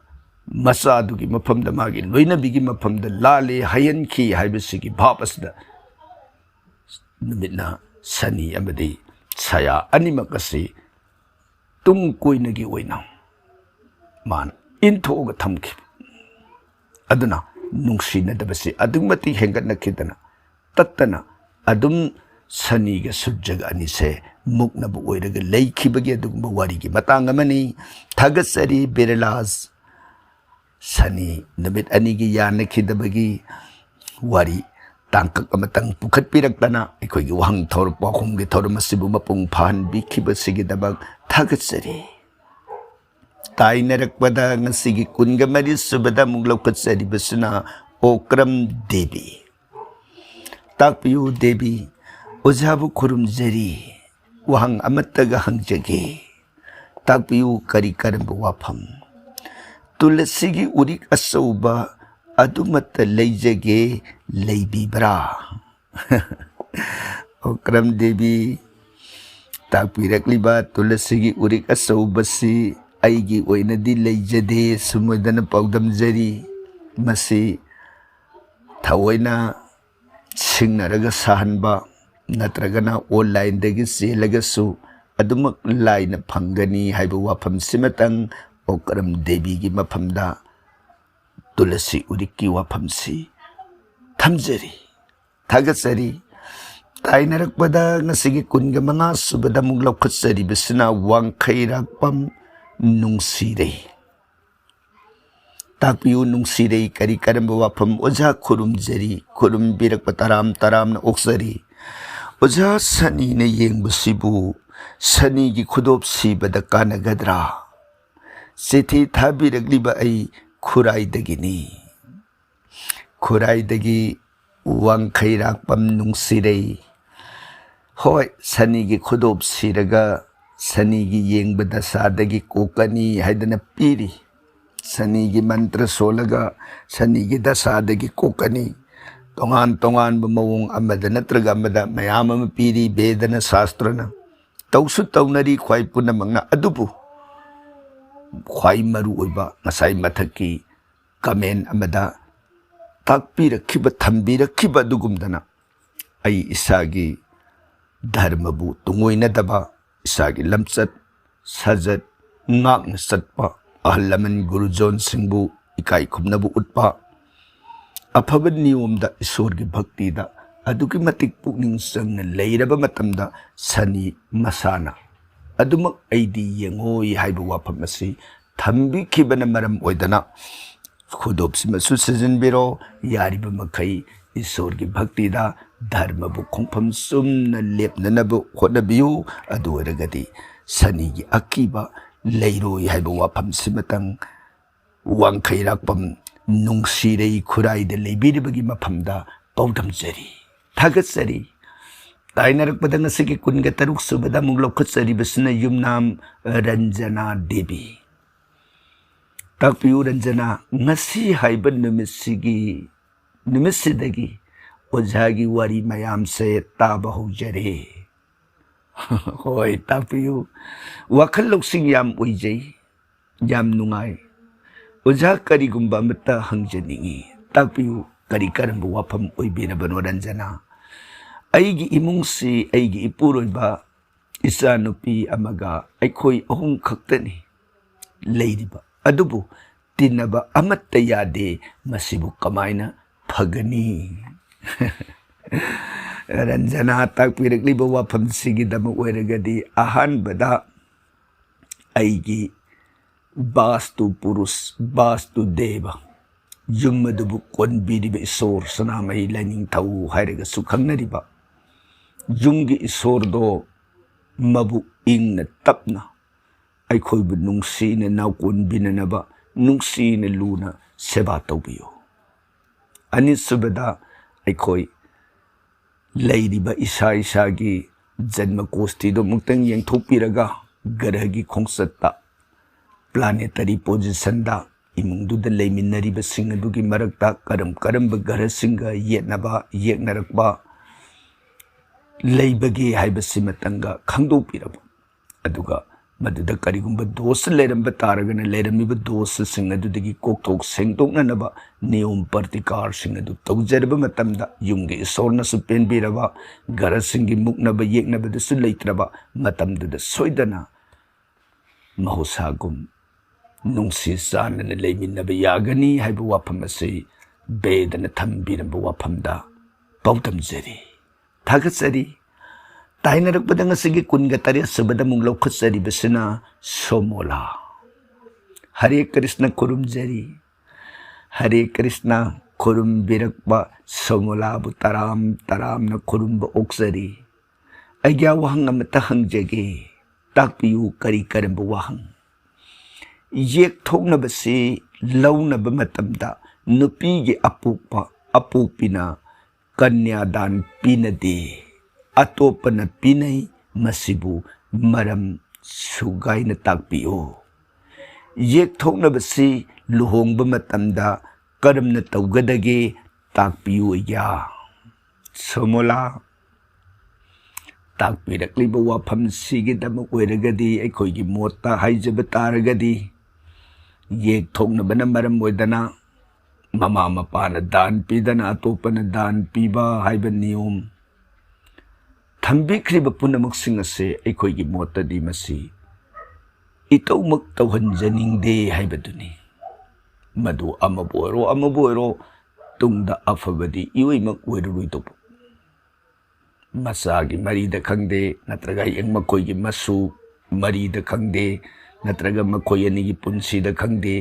ꯃꯆꯥꯗꯨꯒꯤ ꯃꯐꯝꯗ, ꯃꯥꯒꯤ ꯂꯣꯏꯅꯕꯤꯒꯤ ꯃꯐꯝꯗ ꯂꯥꯜꯂꯦ ꯍꯥꯏꯍꯟꯈꯤ ꯍꯥꯏꯕꯁꯤꯒꯤ ꯚꯥꯞ ꯑꯁꯤꯗ ꯅꯨꯃꯤꯠꯅ ꯁꯅꯤ ꯑꯃꯗꯤ ꯁꯌꯥ ꯑꯅꯤꯃꯛ ꯑꯁꯤ ꯇꯨꯡ ꯀꯣꯏꯅꯒꯤ ꯑꯣꯏꯅ ꯃꯥꯅ ꯏꯟꯊꯣꯛꯑꯒ ꯊꯝꯈꯤꯕ꯫ ꯑꯗꯨꯅ ꯅꯨꯡꯁꯤꯅꯗꯕꯁꯤ ꯑꯗꯨꯛꯀꯤ ꯃꯇꯤꯛ ꯍꯦꯟꯒꯠꯅꯈꯤꯗꯅ ꯇꯠꯇꯅ ꯑꯗꯨꯝ ꯁꯅꯤꯒ ꯁꯨꯔꯖꯒ ꯑꯅꯤꯁꯦ ꯃꯨꯛꯅꯕ ꯑꯣꯏꯔꯒ ꯂꯩꯈꯤꯕꯒꯤ ꯑꯗꯨꯒꯨꯝꯕ ꯋꯥꯔꯤꯒꯤ ꯃꯇꯥꯡ ꯑꯃꯅꯤ꯫ ꯊꯥꯒꯠꯆꯔꯤ ꯕꯤꯔꯂꯥꯁ꯫ ꯁꯅꯤ ꯅꯨꯃꯤꯠ ꯑꯅꯤꯒꯤ ꯌꯥꯅꯈꯤꯗꯕꯒꯤ ꯋꯥꯔꯤ ꯇꯥꯡꯀꯛ ꯑꯃꯇꯪ ꯄꯨꯈꯠꯄꯤꯔꯛꯇꯅ ꯑꯩꯈꯣꯏꯒꯤ ꯋꯥꯍꯪ ꯊꯧꯔꯝ, ꯄꯥꯎꯈꯨꯝꯒꯤ ꯊꯧꯔꯝ ꯑꯁꯤꯕꯨ ꯃꯄꯨꯡ ꯐꯥꯍꯟꯕꯤꯈꯤꯕꯁꯤꯒꯤꯗꯃꯛ ꯊꯥꯒꯠꯆꯔꯤ꯫ ꯇꯥꯏꯅꯔꯛꯄꯗ ꯉꯁꯤꯒꯤ ꯀꯨꯟꯒ ꯃꯔꯤ ꯁꯨꯕꯗ ꯑꯃꯨꯛ ꯂꯧꯈꯠꯆꯔꯤꯕꯁꯤꯅ ꯑꯣꯀ꯭ꯔꯝ ꯗꯦꯕꯤ꯫ ꯇꯥꯛꯄꯤꯌꯨ ꯗꯦꯕꯤ, ꯑꯣꯖꯥꯕꯨ ꯈꯨꯔꯨꯝꯖꯔꯤ꯫ ꯋꯥꯍꯪ ꯑꯃꯠꯇꯒ ꯍꯪꯖꯒꯦ꯫ ꯇꯥꯛꯄꯤꯌꯨ ꯀꯔꯤ ꯀꯔꯝꯕ ꯋꯥꯐꯝ? ꯇꯨꯂꯁꯤꯒꯤ ꯎꯔꯤꯛ ꯑꯆꯧꯕ ꯑꯗꯨꯃꯠꯇ ꯂꯩꯖꯒꯦ, ꯂꯩꯕꯤꯕ꯭ꯔꯥ? ꯑꯣꯀ꯭ꯔꯝ ꯗꯦꯕꯤ, ꯇꯥꯛꯄꯤꯔꯛꯂꯤꯕ ꯇꯨꯂꯁꯤꯒꯤ ꯎꯔꯤꯛ ꯑꯆꯧꯕꯁꯤ ꯑꯩꯒꯤ ꯑꯣꯏꯅꯗꯤ ꯂꯩꯖꯗꯦ, ꯁꯨꯝ ꯑꯣꯏꯗꯅ ꯄꯥꯎꯗꯝꯖꯔꯤ꯫ ꯃꯁꯤ ꯊꯑꯣꯏꯅ ꯁꯤꯡꯅꯔꯒ ꯁꯥꯍꯟꯕ, ꯅꯠꯇ꯭ꯔꯒꯅ online-ꯗꯒꯤ ꯆꯦꯜꯂꯒꯁꯨ ꯑꯗꯨꯃꯛ ꯂꯥꯏꯅ ꯐꯪꯒꯅꯤ ꯍꯥꯏꯕ ꯋꯥꯐꯝꯁꯤꯃꯇꯪ ꯑꯣꯀ꯭ꯔꯝ ꯗꯦꯕꯤꯒꯤ ꯃꯐꯝꯗ ꯇꯨꯂꯁꯤ ꯎꯔꯤꯛꯀꯤ ꯋꯥꯐꯝꯁꯤ ꯊꯝꯖꯔꯤ꯫ ꯊꯥꯒꯠꯆꯔꯤ꯫ ꯇꯥꯏꯅꯔꯛꯄꯗ ꯉꯁꯤꯒꯤ ꯀꯨꯟꯒ ꯃꯉꯥ ꯁꯨꯕꯗ ꯑꯃꯨꯛ ꯂꯧꯈꯠꯆꯔꯤꯕꯁꯤꯅ ꯋꯥꯡꯈꯩꯔꯥꯛꯄꯝ ꯅꯨꯡꯁꯤꯔꯩ꯫ ꯇꯥꯛꯄꯤꯌꯨ ꯅꯨꯡꯁꯤꯔꯩ, ꯀꯔꯤ ꯀꯔꯝꯕ ꯋꯥꯐꯝ? ꯑꯣꯖꯥ ꯈꯨꯔꯨꯝꯖꯔꯤ, ꯈꯨꯔꯨꯝꯕꯤꯔꯛꯄ ꯇꯔꯥꯝ ꯇꯔꯥꯝꯅ ꯑꯣꯛꯆꯔꯤ꯫ ꯑꯣꯖꯥ, ꯁꯅꯤꯅ ꯌꯦꯡꯕꯁꯤꯕꯨ ꯁꯅꯤꯒꯤ ꯈꯨꯗꯣꯞ ꯁꯤꯕꯗ ꯀꯥꯟꯅꯒꯗ꯭ꯔꯥ? ꯆꯤꯊꯤ ꯊꯥꯕꯤꯔꯛꯂꯤꯕ ꯑꯩ ꯈꯨꯔꯥꯏꯗꯒꯤꯅꯤ꯫ ꯈꯨꯔꯥꯏꯗꯒꯤ ꯋꯥꯡꯈꯩꯔꯥꯛꯄꯝ ꯅꯨꯡꯁꯤꯔꯩ꯫ ꯍꯣꯏ, ꯁꯅꯤꯒꯤ ꯈꯨꯗꯣꯞ ꯁꯤꯔꯒ ꯁꯅꯤꯒꯤ ꯌꯦꯡꯕ ꯗꯁꯥꯗꯒꯤ ꯀꯣꯛꯀꯅꯤ ꯍꯥꯏꯗꯅ ꯄꯤꯔꯤ꯫ ꯁꯅꯤꯒꯤ ꯃꯟꯇ꯭ꯔ ꯁꯣꯜꯂꯒ ꯁꯅꯤꯒꯤ ꯗꯁꯥꯗꯒꯤ ꯀꯣꯛꯀꯅꯤ꯫ ꯇꯣꯉꯥꯟ ꯇꯣꯉꯥꯟꯕ ꯃꯑꯣꯡ ꯑꯃꯗ ꯅꯠꯇ꯭ꯔꯒ ꯑꯃꯗ ꯃꯌꯥꯝ ꯑꯃ ꯄꯤꯔꯤ ꯕꯦꯗꯅ ꯁꯥꯁꯇ꯭ꯔꯅ꯫ ꯇꯧꯁꯨ ꯇꯧꯅꯔꯤ ꯈ꯭ꯋꯥꯏ ꯄꯨꯝꯅꯃꯛꯅ꯫ ꯑꯗꯨꯕꯨ ꯈ꯭ꯋꯥꯏ ꯃꯔꯨ ꯑꯣꯏꯕ ꯉꯁꯥꯏ ꯃꯊꯛꯀꯤ comment ꯑꯃꯗ ꯇꯥꯛꯄꯤꯔꯛꯈꯤꯕ, ꯊꯝꯕꯤꯔꯛꯈꯤꯕ ꯑꯗꯨꯒꯨꯝꯗꯅ ꯑꯩ ꯏꯁꯥꯒꯤ ꯙꯔꯃꯕꯨ ꯇꯨꯡꯑꯣꯏꯅꯗꯕ, ꯏꯁꯥꯒꯤ ꯂꯝꯆꯠ ꯁꯥꯖꯠ ꯉꯥꯛꯅ ꯆꯠꯄ, ꯑꯍꯜ ꯂꯃꯟ ꯒꯨꯔꯨꯖꯣꯟꯁꯤꯡꯕꯨ ꯏꯀꯥꯏ ꯈꯨꯝꯅꯕ ꯎꯠꯄ, ꯑꯐꯕ ꯅꯤꯌꯣꯝꯗ ꯏꯁꯣꯔꯒꯤ ꯚꯛꯇꯤꯗ ꯑꯗꯨꯛꯀꯤ ꯃꯇꯤꯛ ꯄꯨꯛꯅꯤꯡ ꯆꯪꯅ ꯂꯩꯔꯕ ꯃꯇꯝꯗ ꯁꯅꯤ ꯃꯁꯥꯅ ꯑꯗꯨꯃꯛ ꯑꯩꯗꯤ ꯌꯦꯡꯉꯣꯏ ꯍꯥꯏꯕ ꯋꯥꯐꯝ ꯑꯁꯤ ꯊꯝꯕꯤꯈꯤꯕꯅ ꯃꯔꯝ ꯑꯣꯏꯗꯅ ꯈꯨꯗꯣꯞꯁꯤꯃꯁꯨ ꯁꯤꯖꯤꯟꯕꯤꯔꯣ꯫ ꯌꯥꯔꯤꯕ ꯃꯈꯩ ꯏꯁꯣꯔꯒꯤ ꯚꯛꯇꯤꯗ ꯙꯔꯃꯕꯨ ꯈꯣꯡꯐꯝ ꯆꯨꯝꯅ ꯂꯦꯞꯅꯅꯕ ꯍꯣꯠꯅꯕꯤꯌꯨ꯫ ꯑꯗꯨ ꯑꯣꯏꯔꯒꯗꯤ ꯁꯅꯤꯒꯤ ꯑꯀꯤꯕ ꯂꯩꯔꯣꯏ ꯍꯥꯏꯕ ꯋꯥꯐꯝꯁꯤꯃꯇꯪ ꯋꯥꯡꯈꯩꯔꯥꯛꯄꯝ ꯅꯨꯡꯁꯤꯔꯩ ꯈꯨꯔꯥꯏꯗ ꯂꯩꯕꯤꯔꯤꯕꯒꯤ ꯃꯐꯝꯗ ꯄꯥꯎꯗꯝꯖꯔꯤ, ꯊꯥꯒꯠꯆꯔꯤ꯫ ꯇꯥꯏꯅꯔꯛꯄꯗ ꯉꯁꯤꯒꯤ ꯀꯨꯟꯒ ꯇꯔꯨꯛ ꯁꯨꯕꯗ ꯑꯃꯨꯛ ꯂꯧꯈꯠꯆꯔꯤꯕꯁꯤꯅ ꯌꯨꯝꯅꯥꯝ ꯔꯟꯖꯅꯥ ꯗꯦꯕꯤ꯫ ꯇꯥꯛꯄꯤꯌꯨ ꯔꯟꯖꯅꯥ, ꯉꯁꯤ ꯍꯥꯏꯕ ꯅꯨꯃꯤꯠꯁꯤꯒꯤ, ꯅꯨꯃꯤꯠꯁꯤꯗꯒꯤ ꯑꯣꯖꯥꯒꯤ ꯋꯥꯔꯤ ꯃꯌꯥꯝꯁꯦ ꯇꯥꯕ ꯍꯧꯖꯔꯦ꯫ ꯍꯣꯏ, ꯇꯥꯛꯄꯤꯌꯨ꯫ ꯋꯥꯈꯜ ꯂꯧꯁꯤꯡ ꯌꯥꯝ ꯑꯣꯏꯖꯩ, ꯌꯥꯝ ꯅꯨꯡꯉꯥꯏ꯫ ꯑꯣꯖꯥ, ꯀꯔꯤꯒꯨꯝꯕ ꯑꯃꯠꯇ ꯍꯪꯖꯅꯤꯡꯏ, ꯇꯥꯛꯄꯤꯌꯨ, ꯀꯔꯤ ꯀꯔꯝꯕ ꯋꯥꯐꯝ ꯑꯣꯏꯕꯤꯔꯕꯅꯣ ꯔꯟꯖꯅꯥ? ꯑꯩꯒꯤ ꯏꯃꯨꯡꯁꯤ ꯑꯩꯒꯤ ꯏꯄꯨꯔꯣꯏꯕ, ꯏꯆꯥꯅꯨꯄꯤ ꯑꯃꯒ ꯑꯩꯈꯣꯏ ꯑꯍꯨꯝ ꯈꯛꯇꯅꯤ ꯂꯩꯔꯤꯕ꯫ ꯑꯗꯨꯕꯨ ꯇꯤꯟꯅꯕ ꯑꯃꯠꯇ ꯌꯥꯗꯦ꯫ ꯃꯁꯤꯕꯨ ꯀꯃꯥꯏꯅ ꯐꯒꯅꯤ?" ꯔꯟꯖꯅꯥ ꯇꯥꯛꯄꯤꯔꯛꯂꯤꯕ ꯋꯥꯐꯝꯁꯤꯒꯤꯗꯃꯛ ꯑꯣꯏꯔꯒꯗꯤ, ꯑꯍꯥꯟꯕꯗ ꯑꯩꯒꯤ ꯕꯥꯁꯇꯨ ꯄꯨꯔꯨꯁ, ꯕꯥꯁꯇꯨ ꯗꯦꯕ, ꯌꯨꯝ ꯑꯗꯨꯕꯨ ꯀꯣꯟꯕꯤꯔꯤꯕ ꯏꯁꯣꯔ, ꯁꯅꯥꯃꯍꯤ ꯂꯥꯏꯅꯤꯡꯊꯧ ꯍꯥꯏꯔꯒꯁꯨ ꯈꯪꯅꯔꯤꯕ ꯌꯨꯝꯒꯤ ꯏꯁꯣꯔꯗꯣ ꯃꯕꯨꯛ ꯏꯪꯅ ꯇꯞꯅ ꯑꯩꯈꯣꯏꯕꯨ ꯅꯨꯡꯁꯤꯅ ꯅꯥꯎꯀꯣꯟꯕꯤꯅꯅꯕ, ꯅꯨꯡꯁꯤꯅ ꯂꯨꯅ ꯁꯦꯕꯥ ꯇꯧꯕꯤꯌꯨ꯫ ꯑꯅꯤꯁꯨꯕꯗ, ꯑꯩꯈꯣꯏ ꯂꯩꯔꯤꯕ ꯏꯁꯥ ꯏꯁꯥꯒꯤ ꯖꯟꯃ ꯀꯣꯁꯇꯤꯗꯣ ꯑꯃꯨꯛꯇꯪ ꯌꯦꯡꯊꯣꯛꯄꯤꯔꯒ, ꯒ꯭ꯔꯍꯒꯤ ꯈꯣꯡꯆꯠꯇ, ꯄ꯭ꯂꯥꯅꯦꯇꯔꯤ ꯄꯣꯖꯤꯁꯟꯗ, ꯏꯃꯨꯡꯗꯨꯗ ꯂꯩꯃꯤꯟꯅꯔꯤꯕꯁꯤꯡ ꯑꯗꯨꯒꯤ ꯃꯔꯛꯇ ꯀꯔꯝ ꯀꯔꯝꯕ ꯒ꯭ꯔꯍꯁꯤꯡꯒ ꯌꯦꯠꯅꯕ, ꯌꯦꯛꯅꯔꯛꯄ ꯂꯩꯕꯒꯦ ꯍꯥꯏꯕꯁꯤꯃꯇꯪꯒ ꯈꯪꯗꯣꯛꯄꯤꯔꯕ, ꯑꯗꯨꯒ ꯃꯗꯨꯗ ꯀꯔꯤꯒꯨꯝꯕ ꯗꯣꯁ ꯂꯩꯔꯝꯕ ꯇꯥꯔꯒꯅ, ꯂꯩꯔꯝꯃꯤꯕ ꯗꯣꯁꯁꯤꯡ ꯑꯗꯨꯗꯒꯤ ꯀꯣꯛꯊꯣꯛ ꯁꯦꯡꯗꯣꯛꯅꯅꯕ ꯅꯤꯌꯣꯝ ꯄ꯭ꯔꯇꯤꯀꯥꯔꯁꯤꯡ ꯑꯗꯨ ꯇꯧꯖꯔꯕ ꯃꯇꯝꯗ, ꯌꯨꯝꯒꯤ ꯏꯁꯣꯔꯅꯁꯨ ꯄꯦꯟꯕꯤꯔꯕ, ꯒ꯭ꯔꯍꯁꯤꯡꯒꯤ ꯃꯨꯛꯅꯕ ꯌꯦꯛꯅꯕꯗꯁꯨ ꯂꯩꯇ꯭ꯔꯕ ꯃꯇꯝꯗꯨꯗ, ꯁꯣꯏꯗꯅ ꯃꯍꯧꯁꯥꯒꯨꯝ ꯅꯨꯡꯁꯤ ꯆꯥꯟꯅꯅ ꯂꯩꯃꯤꯟꯅꯕ ꯌꯥꯒꯅꯤ ꯍꯥꯏꯕ ꯋꯥꯐꯝ ꯑꯁꯤ ꯕꯦꯗꯅ ꯊꯝꯕꯤꯔꯝꯕ ꯋꯥꯐꯝꯗ ꯄꯥꯎꯗꯝꯖꯔꯤ꯫ ꯊꯥꯒꯠꯆꯔꯤ꯫ ꯇꯥꯏꯅꯔꯛꯄꯗ ꯉꯁꯤꯒꯤ ꯀꯨꯟꯒ ꯇꯔꯦꯠ ꯁꯨꯕꯗ ꯑꯃꯨꯛ ꯂꯧꯈꯠꯆꯔꯤꯕꯁꯤꯅ ꯁꯣꯃꯣꯂꯥ꯫ ꯍꯔꯦ ꯀ꯭ꯔꯤꯁꯅ ꯈꯨꯔꯨꯝꯖꯔꯤ꯫ ꯍꯔꯦ ꯀ꯭ꯔꯤꯁꯅ ꯈꯨꯔꯨꯝꯕꯤꯔꯛꯄ ꯁꯣꯃꯣꯂꯥꯕꯨ ꯇꯔꯥꯝ ꯇꯔꯥꯝꯅ ꯈꯨꯔꯨꯝꯕ ꯑꯣꯛꯆꯔꯤ꯫ ꯑꯩꯒꯤ ꯋꯥꯍꯪ ꯑꯃꯇ ꯍꯪꯖꯒꯦ, ꯇꯥꯛꯄꯤꯌꯨ, ꯀꯔꯤ ꯀꯔꯝꯕ ꯋꯥꯍꯪ? ꯌꯦꯛꯊꯣꯛꯅꯕꯁꯤ ꯂꯧꯅꯕ ꯃꯇꯝꯗ ꯅꯨꯄꯤꯒꯤ ꯑꯄꯣꯛꯄ, ꯑꯄꯣꯛꯄꯤꯅ ꯀꯟꯌꯥꯗꯥꯟ ꯄꯤꯅꯗꯦ, ꯑꯇꯣꯞꯄꯅ ꯄꯤꯅꯩ꯫ ꯃꯁꯤꯕꯨ ꯃꯔꯝ ꯁꯨꯒꯥꯏꯅ ꯇꯥꯛꯄꯤꯌꯨ꯫ ꯌꯦꯛꯊꯣꯛꯅꯕꯁꯤ ꯂꯨꯍꯣꯡꯕ ꯃꯇꯝꯗ ꯀꯔꯝꯅ ꯇꯧꯒꯗꯒꯦ? ꯇꯥꯛꯄꯤꯌꯨ ꯑꯩꯒ꯭ꯌꯥ꯫ ꯁꯣꯃꯣꯂꯥ, ꯇꯥꯛꯄꯤꯔꯛꯂꯤꯕ ꯋꯥꯐꯝꯁꯤꯒꯤꯗꯃꯛ ꯑꯣꯏꯔꯒꯗꯤ, ꯑꯩꯈꯣꯏꯒꯤ ꯃꯣꯠꯇ ꯍꯥꯏꯖꯕ ꯇꯥꯔꯒꯗꯤ, ꯌꯦꯛꯊꯣꯛꯅꯕꯅ ꯃꯔꯝ ꯑꯣꯏꯗꯅ ꯃꯃꯥ ꯃꯄꯥꯅ ꯗꯥꯟ ꯄꯤꯗꯅ ꯑꯇꯣꯞꯄꯅ ꯗꯥꯟ ꯄꯤꯕ ꯍꯥꯏꯕ ꯅꯤꯌꯣꯝ ꯊꯝꯕꯤꯈ꯭ꯔꯤꯕ ꯄꯨꯝꯅꯃꯛꯁꯤꯡ ꯑꯁꯤ ꯑꯩꯈꯣꯏꯒꯤ ꯃꯣꯠꯇꯗꯤ ꯃꯁꯤ ꯏꯇꯧꯃꯛ ꯇꯧꯍꯟꯖꯅꯤꯡꯗꯦ ꯍꯥꯏꯕꯗꯨꯅꯤ꯫ ꯃꯗꯨ ꯑꯃꯕꯨ ꯑꯣꯏꯔꯣ, ꯑꯃꯕꯨ ꯑꯣꯏꯔꯣ, ꯇꯨꯡꯗ ꯑꯐꯕꯗꯤ ꯏꯑꯣꯏꯃꯛ ꯑꯣꯏꯔꯔꯣꯏꯗꯧꯕ꯫ ꯃꯆꯥꯒꯤ ꯃꯔꯤꯗ ꯈꯪꯗꯦ, ꯅꯠꯇ꯭ꯔꯒ ꯍꯌꯦꯡ ꯃꯈꯣꯏꯒꯤ ꯃꯁꯨ ꯃꯔꯤꯗ ꯈꯪꯗꯦ, ꯅꯠꯇ꯭ꯔꯒ ꯃꯈꯣꯏ ꯑꯅꯤꯒꯤ ꯄꯨꯟꯁꯤꯗ ꯈꯪꯗꯦ,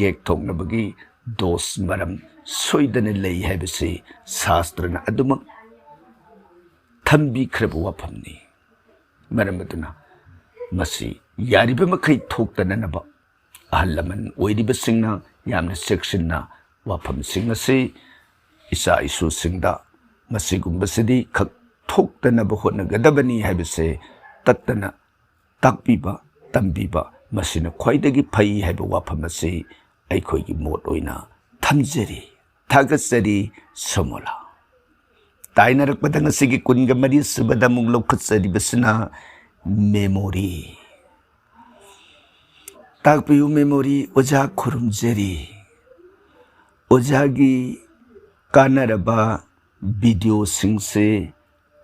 ꯌꯦꯛꯊꯣꯛꯅꯕꯒꯤ ꯗꯣꯁ ꯃꯔꯝ ꯁꯣꯏꯗꯅ ꯂꯩ ꯍꯥꯏꯕꯁꯤ ꯁꯥꯁꯇ꯭ꯔꯅ ꯑꯗꯨꯃꯛ ꯊꯝꯕꯤꯈ꯭ꯔꯕ ꯋꯥꯐꯝꯅꯤ꯫ ꯃꯔꯝ ꯑꯗꯨꯅ ꯃꯁꯤ ꯌꯥꯔꯤꯕ ꯃꯈꯩ ꯊꯣꯛꯇꯅꯅꯕ ꯑꯍꯜ ꯂꯃꯟ ꯑꯣꯏꯔꯤꯕꯁꯤꯡꯅ ꯌꯥꯝꯅ ꯆꯦꯛꯁꯤꯟꯅ ꯋꯥꯐꯝꯁꯤꯡ ꯑꯁꯤ ꯏꯆꯥ ꯏꯁꯨꯁꯤꯡꯗ ꯃꯁꯤꯒꯨꯝꯕꯁꯤꯗꯤ ꯈꯛ ꯊꯣꯛꯇꯅꯕ ꯍꯣꯠꯅꯒꯗꯕꯅꯤ ꯍꯥꯏꯕꯁꯦ ꯇꯠꯇꯅ ꯇꯥꯛꯄꯤꯕ, ꯇꯝꯕꯤꯕ, ꯃꯁꯤꯅ ꯈ꯭ꯋꯥꯏꯗꯒꯤ ꯐꯩ ꯍꯥꯏꯕ ꯋꯥꯐꯝ ꯑꯁꯤ ꯑꯩꯈꯣꯏꯒꯤ ꯃꯣꯠ ꯑꯣꯏꯅ ꯊꯝꯖꯔꯤ꯫ ꯊꯥꯒꯠꯆꯔꯤ꯫ ꯁꯣꯃꯣꯂꯥ꯫ ꯇꯥꯏꯅꯔꯛꯄꯗ ꯉꯁꯤꯒꯤ ꯀꯨꯟꯒ ꯃꯔꯤ ꯁꯨꯕꯗ ꯑꯃꯨꯛ ꯂꯧꯈꯠꯆꯔꯤꯕꯁꯤꯅ ꯃꯦꯃꯣꯔꯤ꯫ ꯇꯥꯛꯄꯤꯌꯨ ꯃꯦꯃꯣꯔꯤ, ꯑꯣꯖꯥ ꯈꯨꯔꯨꯝꯖꯔꯤ꯫ ꯑꯣꯖꯥꯒꯤ ꯀꯥꯟꯅꯔꯕ ꯚꯤꯗꯤꯑꯣꯁꯤꯡꯁꯦ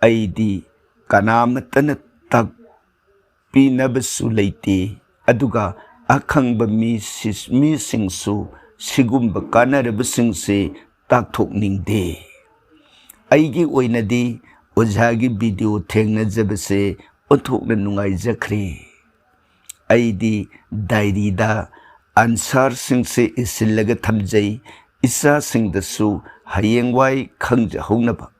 ꯑꯩꯗꯤ ꯀꯅꯥꯃꯠꯇꯅ ꯇꯥꯛꯄꯤꯅꯕꯁꯨ ꯂꯩꯇꯦ, ꯑꯗꯨꯒ ꯑꯈꯪꯕ ꯃꯤ ꯁꯤ-, ꯃꯤꯁꯤꯡꯁꯨ ꯁꯤꯒꯨꯝꯕ ꯀꯥꯟꯅꯔꯕꯁꯤꯡꯁꯦ ꯇꯥꯛꯊꯣꯛꯅꯤꯡꯗꯦ꯫ ꯑꯩꯒꯤ ꯑꯣꯏꯅꯗꯤ ꯑꯣꯖꯥꯒꯤ ꯚꯤꯗꯤꯑꯣ ꯊꯦꯡꯅꯖꯕꯁꯦ ꯑꯣꯟꯊꯣꯛꯅ ꯅꯨꯡꯉꯥꯏꯖꯈ꯭ꯔꯦ꯫ ꯑꯩꯗꯤ ꯗꯥꯏꯔꯤꯗ ꯑꯟꯁꯥꯔꯁꯤꯡꯁꯦ ꯏꯁꯤꯜꯂꯒ ꯊꯝꯖꯩ, ꯏꯆꯥꯁꯤꯡꯗꯁꯨ ꯍꯌꯦꯡꯋꯥꯏ ꯈꯪꯖꯍꯧꯅꯕ꯫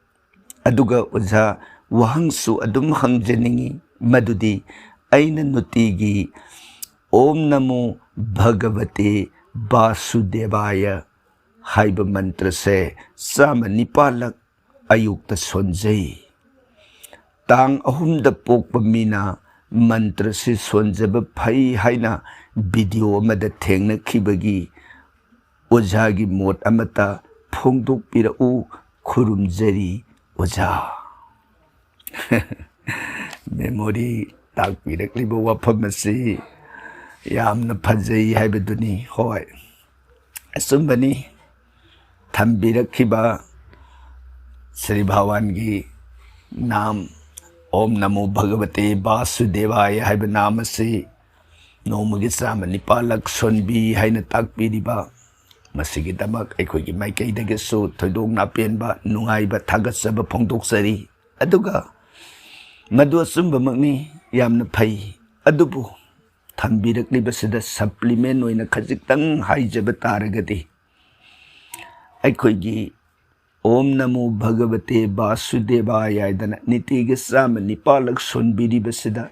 ꯑꯗꯨꯒ ꯑꯣꯖꯥ, ꯋꯥꯍꯪꯁꯨ ꯑꯗꯨꯝ ꯍꯪꯖꯅꯤꯡꯏ, ꯃꯗꯨꯗꯤ ꯑꯩꯅ ꯅꯨꯡꯇꯤꯒꯤ "ꯑꯣꯝ ꯅꯃꯣ ꯚꯒꯕꯇꯦ ꯚꯥꯁꯨꯗꯦꯕꯥꯌ" ꯍꯥꯏꯕ ꯃꯟꯇ꯭ꯔꯁꯦ ꯆꯥꯝꯃ ꯅꯤꯄꯥꯜꯂꯛ ꯑꯌꯨꯛꯇ ꯁꯣꯟꯖꯩ꯫ ꯇꯥꯡ ꯑꯍꯨꯝꯗ ꯄꯣꯛꯄ ꯃꯤꯅ ꯃꯟꯇ꯭ꯔꯁꯤ ꯁꯣꯟꯖꯕ ꯐꯩ ꯍꯥꯏꯅ ꯚꯤꯗꯤꯑꯣ ꯑꯃꯗ ꯊꯦꯡꯅꯈꯤꯕꯒꯤ ꯑꯣꯖꯥꯒꯤ ꯃꯣꯠ ꯑꯃꯠꯇ ꯐꯣꯡꯗꯣꯛꯄꯤꯔꯛꯎ꯫ ꯈꯨꯔꯨꯝꯖꯔꯤ ꯑꯣꯖꯥ꯫ ꯃꯦꯃꯣꯔꯤ ꯇꯥꯛꯄꯤꯔꯛꯂꯤꯕ ꯋꯥꯐꯝ ꯑꯁꯤ ꯌꯥꯝꯅ ꯐꯖꯩ ꯍꯥꯏꯕꯗꯨꯅꯤ꯫ ꯍꯣꯏ, ꯑꯆꯨꯝꯕꯅꯤ꯫ ꯊꯝꯕꯤꯔꯛꯈꯤꯕ ꯁ꯭ꯔꯤ ꯚꯒꯋꯥꯟꯒꯤ ꯅꯥꯝ ꯑꯣꯝ ꯅꯃꯣ ꯚꯒꯕꯇꯦ ꯚꯥꯁꯨꯗꯦꯕꯥꯌ ꯍꯥꯏꯕ ꯅꯥꯝ ꯑꯁꯤ ꯅꯣꯡꯃꯒꯤ ꯆꯥꯝꯃ ꯅꯤꯄꯥꯜꯂꯛ ꯁꯣꯟꯕꯤ ꯍꯥꯏꯅ ꯇꯥꯛꯄꯤꯔꯤꯕ, ꯃꯁꯤꯒꯤꯗꯃꯛ ꯑꯩꯈꯣꯏꯒꯤ ꯃꯥꯏꯀꯩꯗꯒꯤꯁꯨ ꯊꯣꯏꯗꯣꯛꯅ ꯑꯄꯦꯟꯕ, ꯅꯨꯡꯉꯥꯏꯕ, ꯊꯥꯒꯠꯆꯕ ꯐꯣꯡꯗꯣꯛꯆꯔꯤ꯫ ꯑꯗꯨꯒ ꯃꯗꯨ ꯑꯆꯨꯝꯕꯃꯛꯅꯤ, ꯌꯥꯝꯅ ꯐꯩ꯫ ꯑꯗꯨꯕꯨ ꯊꯝꯕꯤꯔꯛꯂꯤꯕꯁꯤꯗ supplement ꯑꯣꯏꯅ ꯈꯖꯤꯛꯇꯪ ꯍꯥꯏꯖꯕ ꯇꯥꯔꯒꯗꯤ, ꯑꯩꯈꯣꯏꯒꯤ "ꯑꯣꯝ ꯅꯃꯣ ꯚꯒꯕꯇꯦ ꯚꯥꯁꯨꯗꯦꯕꯥꯌ" ꯍꯥꯏꯗꯅ ꯅꯤꯇꯤꯒꯤ ꯆꯥꯝꯃ ꯅꯤꯄꯥꯜꯂꯛ ꯁꯣꯟꯕꯤꯔꯤꯕꯁꯤꯗ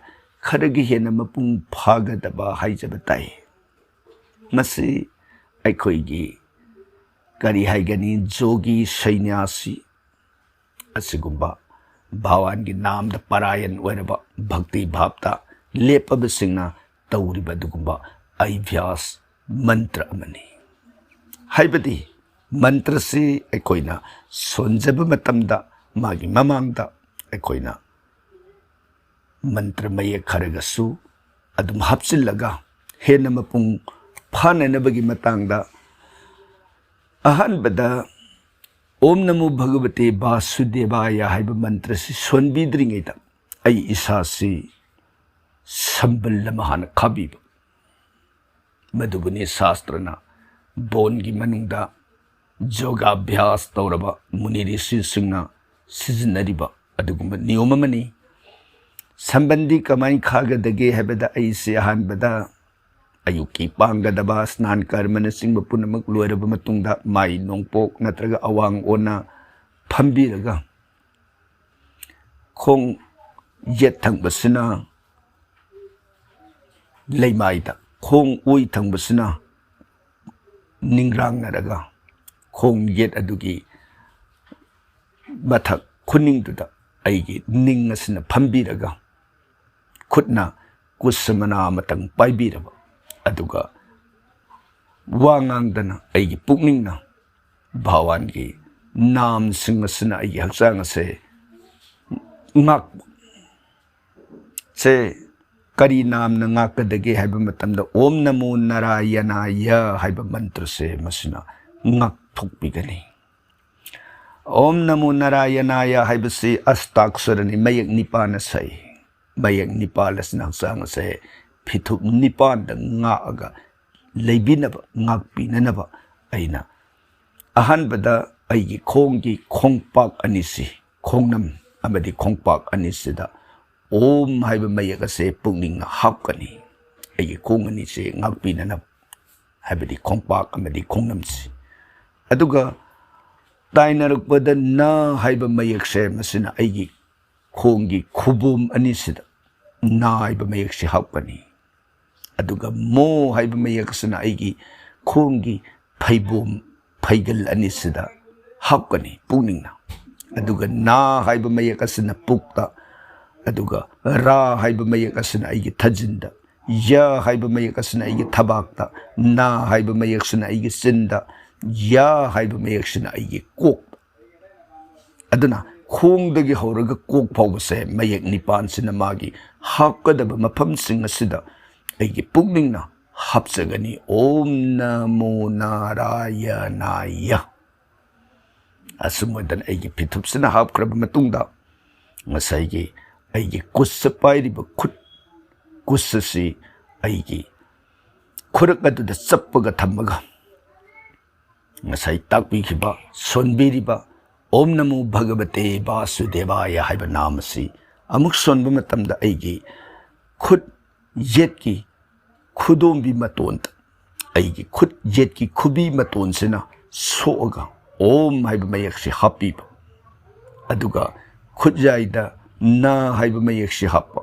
ꯈꯔꯒ ꯍꯦꯟꯅ ꯃꯄꯨꯡ ꯐꯥꯒꯗꯕ ꯍꯥꯏꯖꯕ ꯇꯥꯏ꯫ ꯃꯁꯤ ꯑꯩꯈꯣꯏꯒꯤ, ꯀꯔꯤ ꯍꯥꯏꯒꯅꯤ, ꯖꯣꯒꯤ, ꯁꯩꯅ꯭ꯌꯥꯁꯤ ꯑꯁꯤꯒꯨꯝꯕ ꯚꯒꯋꯥꯟꯒꯤ ꯅꯥꯝꯗ ꯄꯔꯥꯌꯟ ꯑꯣꯏꯔꯕ, ꯚꯛꯇꯤ ꯚꯥꯞꯇ ꯂꯦꯞꯄꯕꯁꯤꯡꯅ ꯇꯧꯔꯤꯕ ꯑꯗꯨꯒꯨꯝꯕ ꯑꯚ꯭ꯌꯥꯁ ꯃꯟꯇ꯭ꯔ ꯑꯃꯅꯤ꯫ ꯍꯥꯏꯕꯗꯤ ꯃꯟꯇ꯭ꯔꯁꯤ ꯑꯩꯈꯣꯏꯅ ꯁꯣꯟꯖꯕ ꯃꯇꯝꯗ ꯃꯥꯒꯤ ꯃꯃꯥꯡꯗ ꯑꯩꯈꯣꯏꯅ ꯃꯟꯇ꯭ꯔ ꯃꯌꯦꯛ ꯈꯔꯒꯁꯨ ꯑꯗꯨꯝ ꯍꯥꯞꯆꯤꯜꯂꯒ ꯍꯦꯟꯅ ꯃꯄꯨꯡ ꯐꯥꯅꯅꯕꯒꯤ ꯃꯇꯥꯡꯗ ꯑꯍꯥꯟꯕꯗ "ꯑꯣꯝ ꯅꯃꯣ ꯚꯒꯕꯇꯦ ꯚꯥꯁꯨꯗꯦꯕꯥꯌ" ꯍꯥꯏꯕ ꯃꯟꯇ꯭ꯔꯁꯤ ꯁꯣꯟꯕꯤꯗ꯭ꯔꯤꯉꯩꯗ ꯑꯩ ꯏꯁꯥꯁꯤ ꯁꯝꯕꯜ ꯑꯃ ꯍꯥꯟꯅ ꯈꯥꯕꯤꯕ꯫ ꯃꯗꯨꯕꯨꯅꯤ ꯁꯥꯁꯇ꯭ꯔꯅ ꯕꯣꯟꯒꯤ ꯃꯅꯨꯡꯗ ꯌꯣꯒꯥꯚ꯭ꯌꯥꯁ ꯇꯧꯔꯕ ꯃꯨꯅꯤ ꯔꯤꯁꯤꯁꯤꯡꯅ ꯁꯤꯖꯤꯟꯅꯔꯤꯕ ꯑꯗꯨꯒꯨꯝꯕ ꯅꯤꯌꯣꯝ ꯑꯃꯅꯤ꯫ ꯁꯝꯕꯟꯗꯤ ꯀꯃꯥꯏꯅ ꯈꯥꯒꯗꯒꯦ ꯍꯥꯏꯕꯗ, ꯑꯩꯁꯦ ꯑꯍꯥꯟꯕꯗ ꯑꯌꯨꯛꯀꯤ ꯄꯥꯡꯒꯗꯕ ꯁ꯭ꯅꯥꯟ ꯀꯔꯃꯅꯆꯤꯡꯕ ꯄꯨꯝꯅꯃꯛ ꯂꯣꯏꯔꯕ ꯃꯇꯨꯡꯗ, ꯃꯥꯏ ꯅꯣꯡꯄꯣꯛ ꯅꯠꯇ꯭ꯔꯒ ꯑꯋꯥꯡ ꯑꯣꯟꯅ ꯐꯝꯕꯤꯔꯒ, ꯈꯣꯡ ꯌꯦꯠ ꯊꯪꯕꯁꯤꯅ ꯂꯩꯃꯥꯏꯗ, ꯈꯣꯡ ꯑꯣꯏ ꯊꯪꯕꯁꯤꯅ ꯅꯤꯡꯔꯥꯡꯅꯔꯒ, ꯈꯣꯡ ꯌꯦꯠ ꯑꯗꯨꯒꯤ ꯃꯊꯛ ꯈꯨꯅꯤꯡꯗꯨꯗ ꯑꯩꯒꯤ ꯅꯤꯡ ꯑꯁꯤꯅ ꯐꯝꯕꯤꯔꯒ, ꯈꯨꯠꯅ ꯀꯨꯁꯃꯅꯥ ꯑꯃꯇꯪ ꯄꯥꯏꯕꯤꯔꯕ, ꯑꯗꯨꯒ ꯋꯥ ꯉꯥꯡꯗꯅ ꯑꯩꯒꯤ ꯄꯨꯛꯅꯤꯡꯅ ꯚꯒꯋꯥꯟꯒꯤ ꯅꯥꯝꯁꯤꯡ ꯑꯁꯤꯅ ꯑꯩꯒꯤ ꯍꯛꯆꯥꯡ ꯑꯁꯦ ꯉꯥꯛꯄ꯫ ꯁꯦ ꯀꯔꯤ ꯅꯥꯝꯅ ꯉꯥꯛꯀꯗꯒꯦ ꯍꯥꯏꯕ ꯃꯇꯝꯗ, "ꯑꯣꯝ ꯅꯃꯣ ꯅꯥꯔꯥꯌꯅꯥꯌ" ꯍꯥꯏꯕ ꯃꯟꯇ꯭ꯔꯁꯦ ꯃꯁꯤꯅ ꯉꯥꯛꯊꯣꯛꯄꯤꯒꯅꯤ꯫ ꯑꯣꯝ ꯅꯃꯣ ꯅꯥꯔꯥꯌꯅꯥꯌ ꯍꯥꯏꯕꯁꯤ ꯑꯁꯇꯥꯛꯁꯔꯅꯤ, ꯃꯌꯦꯛ ꯅꯤꯄꯥꯟꯅ ꯁꯩ꯫ ꯃꯌꯦꯛ ꯅꯤꯄꯥꯟ ꯑꯁꯤꯅ ꯍꯛꯆꯥꯡ ꯑꯁꯦ ꯐꯤꯊꯨꯞ ꯅꯤꯄꯥꯟꯗ ꯉꯥꯛꯑꯒ ꯂꯩꯕꯤꯅꯕ, ꯉꯥꯛꯄꯤꯅꯅꯕ ꯑꯩꯅ ꯑꯍꯥꯟꯕꯗ ꯑꯩꯒꯤ ꯈꯣꯡꯒꯤ ꯈꯣꯡꯄꯥꯛ ꯑꯅꯤꯁꯤ, ꯈꯣꯡꯅꯝ ꯑꯃꯗꯤ ꯈꯣꯡꯄꯥꯛ ꯑꯅꯤꯁꯤꯗ ꯑꯣꯝ ꯍꯥꯏꯕ ꯃꯌꯦꯛ ꯑꯁꯦ ꯄꯨꯛꯅꯤꯡꯅ ꯍꯥꯞꯀꯅꯤ꯫ ꯑꯩꯒꯤ ꯈꯣꯡ ꯑꯅꯤꯁꯦ ꯉꯥꯛꯄꯤꯅꯅꯕ, ꯍꯥꯏꯕꯗꯤ ꯈꯣꯡꯄꯥꯛ ꯑꯃꯗꯤ ꯈꯣꯡꯅꯝꯁꯤ꯫ ꯑꯗꯨꯒ ꯇꯥꯏꯅꯔꯛꯄꯗ ꯅ ꯍꯥꯏꯕ ꯃꯌꯦꯛꯁꯦ, ꯃꯁꯤꯅ ꯑꯩꯒꯤ ꯈꯣꯡꯒꯤ ꯈꯨꯕꯣꯝ ꯑꯅꯤꯁꯤꯗ ꯅ ꯍꯥꯏꯕ ꯃꯌꯦꯛꯁꯤ ꯍꯥꯞꯀꯅꯤ꯫ ꯑꯗꯨꯒ ꯃꯣ ꯍꯥꯏꯕ ꯃꯌꯦꯛ ꯑꯁꯤꯅ ꯑꯩꯒꯤ ꯈꯣꯡꯒꯤ ꯐꯩꯕꯣꯝ, ꯐꯩꯒꯜ ꯑꯅꯤꯁꯤꯗ ꯍꯥꯞꯀꯅꯤ ꯄꯨꯛꯅꯤꯡꯅ꯫ ꯑꯗꯨꯒ ꯅꯥ ꯍꯥꯏꯕ ꯃꯌꯦꯛ ꯑꯁꯤꯅ ꯄꯨꯛꯇ, ꯑꯗꯨꯒ ꯔꯥ ꯍꯥꯏꯕ ꯃꯌꯦꯛ ꯑꯁꯤꯅ ꯑꯩꯒꯤ ꯊꯥꯖꯤꯟꯗ, ꯌ ꯍꯥꯏꯕ ꯃꯌꯦꯛ ꯑꯁꯤꯅ ꯑꯩꯒꯤ ꯊꯕꯥꯛꯇ, ꯅꯥ ꯍꯥꯏꯕ ꯃꯌꯦꯛꯁꯤꯅ ꯑꯩꯒꯤ ꯆꯤꯟꯗ, ꯌ ꯍꯥꯏꯕ ꯃꯌꯦꯛꯁꯤꯅ ꯑꯩꯒꯤ ꯀꯣꯛꯇ꯫ ꯑꯗꯨꯅ ꯈꯣꯡꯗꯒꯤ ꯍꯧꯔꯒ ꯀꯣꯛ ꯐꯥꯎꯕꯁꯦ ꯃꯌꯦꯛ ꯅꯤꯄꯥꯟꯁꯤꯅ ꯃꯥꯒꯤ ꯍꯥꯞꯀꯗꯕ ꯃꯐꯝꯁꯤꯡ ꯑꯁꯤꯗ ꯑꯩꯒꯤ ꯄꯨꯛꯅꯤꯡꯅ ꯍꯥꯞꯆꯒꯅꯤ꯫ ꯑꯣꯝ ꯅꯃꯣ ꯅꯥꯔꯥꯌꯅꯥꯌ꯫ ꯑꯁꯨꯝ ꯑꯣꯏꯗꯅ ꯑꯩꯒꯤ ꯐꯤꯊꯨꯞꯁꯤꯅ ꯍꯥꯞꯈ꯭ꯔꯕ ꯃꯇꯨꯡꯗ, ꯉꯁꯥꯏꯒꯤ ꯑꯩꯒꯤ ꯀꯨꯠꯁ ꯄꯥꯏꯔꯤꯕ ꯈꯨꯠ, ꯀꯨꯠꯁ ꯑꯁꯤ ꯑꯩꯒꯤ ꯈꯨꯔꯛ ꯑꯗꯨꯗ ꯆꯞꯄꯒ ꯊꯝꯃꯒ, ꯉꯁꯥꯏ ꯇꯥꯛꯄꯤꯈꯤꯕ, ꯁꯣꯟꯕꯤꯔꯤꯕ "ꯑꯣꯝ ꯅꯃꯣ ꯚꯒꯕꯇꯦ ꯚꯥꯁꯨꯗꯦꯕꯥꯌ" ꯍꯥꯏꯕ ꯅꯥꯝ ꯑꯁꯤ ꯑꯃꯨꯛ ꯁꯣꯟꯕ ꯃꯇꯝꯗ, ꯑꯩꯒꯤ ꯈꯨꯠ ꯌꯦꯠꯀꯤ ꯈꯨꯗꯣꯝꯕꯤ ꯃꯇꯣꯟꯗ, ꯑꯩꯒꯤ ꯈꯨꯠ ꯌꯦꯠꯀꯤ ꯈꯨꯕꯤ ꯃꯇꯣꯟꯁꯤꯅ ꯁꯣꯛꯑꯒ "ꯑꯣꯝ" ꯍꯥꯏꯕ ꯃꯌꯦꯛꯁꯤ ꯍꯥꯞꯄꯤꯕ, ꯑꯗꯨꯒ ꯈꯨꯠꯌꯥꯏꯗ "ꯅ" ꯍꯥꯏꯕ ꯃꯌꯦꯛꯁꯤ ꯍꯥꯞꯄ,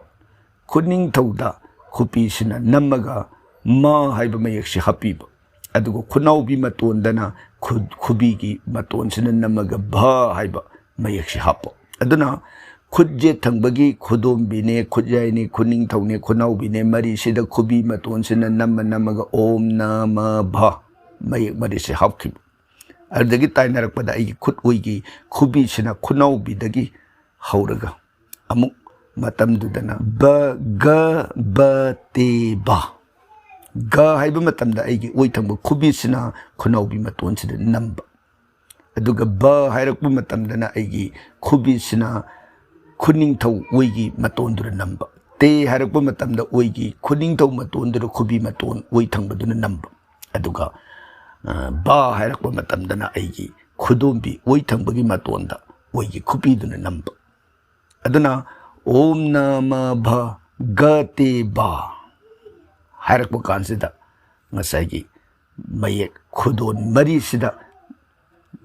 ꯈꯨꯅꯤꯡꯊꯧꯗ ꯈꯨꯕꯤꯁꯤꯅ ꯅꯝꯃꯒ "ꯃ" ꯍꯥꯏꯕ ꯃꯌꯦꯛꯁꯤ ꯍꯥꯞꯄꯤꯕ, ꯑꯗꯨꯒ ꯈꯨꯅꯥꯎꯕꯤ ꯃꯇꯣꯟꯗꯅ ꯈꯨ-, ꯈꯨꯕꯤꯒꯤ ꯃꯇꯣꯟꯁꯤꯅ ꯅꯝꯃꯒ "ꯚ" ꯍꯥꯏꯕ ꯃꯌꯦꯛꯁꯤ ꯍꯥꯞꯄ꯫ ꯑꯗꯨꯅ ꯈꯨꯠ ꯌꯦꯠ ꯊꯪꯕꯒꯤ ꯈꯨꯗꯣꯝꯕꯤꯅꯦ, ꯈꯨꯠꯌꯥꯏꯅꯦ, ꯈꯨꯅꯤꯡꯊꯧꯅꯦ, ꯈꯨꯅꯥꯎꯕꯤꯅꯦ, ꯃꯔꯤꯁꯤꯗ ꯈꯨꯕꯤ ꯃꯇꯣꯟꯁꯤꯅ ꯅꯝꯃ ꯅꯝꯃꯒ "ꯑꯣꯝ ꯅꯃ ꯚ" ꯃꯌꯦꯛ ꯃꯔꯤꯁꯦ ꯍꯥꯞꯈꯤꯕ꯫ ꯑꯗꯨꯗꯒꯤ ꯇꯥꯏꯅꯔꯛꯄꯗ ꯑꯩꯒꯤ ꯈꯨꯠ ꯑꯣꯏꯒꯤ ꯈꯨꯕꯤꯁꯤꯅ ꯈꯨꯅꯥꯎꯕꯤꯗꯒꯤ ꯍꯧꯔꯒ ꯑꯃꯨꯛ ꯃꯇꯝꯗꯨꯗꯅ "ꯚ ꯒ ꯚ ꯇꯦ ꯚ", ꯒ ꯍꯥꯏꯕ ꯃꯇꯝꯗ ꯑꯩꯒꯤ ꯑꯣꯏ ꯊꯪꯕ ꯈꯨꯕꯤꯁꯤꯅ ꯈꯨꯅꯥꯎꯕꯤ ꯃꯇꯣꯟꯁꯤꯗ ꯅꯝꯕ꯫ ꯑꯗꯨꯒ ꯕ ꯍꯥꯏꯔꯛꯄ ꯃꯇꯝꯗꯅ ꯑꯩꯒꯤ ꯈꯨꯕꯤꯁꯤꯅ ꯈꯨꯅꯤꯡꯊꯧ ꯑꯣꯏꯒꯤ ꯃꯇꯣꯟꯗꯨꯗ ꯅꯝꯕ꯫ ꯇꯦ ꯍꯥꯏꯔꯛꯄ ꯃꯇꯝꯗ ꯑꯣꯏꯒꯤ ꯈꯨꯅꯤꯡꯊꯧ ꯃꯇꯣꯟꯗꯨꯗ ꯈꯨꯕꯤ ꯃꯇꯣꯟ ꯑꯣꯏ ꯊꯪꯕꯗꯨꯅ ꯅꯝꯕ꯫ ꯑꯗꯨꯒ, ꯑ, ꯕꯥ ꯍꯥꯏꯔꯛꯄ ꯃꯇꯝꯗꯅ ꯑꯩꯒꯤ ꯈꯨꯗꯣꯝꯕꯤ ꯑꯣꯏ ꯊꯪꯕꯒꯤ ꯃꯇꯣꯟꯗ ꯑꯣꯏꯒꯤ ꯈꯨꯕꯤꯗꯨꯅ ꯅꯝꯕ꯫ ꯑꯗꯨꯅ "ꯎꯝ ꯅ ꯃ ꯚ ꯒ ꯇꯦ ꯕꯥ" ꯍꯥꯏꯔꯛꯄ ꯀꯥꯟꯁꯤꯗ ꯉꯁꯥꯏꯒꯤ ꯃꯌꯦꯛ ꯈꯨꯗꯣꯟ ꯃꯔꯤꯁꯤꯗ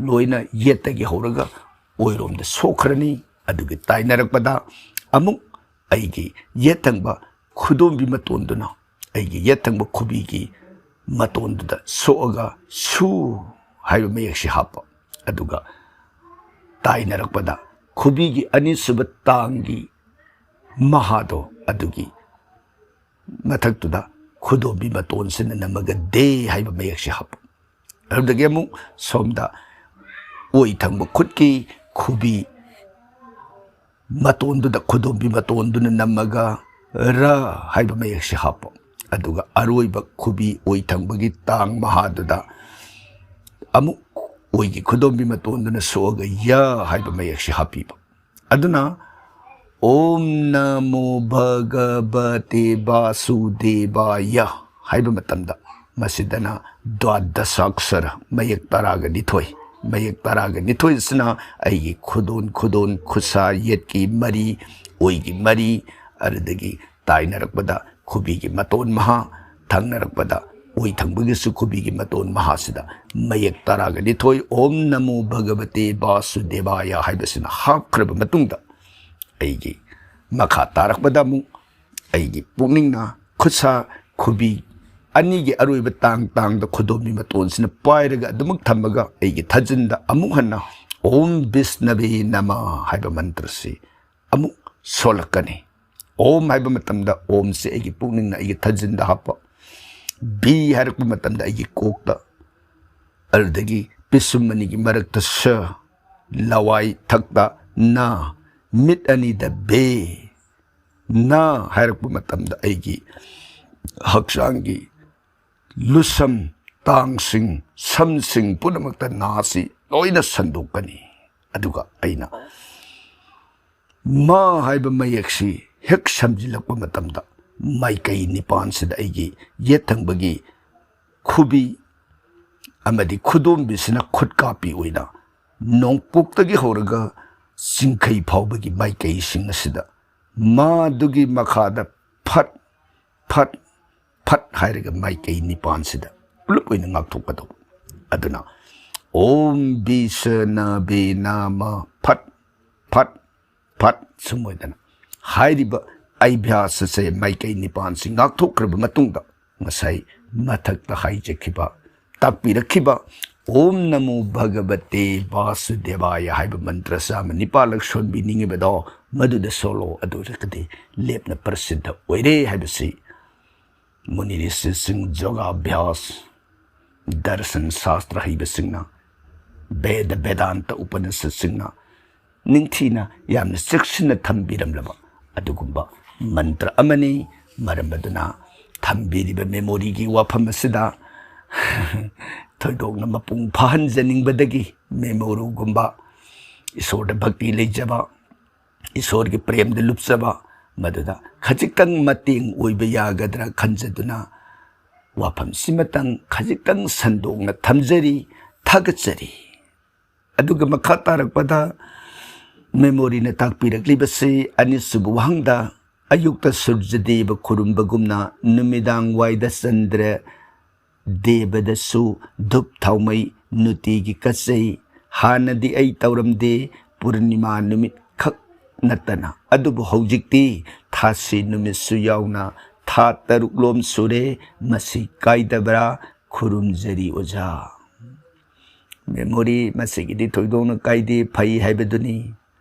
ꯂꯣꯏꯅ ꯌꯦꯠꯇꯒꯤ ꯍꯧꯔꯒ ꯑꯣꯏꯔꯣꯝꯗ ꯁꯣꯛꯈ꯭ꯔꯅꯤ꯫ ꯑꯗꯨꯒꯤ ꯇꯥꯏꯅꯔꯛꯄꯗ ꯑꯃꯨꯛ ꯑꯩꯒꯤ ꯌꯦꯠ ꯊꯪꯕ ꯈꯨꯗꯣꯝꯕꯤ ꯃꯇꯣꯟꯗꯨꯅ ꯑꯩꯒꯤ ꯌꯦꯠ ꯊꯪꯕ ꯈꯨꯕꯤꯒꯤ ꯃꯇꯣꯟꯗꯨꯗ ꯁꯣꯛꯑꯒ "ꯁꯨ" ꯍꯥꯏꯕ ꯃꯌꯦꯛꯁꯤ ꯍꯥꯞꯄ꯫ ꯑꯗꯨꯒ ꯇꯥꯏꯅꯔꯛꯄꯗ ꯈꯨꯕꯤꯒꯤ ꯑꯅꯤꯁꯨꯕ ꯇꯥꯡꯒꯤ ꯃꯍꯥꯗꯣ ꯑꯗꯨꯒꯤ ꯃꯊꯛꯇꯨꯗ ꯈꯨꯗꯣꯝꯕꯤ ꯃꯇꯣꯟꯁꯤꯅ ꯅꯝꯃꯒ "ꯗꯦ" ꯍꯥꯏꯕ ꯃꯌꯦꯛꯁꯤ ꯍꯥꯞꯄ꯫ ꯑꯗꯨꯗꯒꯤ ꯑꯃꯨꯛ ꯁꯣꯝꯗ ꯑꯣꯏ ꯊꯪꯕ ꯈꯨꯠꯀꯤ ꯈꯨꯕꯤ ꯃꯇꯣꯟꯗꯨꯗ, ꯈꯨꯗꯣꯝꯕꯤ ꯃꯇꯣꯟꯗꯨꯅ ꯅꯝꯃꯒ "ꯔ" ꯍꯥꯏꯕ ꯃꯌꯦꯛꯁꯤ ꯍꯥꯞꯄ꯫ ꯑꯗꯨꯒ ꯑꯔꯣꯏꯕ ꯈꯨꯕꯤ ꯑꯣꯏ ꯊꯪꯕꯒꯤ ꯇꯥꯡ ꯃꯍꯥꯗꯨꯗ ꯑꯃꯨꯛ ꯑꯣꯏꯒꯤ ꯈꯨꯗꯣꯝꯕꯤ ꯃꯇꯣꯟꯗꯨꯅ ꯁꯣꯛꯑꯒ "ꯌ" ꯍꯥꯏꯕ ꯃꯌꯦꯛꯁꯤ ꯍꯥꯞꯄꯤꯕ꯫ ꯑꯗꯨꯅ "ꯎꯝ ꯅ ꯃꯣ ꯚ ꯒ ꯚ ꯇꯦ ꯚꯥ ꯁꯨ ꯗꯦ ꯚꯥ ꯌ" ꯍꯥꯏꯕ ꯃꯇꯝꯗ ꯃꯁꯤꯗꯅ ꯗ꯭ꯋꯥꯗꯁꯥꯛꯁꯔ, ꯃꯌꯦꯛ ꯇꯔꯥꯒ ꯅꯤꯊꯣꯏ, ꯃꯌꯦꯛ ꯇꯔꯥꯒ ꯅꯤꯊꯣꯏꯁꯤꯅ ꯑꯩꯒꯤ ꯈꯨꯗꯣꯟ, ꯈꯨꯗꯣꯟ, ꯈꯨꯠꯁꯥ ꯌꯦꯠꯀꯤ ꯃꯔꯤ, ꯑꯣꯏꯒꯤ ꯃꯔꯤ, ꯑꯗꯨꯗꯒꯤ ꯇꯥꯏꯅꯔꯛꯄꯗ ꯈꯨꯕꯤꯒꯤ ꯃꯇꯣꯟ ꯃꯍꯥ, ꯊꯪꯅꯔꯛꯄꯗ ꯑꯣꯏ ꯊꯪꯕꯒꯤꯁꯨ ꯈꯨꯕꯤꯒꯤ ꯃꯇꯣꯟ ꯃꯍꯥꯁꯤꯗ ꯃꯌꯦꯛ ꯇꯔꯥꯒ ꯅꯤꯊꯣꯏ "ꯎꯝ ꯅ ꯃꯣ ꯚ ꯒ ꯚ ꯇꯦ ꯚꯥ ꯁꯨ ꯗꯦ ꯚꯥ ꯌ" ꯍꯥꯏꯕꯁꯤꯅ ꯍꯥꯞꯈ꯭ꯔꯕ ꯃꯇꯨꯡꯗ ꯑꯩꯒꯤ ꯃꯈꯥ ꯇꯥꯔꯛꯄꯗ ꯑꯃꯨꯛ ꯑꯩꯒꯤ ꯄꯨꯛꯅꯤꯡꯅ ꯈꯨꯠꯁꯥ ꯈꯨꯕꯤ ꯑꯅꯤꯒꯤ ꯑꯔꯣꯏꯕ ꯇꯥꯡ ꯇꯥꯡꯗ ꯈꯨꯗꯣꯝꯕꯤ ꯃꯇꯣꯟꯁꯤꯅ ꯄꯥꯏꯔꯒ ꯑꯗꯨꯃꯛ ꯊꯝꯃꯒ ꯑꯩꯒꯤ ꯊꯥꯖꯤꯟꯗ ꯑꯃꯨꯛ ꯍꯟꯅ "ꯎꯝ ꯕꯤꯁꯅꯕꯦ ꯅꯃ" ꯍꯥꯏꯕ ꯃꯟꯇ꯭ꯔꯁꯤ ꯑꯃꯨꯛ ꯁꯣꯜꯂꯛꯀꯅꯤ꯫ "ꯎꯝ" ꯍꯥꯏꯕ ꯃꯇꯝꯗ "ꯎꯝ"ꯁꯤ ꯑꯩꯒꯤ ꯄꯨꯛꯅꯤꯡꯅ ꯑꯩꯒꯤ ꯊꯥꯖꯤꯟꯗ ꯍꯥꯞꯄ꯫ "ꯕꯤ" ꯍꯥꯏꯔꯛꯄ ꯃꯇꯝꯗ ꯑꯩꯒꯤ ꯀꯣꯛꯇ, ꯑꯗꯨꯗꯒꯤ ꯄꯤꯁꯨꯝ ꯑꯅꯤꯒꯤ ꯃꯔꯛꯇ "ꯁ", ꯂꯋꯥꯏ ꯊꯛꯇ "ꯅ", ꯃꯤꯠ ꯑꯅꯤꯗ "ꯕꯦ", "ꯅ" ꯍꯥꯏꯔꯛꯄ ꯃꯇꯝꯗ ꯑꯩꯒꯤ ꯍꯛꯆꯥꯡꯒꯤ ꯂꯨꯁꯝ, ꯇꯥꯡꯁꯤꯡ, ꯁꯝꯁꯤꯡ ꯄꯨꯝꯅꯃꯛꯇ "ꯅ" ꯑꯁꯤ ꯂꯣꯏꯅ ꯁꯟꯗꯣꯛꯀꯅꯤ꯫ ꯑꯗꯨꯒ ꯑꯩꯅ ꯃꯥ ꯍꯥꯏꯕ ꯃꯌꯦꯛꯁꯤ ꯍꯦꯛ ꯁꯝꯖꯤꯜꯂꯛꯄ ꯃꯇꯝꯗ, ꯃꯥꯏꯀꯩ ꯅꯤꯄꯥꯟꯁꯤꯗ ꯑꯩꯒꯤ ꯌꯦꯠ ꯊꯪꯕꯒꯤ ꯈꯨꯕꯤ ꯑꯃꯗꯤ ꯈꯨꯗꯣꯝꯕꯤꯁꯤꯅ ꯈꯨꯠ ꯀꯥꯞꯄꯤ ꯑꯣꯏꯅ ꯅꯣꯡꯄꯣꯛꯇꯒꯤ ꯍꯧꯔꯒ ꯆꯤꯡꯈꯩ ꯐꯥꯎꯕꯒꯤ ꯃꯥꯏꯀꯩꯁꯤꯡ ꯑꯁꯤꯗ ꯃꯥꯗꯨꯒꯤ ꯃꯈꯥꯗ ꯐꯠ ꯐꯠ ꯐꯠ ꯍꯥꯏꯔꯒ ꯃꯥꯏꯀꯩ ꯅꯤꯄꯥꯟꯁꯤꯗ ꯄꯨꯂꯞ ꯑꯣꯏꯅ ꯉꯥꯛꯊꯣꯛꯀꯗꯧꯕ꯫ ꯑꯗꯨꯅ "ॐ वीसनाभे नमः", ꯐꯠ ꯐꯠ ꯐꯠ, ꯁꯨꯝ ꯑꯣꯏꯗꯅ ꯍꯥꯏꯔꯤꯕ ꯑꯩꯚ꯭ꯌꯥꯁ ꯑꯁꯦ ꯃꯥꯏꯀꯩ ꯅꯤꯄꯥꯟꯁꯤ ꯉꯥꯛꯊꯣꯛꯈ꯭ꯔꯕ ꯃꯇꯨꯡꯗ, ꯉꯁꯥꯏ ꯃꯊꯛꯇ ꯍꯥꯏꯖꯈꯤꯕ, ꯇꯥꯛꯄꯤꯔꯛꯈꯤꯕ "ॐ नमो भगवते वासुदेवाय" ꯍꯥꯏꯕ ꯃꯟꯇ꯭ꯔ ꯆꯥꯝꯃ ꯅꯤꯄꯥꯜꯂꯛ ꯁꯣꯟꯕꯤꯅꯤꯡꯉꯤꯕꯗꯣ, ꯃꯗꯨꯗ ꯁꯣꯜꯂꯣ꯫ ꯑꯗꯨ ꯑꯣꯏꯔꯒꯗꯤ ꯂꯦꯞꯅ ꯄ꯭ꯔꯁꯤꯗ ꯑꯣꯏꯔꯦ ꯍꯥꯏꯕꯁꯤ ꯃꯨꯅꯤ ꯔꯤꯁꯤꯁꯤꯡ, ꯌꯣꯒꯥꯚ꯭ꯌꯥꯁ, ꯗꯔꯁꯟ ꯁꯥꯁꯇ꯭ꯔ ꯍꯩꯕꯁꯤꯡꯅ, ꯚꯦꯗ ꯚꯦꯗꯥꯟꯇ ꯎꯄꯅꯤꯁꯠꯁꯤꯡꯅ ꯅꯤꯡꯊꯤꯅ ꯌꯥꯝꯅ ꯆꯦꯛꯁꯤꯟꯅ ꯊꯝꯕꯤꯔꯝꯂꯕ ꯑꯗꯨꯒꯨꯝꯕ ꯃꯟꯇ꯭ꯔ ꯑꯃꯅꯤ꯫ ꯃꯔꯝ ꯑꯗꯨꯅ ꯊꯝꯕꯤꯔꯤꯕ ꯃꯦꯃꯣꯔꯤꯒꯤ ꯋꯥꯐꯝ ꯑꯁꯤꯗ ꯊꯣꯏꯗꯣꯛꯅ ꯃꯄꯨꯡ ꯐꯥꯍꯟꯖꯅꯤꯡꯕꯗꯒꯤ, ꯃꯦꯃꯣꯔꯨꯒꯨꯝꯕ ꯏꯁꯣꯔꯗ ꯚꯛꯇꯤ ꯂꯩꯖꯕ, ꯏꯁꯣꯔꯒꯤ ꯄ꯭ꯔꯦꯝꯗ ꯂꯨꯞꯆꯕ, ꯃꯗꯨꯗ ꯈꯖꯤꯛꯇꯪ ꯃꯇꯦꯡ ꯑꯣꯏꯕ ꯌꯥꯒꯗ꯭ꯔꯥ ꯈꯟꯖꯗꯨꯅ ꯋꯥꯐꯝꯁꯤꯃꯇꯪ ꯈꯖꯤꯛꯇꯪ ꯁꯟꯗꯣꯛꯅ ꯊꯝꯖꯔꯤ꯫ ꯊꯥꯒꯠꯆꯔꯤ꯫ ꯑꯗꯨꯒ ꯃꯈꯥ ꯇꯥꯔꯛꯄꯗ ꯃꯦꯃꯣꯔꯤꯅ ꯇꯥꯛꯄꯤꯔꯛꯂꯤꯕꯁꯤ ꯑꯅꯤꯁꯨꯕ ꯋꯥꯍꯪꯗ, "ꯑꯌꯨꯛꯇ ꯁꯨꯔꯖꯗꯦꯕ ꯈꯨꯔꯨꯝꯕꯒꯨꯝꯅ ꯅꯨꯃꯤꯗꯥꯡ ꯋꯥꯏꯗ ꯆꯟꯗ꯭ꯔ ꯗꯦꯕꯗꯁꯨ ꯙꯨꯞ ꯊꯥꯎꯃꯩ ꯅꯨꯡꯇꯤꯒꯤ ꯀꯠꯆꯩ꯫ ꯍꯥꯟꯅꯗꯤ ꯑꯩ ꯇꯧꯔꯝꯗꯦ, ꯄꯨꯔꯅꯤꯃꯥ ꯅꯨꯃꯤꯠ ꯈꯛ ꯅꯠꯇꯅ꯫ ꯑꯗꯨꯕꯨ ꯍꯧꯖꯤꯛꯇꯤ ꯊꯥꯁꯤ ꯅꯨꯃꯤꯠꯁꯨ ꯌꯥꯎꯅ ꯊꯥ ꯇꯔꯨꯛꯂꯣꯝ ꯁꯨꯔꯦ꯫ ꯃꯁꯤ ꯀꯥꯏꯗꯕ꯭ꯔꯥ? ꯈꯨꯔꯨꯝꯖꯔꯤ ꯑꯣꯖꯥ"꯫ ꯃꯦꯃꯣꯔꯤ ꯃꯁꯤꯒꯤꯗꯤ ꯊꯣꯏꯗꯣꯛꯅ ꯀꯥꯏꯗꯦ, ꯐꯩ ꯍꯥꯏꯕꯗꯨꯅꯤ꯫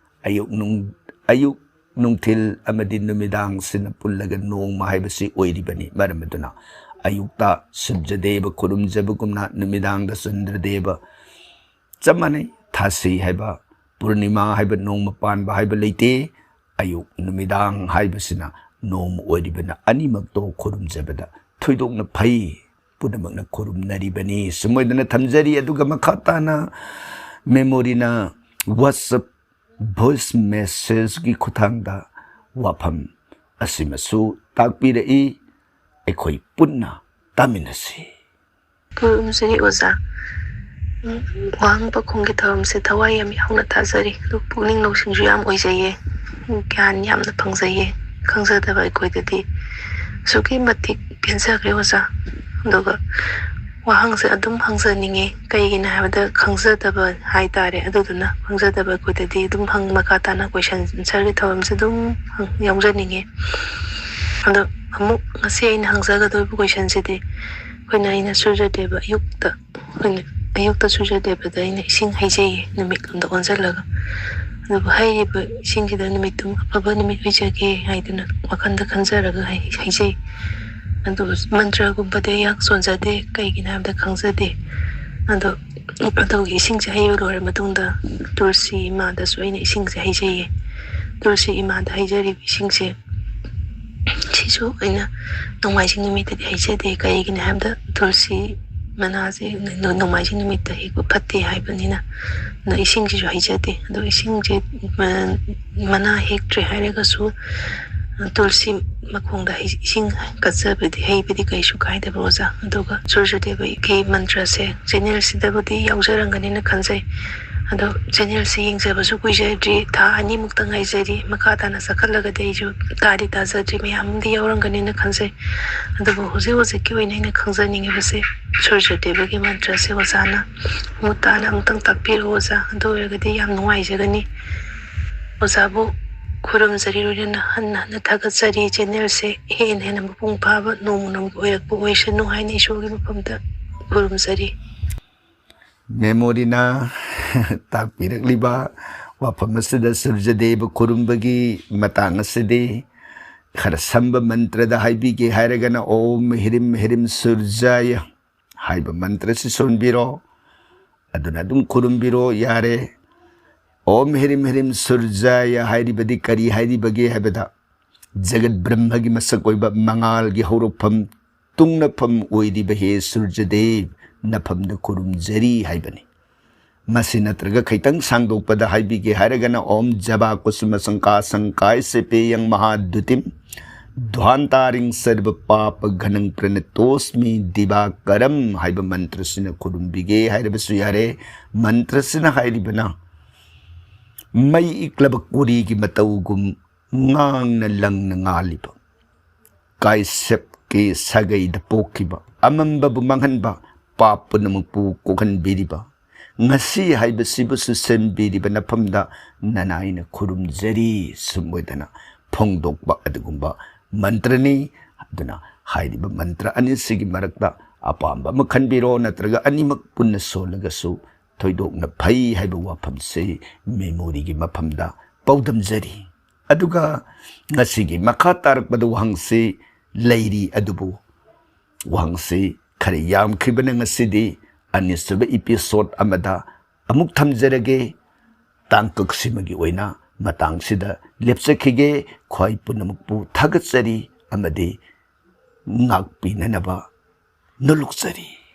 ꯑꯌꯨꯛ ꯅꯨꯡ-, ꯑꯌꯨꯛ, ꯅꯨꯡꯊꯤꯜ ꯑꯃꯗꯤ ꯅꯨꯃꯤꯗꯥꯡꯁꯤꯅ ꯄꯨꯜꯂꯒ ꯅꯣꯡꯃ ꯍꯥꯏꯕꯁꯤ ꯑꯣꯏꯔꯤꯕꯅꯤ꯫ ꯃꯔꯝ ꯑꯗꯨꯅ ꯑꯌꯨꯛꯇ ꯁꯨꯔꯖꯗꯦꯕ ꯈꯨꯔꯨꯝꯖꯕꯒꯨꯝꯅ ꯅꯨꯃꯤꯗꯥꯡꯗ ꯆꯟꯗ꯭ꯔꯗꯦꯕ ꯆꯞ ꯃꯥꯟꯅꯩ꯫ ꯊꯥꯁꯤ ꯍꯥꯏꯕ, ꯄꯨꯔꯅꯤꯃꯥ ꯍꯥꯏꯕ, ꯅꯣꯡꯃ ꯄꯥꯟꯕ ꯍꯥꯏꯕ ꯂꯩꯇꯦ꯫ ꯑꯌꯨꯛ ꯅꯨꯃꯤꯗꯥꯡ ꯍꯥꯏꯕꯁꯤꯅ ꯅꯣꯡꯃ ꯑꯣꯏꯔꯤꯕꯅ ꯑꯅꯤꯃꯛꯇꯣ ꯈꯨꯔꯨꯝꯖꯕꯗ ꯊꯣꯏꯗꯣꯛꯅ ꯐꯩ꯫ ꯄꯨꯝꯅꯃꯛꯅ ꯈꯨꯔꯨꯝꯅꯔꯤꯕꯅꯤ꯫ ꯁꯨꯝ ꯑꯣꯏꯗꯅ ꯊꯝꯖꯔꯤ꯫ ꯑꯗꯨꯒ ꯃꯈꯥ ꯇꯥꯅ ꯃꯦꯃꯣꯔꯤꯅ WhatsApp voice messageꯀꯤ ꯈꯨꯠꯊꯥꯡꯗ ꯋꯥꯐꯝ ꯑꯁꯤꯃꯁꯨ ꯇꯥꯛꯄꯤꯔꯛꯏ꯫ ꯑꯩꯈꯣꯏ ꯄꯨꯟꯅ ꯇꯥꯃꯤꯟꯅꯁꯤ꯫ ꯈꯨꯔꯨꯝꯖꯔꯤ ꯑꯣꯖꯥ꯫ ꯎꯝ, ꯋꯥꯍꯪ ꯄꯥꯎꯈꯨꯝꯒꯤ ꯊꯧꯔꯝꯁꯦ ꯊꯋꯥꯏ ꯌꯥꯝ ꯌꯥꯎꯅ ꯇꯥꯖꯔꯤ꯫ ꯑꯗꯨ ꯄꯨꯛꯅꯤꯡ ꯂꯧꯁꯤꯡꯁꯨ ꯌꯥꯝ ꯑꯣꯏꯖꯩꯌꯦ꯫ ꯒ꯭ꯌꯥꯟ ꯌꯥꯝꯅ ꯐꯪꯖꯩꯌꯦ꯫ ꯈꯪꯖꯗꯕ ꯑꯩꯈꯣꯏꯗꯗꯤ ꯑꯁꯨꯛꯀꯤ ꯃꯇꯤꯛ ꯄꯦꯟꯖꯈ꯭ꯔꯦ ꯑꯣꯖꯥ꯫ ꯑꯗꯨꯒ ꯋꯥꯍꯪꯁꯦ ꯑꯗꯨꯝ ꯍꯪꯖꯅꯤꯡꯉꯦ꯫ ꯀꯩꯒꯤꯅꯣ ꯍꯥꯏꯕꯗ ꯈꯪꯖꯗꯕ ꯍꯥꯏꯇꯥꯔꯦ꯫ ꯑꯗꯨꯗꯨꯅ ꯈꯪꯖꯗꯕ ꯑꯩꯈꯣꯏꯗꯗꯤ ꯑꯗꯨꯝ ꯍꯪ-, ꯃꯈꯥ ꯇꯥꯅ question answerꯒꯤ ꯊꯧꯔꯝꯁꯦ ꯑꯗꯨꯝ ꯍꯪ-, ꯌꯥꯎꯖꯅꯤꯡꯉꯦ꯫ ꯑꯗꯣ ꯑꯃꯨꯛ ꯉꯁꯤ ꯑꯩꯅ ꯍꯪꯖꯒꯗꯣꯏꯕ questionꯁꯤꯗꯤ ꯑꯩꯈꯣꯏꯅ, ꯑꯩꯅ ꯁꯨꯔꯖꯗꯦꯕ ꯑꯌꯨꯛꯇ, ꯑꯩꯈꯣꯏꯅ ꯑꯌꯨꯛꯇ ꯁꯨꯔꯖꯗꯦꯕꯗ ꯑꯩꯅ ꯏꯁꯤꯡ ꯍꯩꯖꯩꯌꯦ, ꯅꯨꯃꯤꯠꯂꯣꯝꯗ ꯑꯣꯟꯁꯤꯜꯂꯒ꯫ ꯑꯗꯨꯕꯨ ꯍꯩꯔꯤꯕ ꯏꯁꯤꯡꯁꯤꯗ ꯅꯨꯃꯤꯠꯇꯨ ꯑꯐꯕ ꯅꯨꯃꯤꯠ ꯑꯣꯏꯖꯒꯦ ꯍꯥꯏꯗꯨꯅ ꯋꯥꯈꯜꯗ ꯈꯟꯖꯔꯒ ꯍꯩ-, ꯍꯩꯖꯩ꯫ ꯑꯗꯨꯕꯨ ꯃꯟꯇ꯭ꯔꯒꯨꯝꯕꯗꯤ ꯑꯩꯍꯥꯛ ꯁꯣꯟꯖꯗꯦ, ꯀꯩꯒꯤꯅꯣ ꯍꯥꯏꯕꯗ ꯈꯪꯖꯗꯦ꯫ ꯑꯗꯣ ꯑꯗꯨꯒꯤ ꯏꯁꯤꯡꯁꯦ ꯍꯩꯕ ꯂꯣꯏꯔ ꯃꯇꯨꯡꯗ ꯇꯨꯜꯁꯤ ꯏꯃꯥꯗꯁꯨ ꯑꯩꯅ ꯏꯁꯤꯡꯁꯦ ꯍꯩꯖꯩꯌꯦ꯫ ꯇꯨꯜꯁꯤ ꯏꯃꯥꯗ ꯍꯩꯖꯔꯤꯕ ꯏꯁꯤꯡꯁꯦ, ꯁꯤꯁꯨ ꯑꯩꯅ ꯅꯣꯡꯃꯥꯏꯖꯤꯡ ꯅꯨꯃꯤꯠꯇꯗꯤ ꯍꯩꯖꯗꯦ꯫ ꯀꯩꯒꯤꯅꯣ ꯍꯥꯏꯕꯗ ꯇꯨꯜꯁꯤ ꯃꯅꯥꯁꯦ ꯅꯣ-, ꯅꯣꯡꯃꯥꯏꯖꯤꯡ ꯅꯨꯃꯤꯠꯇ ꯍꯦꯛꯄ ꯐꯠꯇꯦ ꯍꯥꯏꯕꯅꯤꯅ꯫ ꯑꯗꯣ ꯏꯁꯤꯡꯁꯤꯁꯨ ꯍꯩꯖꯗꯦ꯫ ꯑꯗꯣ ꯏꯁꯤꯡꯁꯦ, ꯑ, ꯃꯅꯥ ꯍꯦꯛꯇ꯭ꯔꯦ ꯍꯥꯏꯔꯒꯁꯨ, ꯑ, ꯇꯨꯜꯁꯤ ꯃꯈꯣꯡꯗ ꯍꯩ-, ꯏꯁꯤꯡ ꯀꯠꯆꯕꯗꯤ, ꯍꯩꯕꯗꯤ ꯀꯩꯁꯨ ꯀꯥꯏꯗꯕ ꯑꯣꯖꯥ꯫ ꯑꯗꯨꯒ ꯁꯨꯔꯖꯗꯦꯕꯒꯤ ꯃꯟꯇ꯭ꯔꯁꯦ channelꯁꯤꯗꯕꯨꯗꯤ ꯌꯥꯎꯖꯔꯝꯒꯅꯤꯅ ꯈꯟꯖꯩ꯫ ꯑꯗꯣ channelꯁꯦ ꯌꯦꯡꯖꯕꯁꯨ ꯀꯨꯏꯖꯗ꯭ꯔꯤ, ꯊꯥ ꯑꯅꯤꯃꯨꯛꯇ ꯉꯥꯏꯖꯔꯤ꯫ ꯃꯈꯥ ꯇꯥꯅ ꯆꯠꯈꯠꯂꯒꯗꯤ ꯑꯩꯁꯨ ꯇꯥꯗꯤ ꯇꯥꯖꯗ꯭ꯔꯤ, ꯃꯌꯥꯝ ꯑꯃꯗꯤ ꯌꯥꯎꯔꯝꯒꯅꯤꯅ ꯈꯟꯖꯩ꯫ ꯑꯗꯨꯕꯨ ꯍꯧꯖꯤꯛ ꯍꯧꯖꯤꯛꯀꯤ ꯑꯣꯏꯅ ꯑꯩꯅ ꯈꯪꯖꯅꯤꯡꯉꯤꯕꯁꯦ ꯁꯨꯔꯖꯗꯦꯕꯒꯤ ꯃꯟꯇ꯭ꯔꯁꯦ ꯑꯣꯖꯥꯅ ꯃꯃꯨꯠ ꯇꯥꯅ ꯑꯃꯨꯛꯇꯪ ꯇꯥꯛꯄꯤꯔꯛꯑꯣ ꯑꯣꯖꯥ, ꯑꯗꯨ ꯑꯣꯏꯔꯒꯗꯤ ꯌꯥꯝ ꯅꯨꯡꯉꯥꯏꯖꯒꯅꯤ꯫ ꯑꯣꯖꯥꯕꯨ ꯈꯨꯔꯨꯝꯖꯔꯤ, ꯂꯣꯏꯅꯅ ꯍꯟꯅ ꯍꯟꯅ ꯊꯥꯒꯠꯆꯔꯤ꯫ Channelꯁꯦ ꯍꯦꯟꯅ ꯍꯦꯟꯅ ꯃꯄꯨꯡ ꯐꯥꯕ ꯅꯣꯡꯃ ꯅꯣꯡꯃꯒꯤ ꯑꯣꯏꯔꯛꯄ ꯑꯣꯏꯁꯅꯨ ꯍꯥꯏꯅ ꯏꯁꯣꯔꯒꯤ ꯃꯐꯝꯗ ꯈꯨꯔꯨꯝꯖꯔꯤ꯫ ꯃꯦꯃꯣꯔꯤꯅ ꯇꯥꯛꯄꯤꯔꯛꯂꯤꯕ ꯋꯥꯐꯝ ꯑꯁꯤꯗ ꯁꯨꯔꯖꯗꯦꯕ ꯈꯨꯔꯨꯝꯕꯒꯤ ꯃꯇꯥꯡ ꯑꯁꯤꯗꯤ ꯈꯔ ꯁꯝꯕ ꯃꯟꯇ꯭ꯔꯗ ꯍꯥꯏꯕꯤꯒꯦ ꯍꯥꯏꯔꯒꯅ, "ꯑꯣꯝ ꯍ꯭ꯔꯤꯝ ꯍ꯭ꯔꯤꯝ ꯁꯨꯔꯖꯥꯌ" ꯍꯥꯏꯕ ꯃꯟꯇ꯭ꯔꯁꯤ ꯁꯣꯟꯕꯤꯔꯣ꯫ ꯑꯗꯨꯅ ꯑꯗꯨꯝ ꯈꯨꯔꯨꯝꯕꯤꯔꯣ, ꯌꯥꯔꯦ꯫ "ꯑꯣꯝ ꯍ꯭ꯔꯤꯝ ꯍ꯭ꯔꯤꯝ ꯁꯨꯔꯖꯥꯌ" ꯍꯥꯏꯔꯤꯕꯗꯤ ꯀꯔꯤ ꯍꯥꯏꯔꯤꯕꯒꯦ ꯍꯥꯏꯕꯗ, ꯖꯒꯠ ꯕ꯭ꯔꯍ꯭ꯃꯒꯤ ꯃꯁꯛ ꯑꯣꯏꯕ ꯃꯉꯥꯜꯒꯤ ꯍꯧꯔꯛꯐꯝ ꯇꯨꯡꯅꯐꯝ ꯑꯣꯏꯔꯤꯕ ꯍꯦ ꯁꯨꯔꯖꯗꯦꯕ, ꯅꯐꯝꯗ ꯈꯨꯔꯨꯝꯖꯔꯤ ꯍꯥꯏꯕꯅꯤ꯫ ꯃꯁꯤ ꯅꯠꯇ꯭ꯔꯒ ꯈꯤꯇꯪ ꯁꯥꯡꯗꯣꯛꯄꯗ ꯍꯥꯏꯕꯤꯒꯦ ꯍꯥꯏꯔꯒꯅ, "ॐ जवा कुसुम संकाशं कायसेपेयं महाद्युतिं ध्वान्तारिं सर्व पाप घनं प्रणतोस्मि दिवाकरम" ꯍꯥꯏꯕ ꯃꯟꯇ꯭ꯔꯁꯤꯅ ꯈꯨꯔꯨꯝꯕꯤꯒꯦ ꯍꯥꯏꯔꯕꯁꯨ ꯌꯥꯔꯦ꯫ ꯃꯟꯇ꯭ꯔꯁꯤꯅ ꯍꯥꯏꯔꯤꯕꯅ, ꯃꯩ ꯏꯛꯂꯕ ꯀꯣꯔꯤꯒꯤ ꯃꯇꯧꯒꯨꯝ ꯉꯥꯡꯅ ꯂꯪꯅ ꯉꯥꯜꯂꯤꯕ ꯀꯥꯏꯁꯦꯞꯀꯤ ꯁꯥꯒꯩꯗ ꯄꯣꯛꯈꯤꯕ, ꯑꯃꯝꯕꯕꯨ ꯃꯥꯡꯍꯟꯕ, ꯄꯥꯞ ꯄꯨꯝꯅꯃꯛꯄꯨ ꯀꯣꯛꯍꯟꯕꯤꯔꯤꯕ, ꯉꯁꯤ ꯍꯥꯏꯕꯁꯤꯕꯨꯁꯨ ꯁꯦꯝꯕꯤꯔꯤꯕ ꯅꯐꯝꯗ ꯅꯅꯥꯏꯅ ꯈꯨꯔꯨꯝꯖꯔꯤ ꯁꯨꯝ ꯑꯣꯏꯗꯅ ꯐꯣꯡꯗꯣꯛꯄ ꯑꯗꯨꯒꯨꯝꯕ ꯃꯟꯇ꯭ꯔꯅꯤ꯫ ꯑꯗꯨꯅ ꯍꯥꯏꯔꯤꯕ ꯃꯟꯇ꯭ꯔ ꯑꯅꯤꯁꯤꯒꯤ ꯃꯔꯛꯇ ꯑꯄꯥꯝꯕ ꯑꯃ ꯈꯟꯕꯤꯔꯣ, ꯅꯠꯇ꯭ꯔꯒ ꯑꯅꯤꯃꯛ ꯄꯨꯟꯅ ꯁꯣꯜꯂꯒꯁꯨ ꯊꯣꯏꯗꯣꯛꯅ ꯐꯩ ꯍꯥꯏꯕ ꯋꯥꯐꯝꯁꯤ ꯃꯦꯃꯣꯔꯤꯒꯤ ꯃꯐꯝꯗ ꯄꯥꯎꯗꯝꯖꯔꯤ꯫ ꯑꯗꯨꯒ ꯉꯁꯤꯒꯤ ꯃꯈꯥ ꯇꯥꯔꯛꯄꯗ ꯋꯥꯍꯪꯁꯤ ꯂꯩꯔꯤ, ꯑꯗꯨꯕꯨ ꯋꯥꯍꯪꯁꯤ ꯈꯔ ꯌꯥꯝꯈꯤꯕꯅ ꯉꯁꯤꯗꯤ ꯑꯅꯤꯁꯨꯕ ꯏꯄꯤꯁꯣꯗ ꯑꯃꯗ ꯑꯃꯨꯛ ꯊꯝꯖꯔꯒꯦ꯫ ꯇꯥꯡꯀꯛꯁꯤꯃꯒꯤ ꯑꯣꯏꯅ ꯃꯇꯥꯡꯁꯤꯗ ꯂꯦꯞꯆꯈꯤꯒꯦ꯫ ꯈ꯭ꯋꯥꯏ ꯄꯨꯝꯅꯃꯛꯄꯨ ꯊꯥꯒꯠꯆꯔꯤ ꯑꯃꯗꯤ ꯉꯥꯛꯄꯤꯅꯅꯕ ꯅꯣꯂꯨꯛꯆꯔꯤ꯫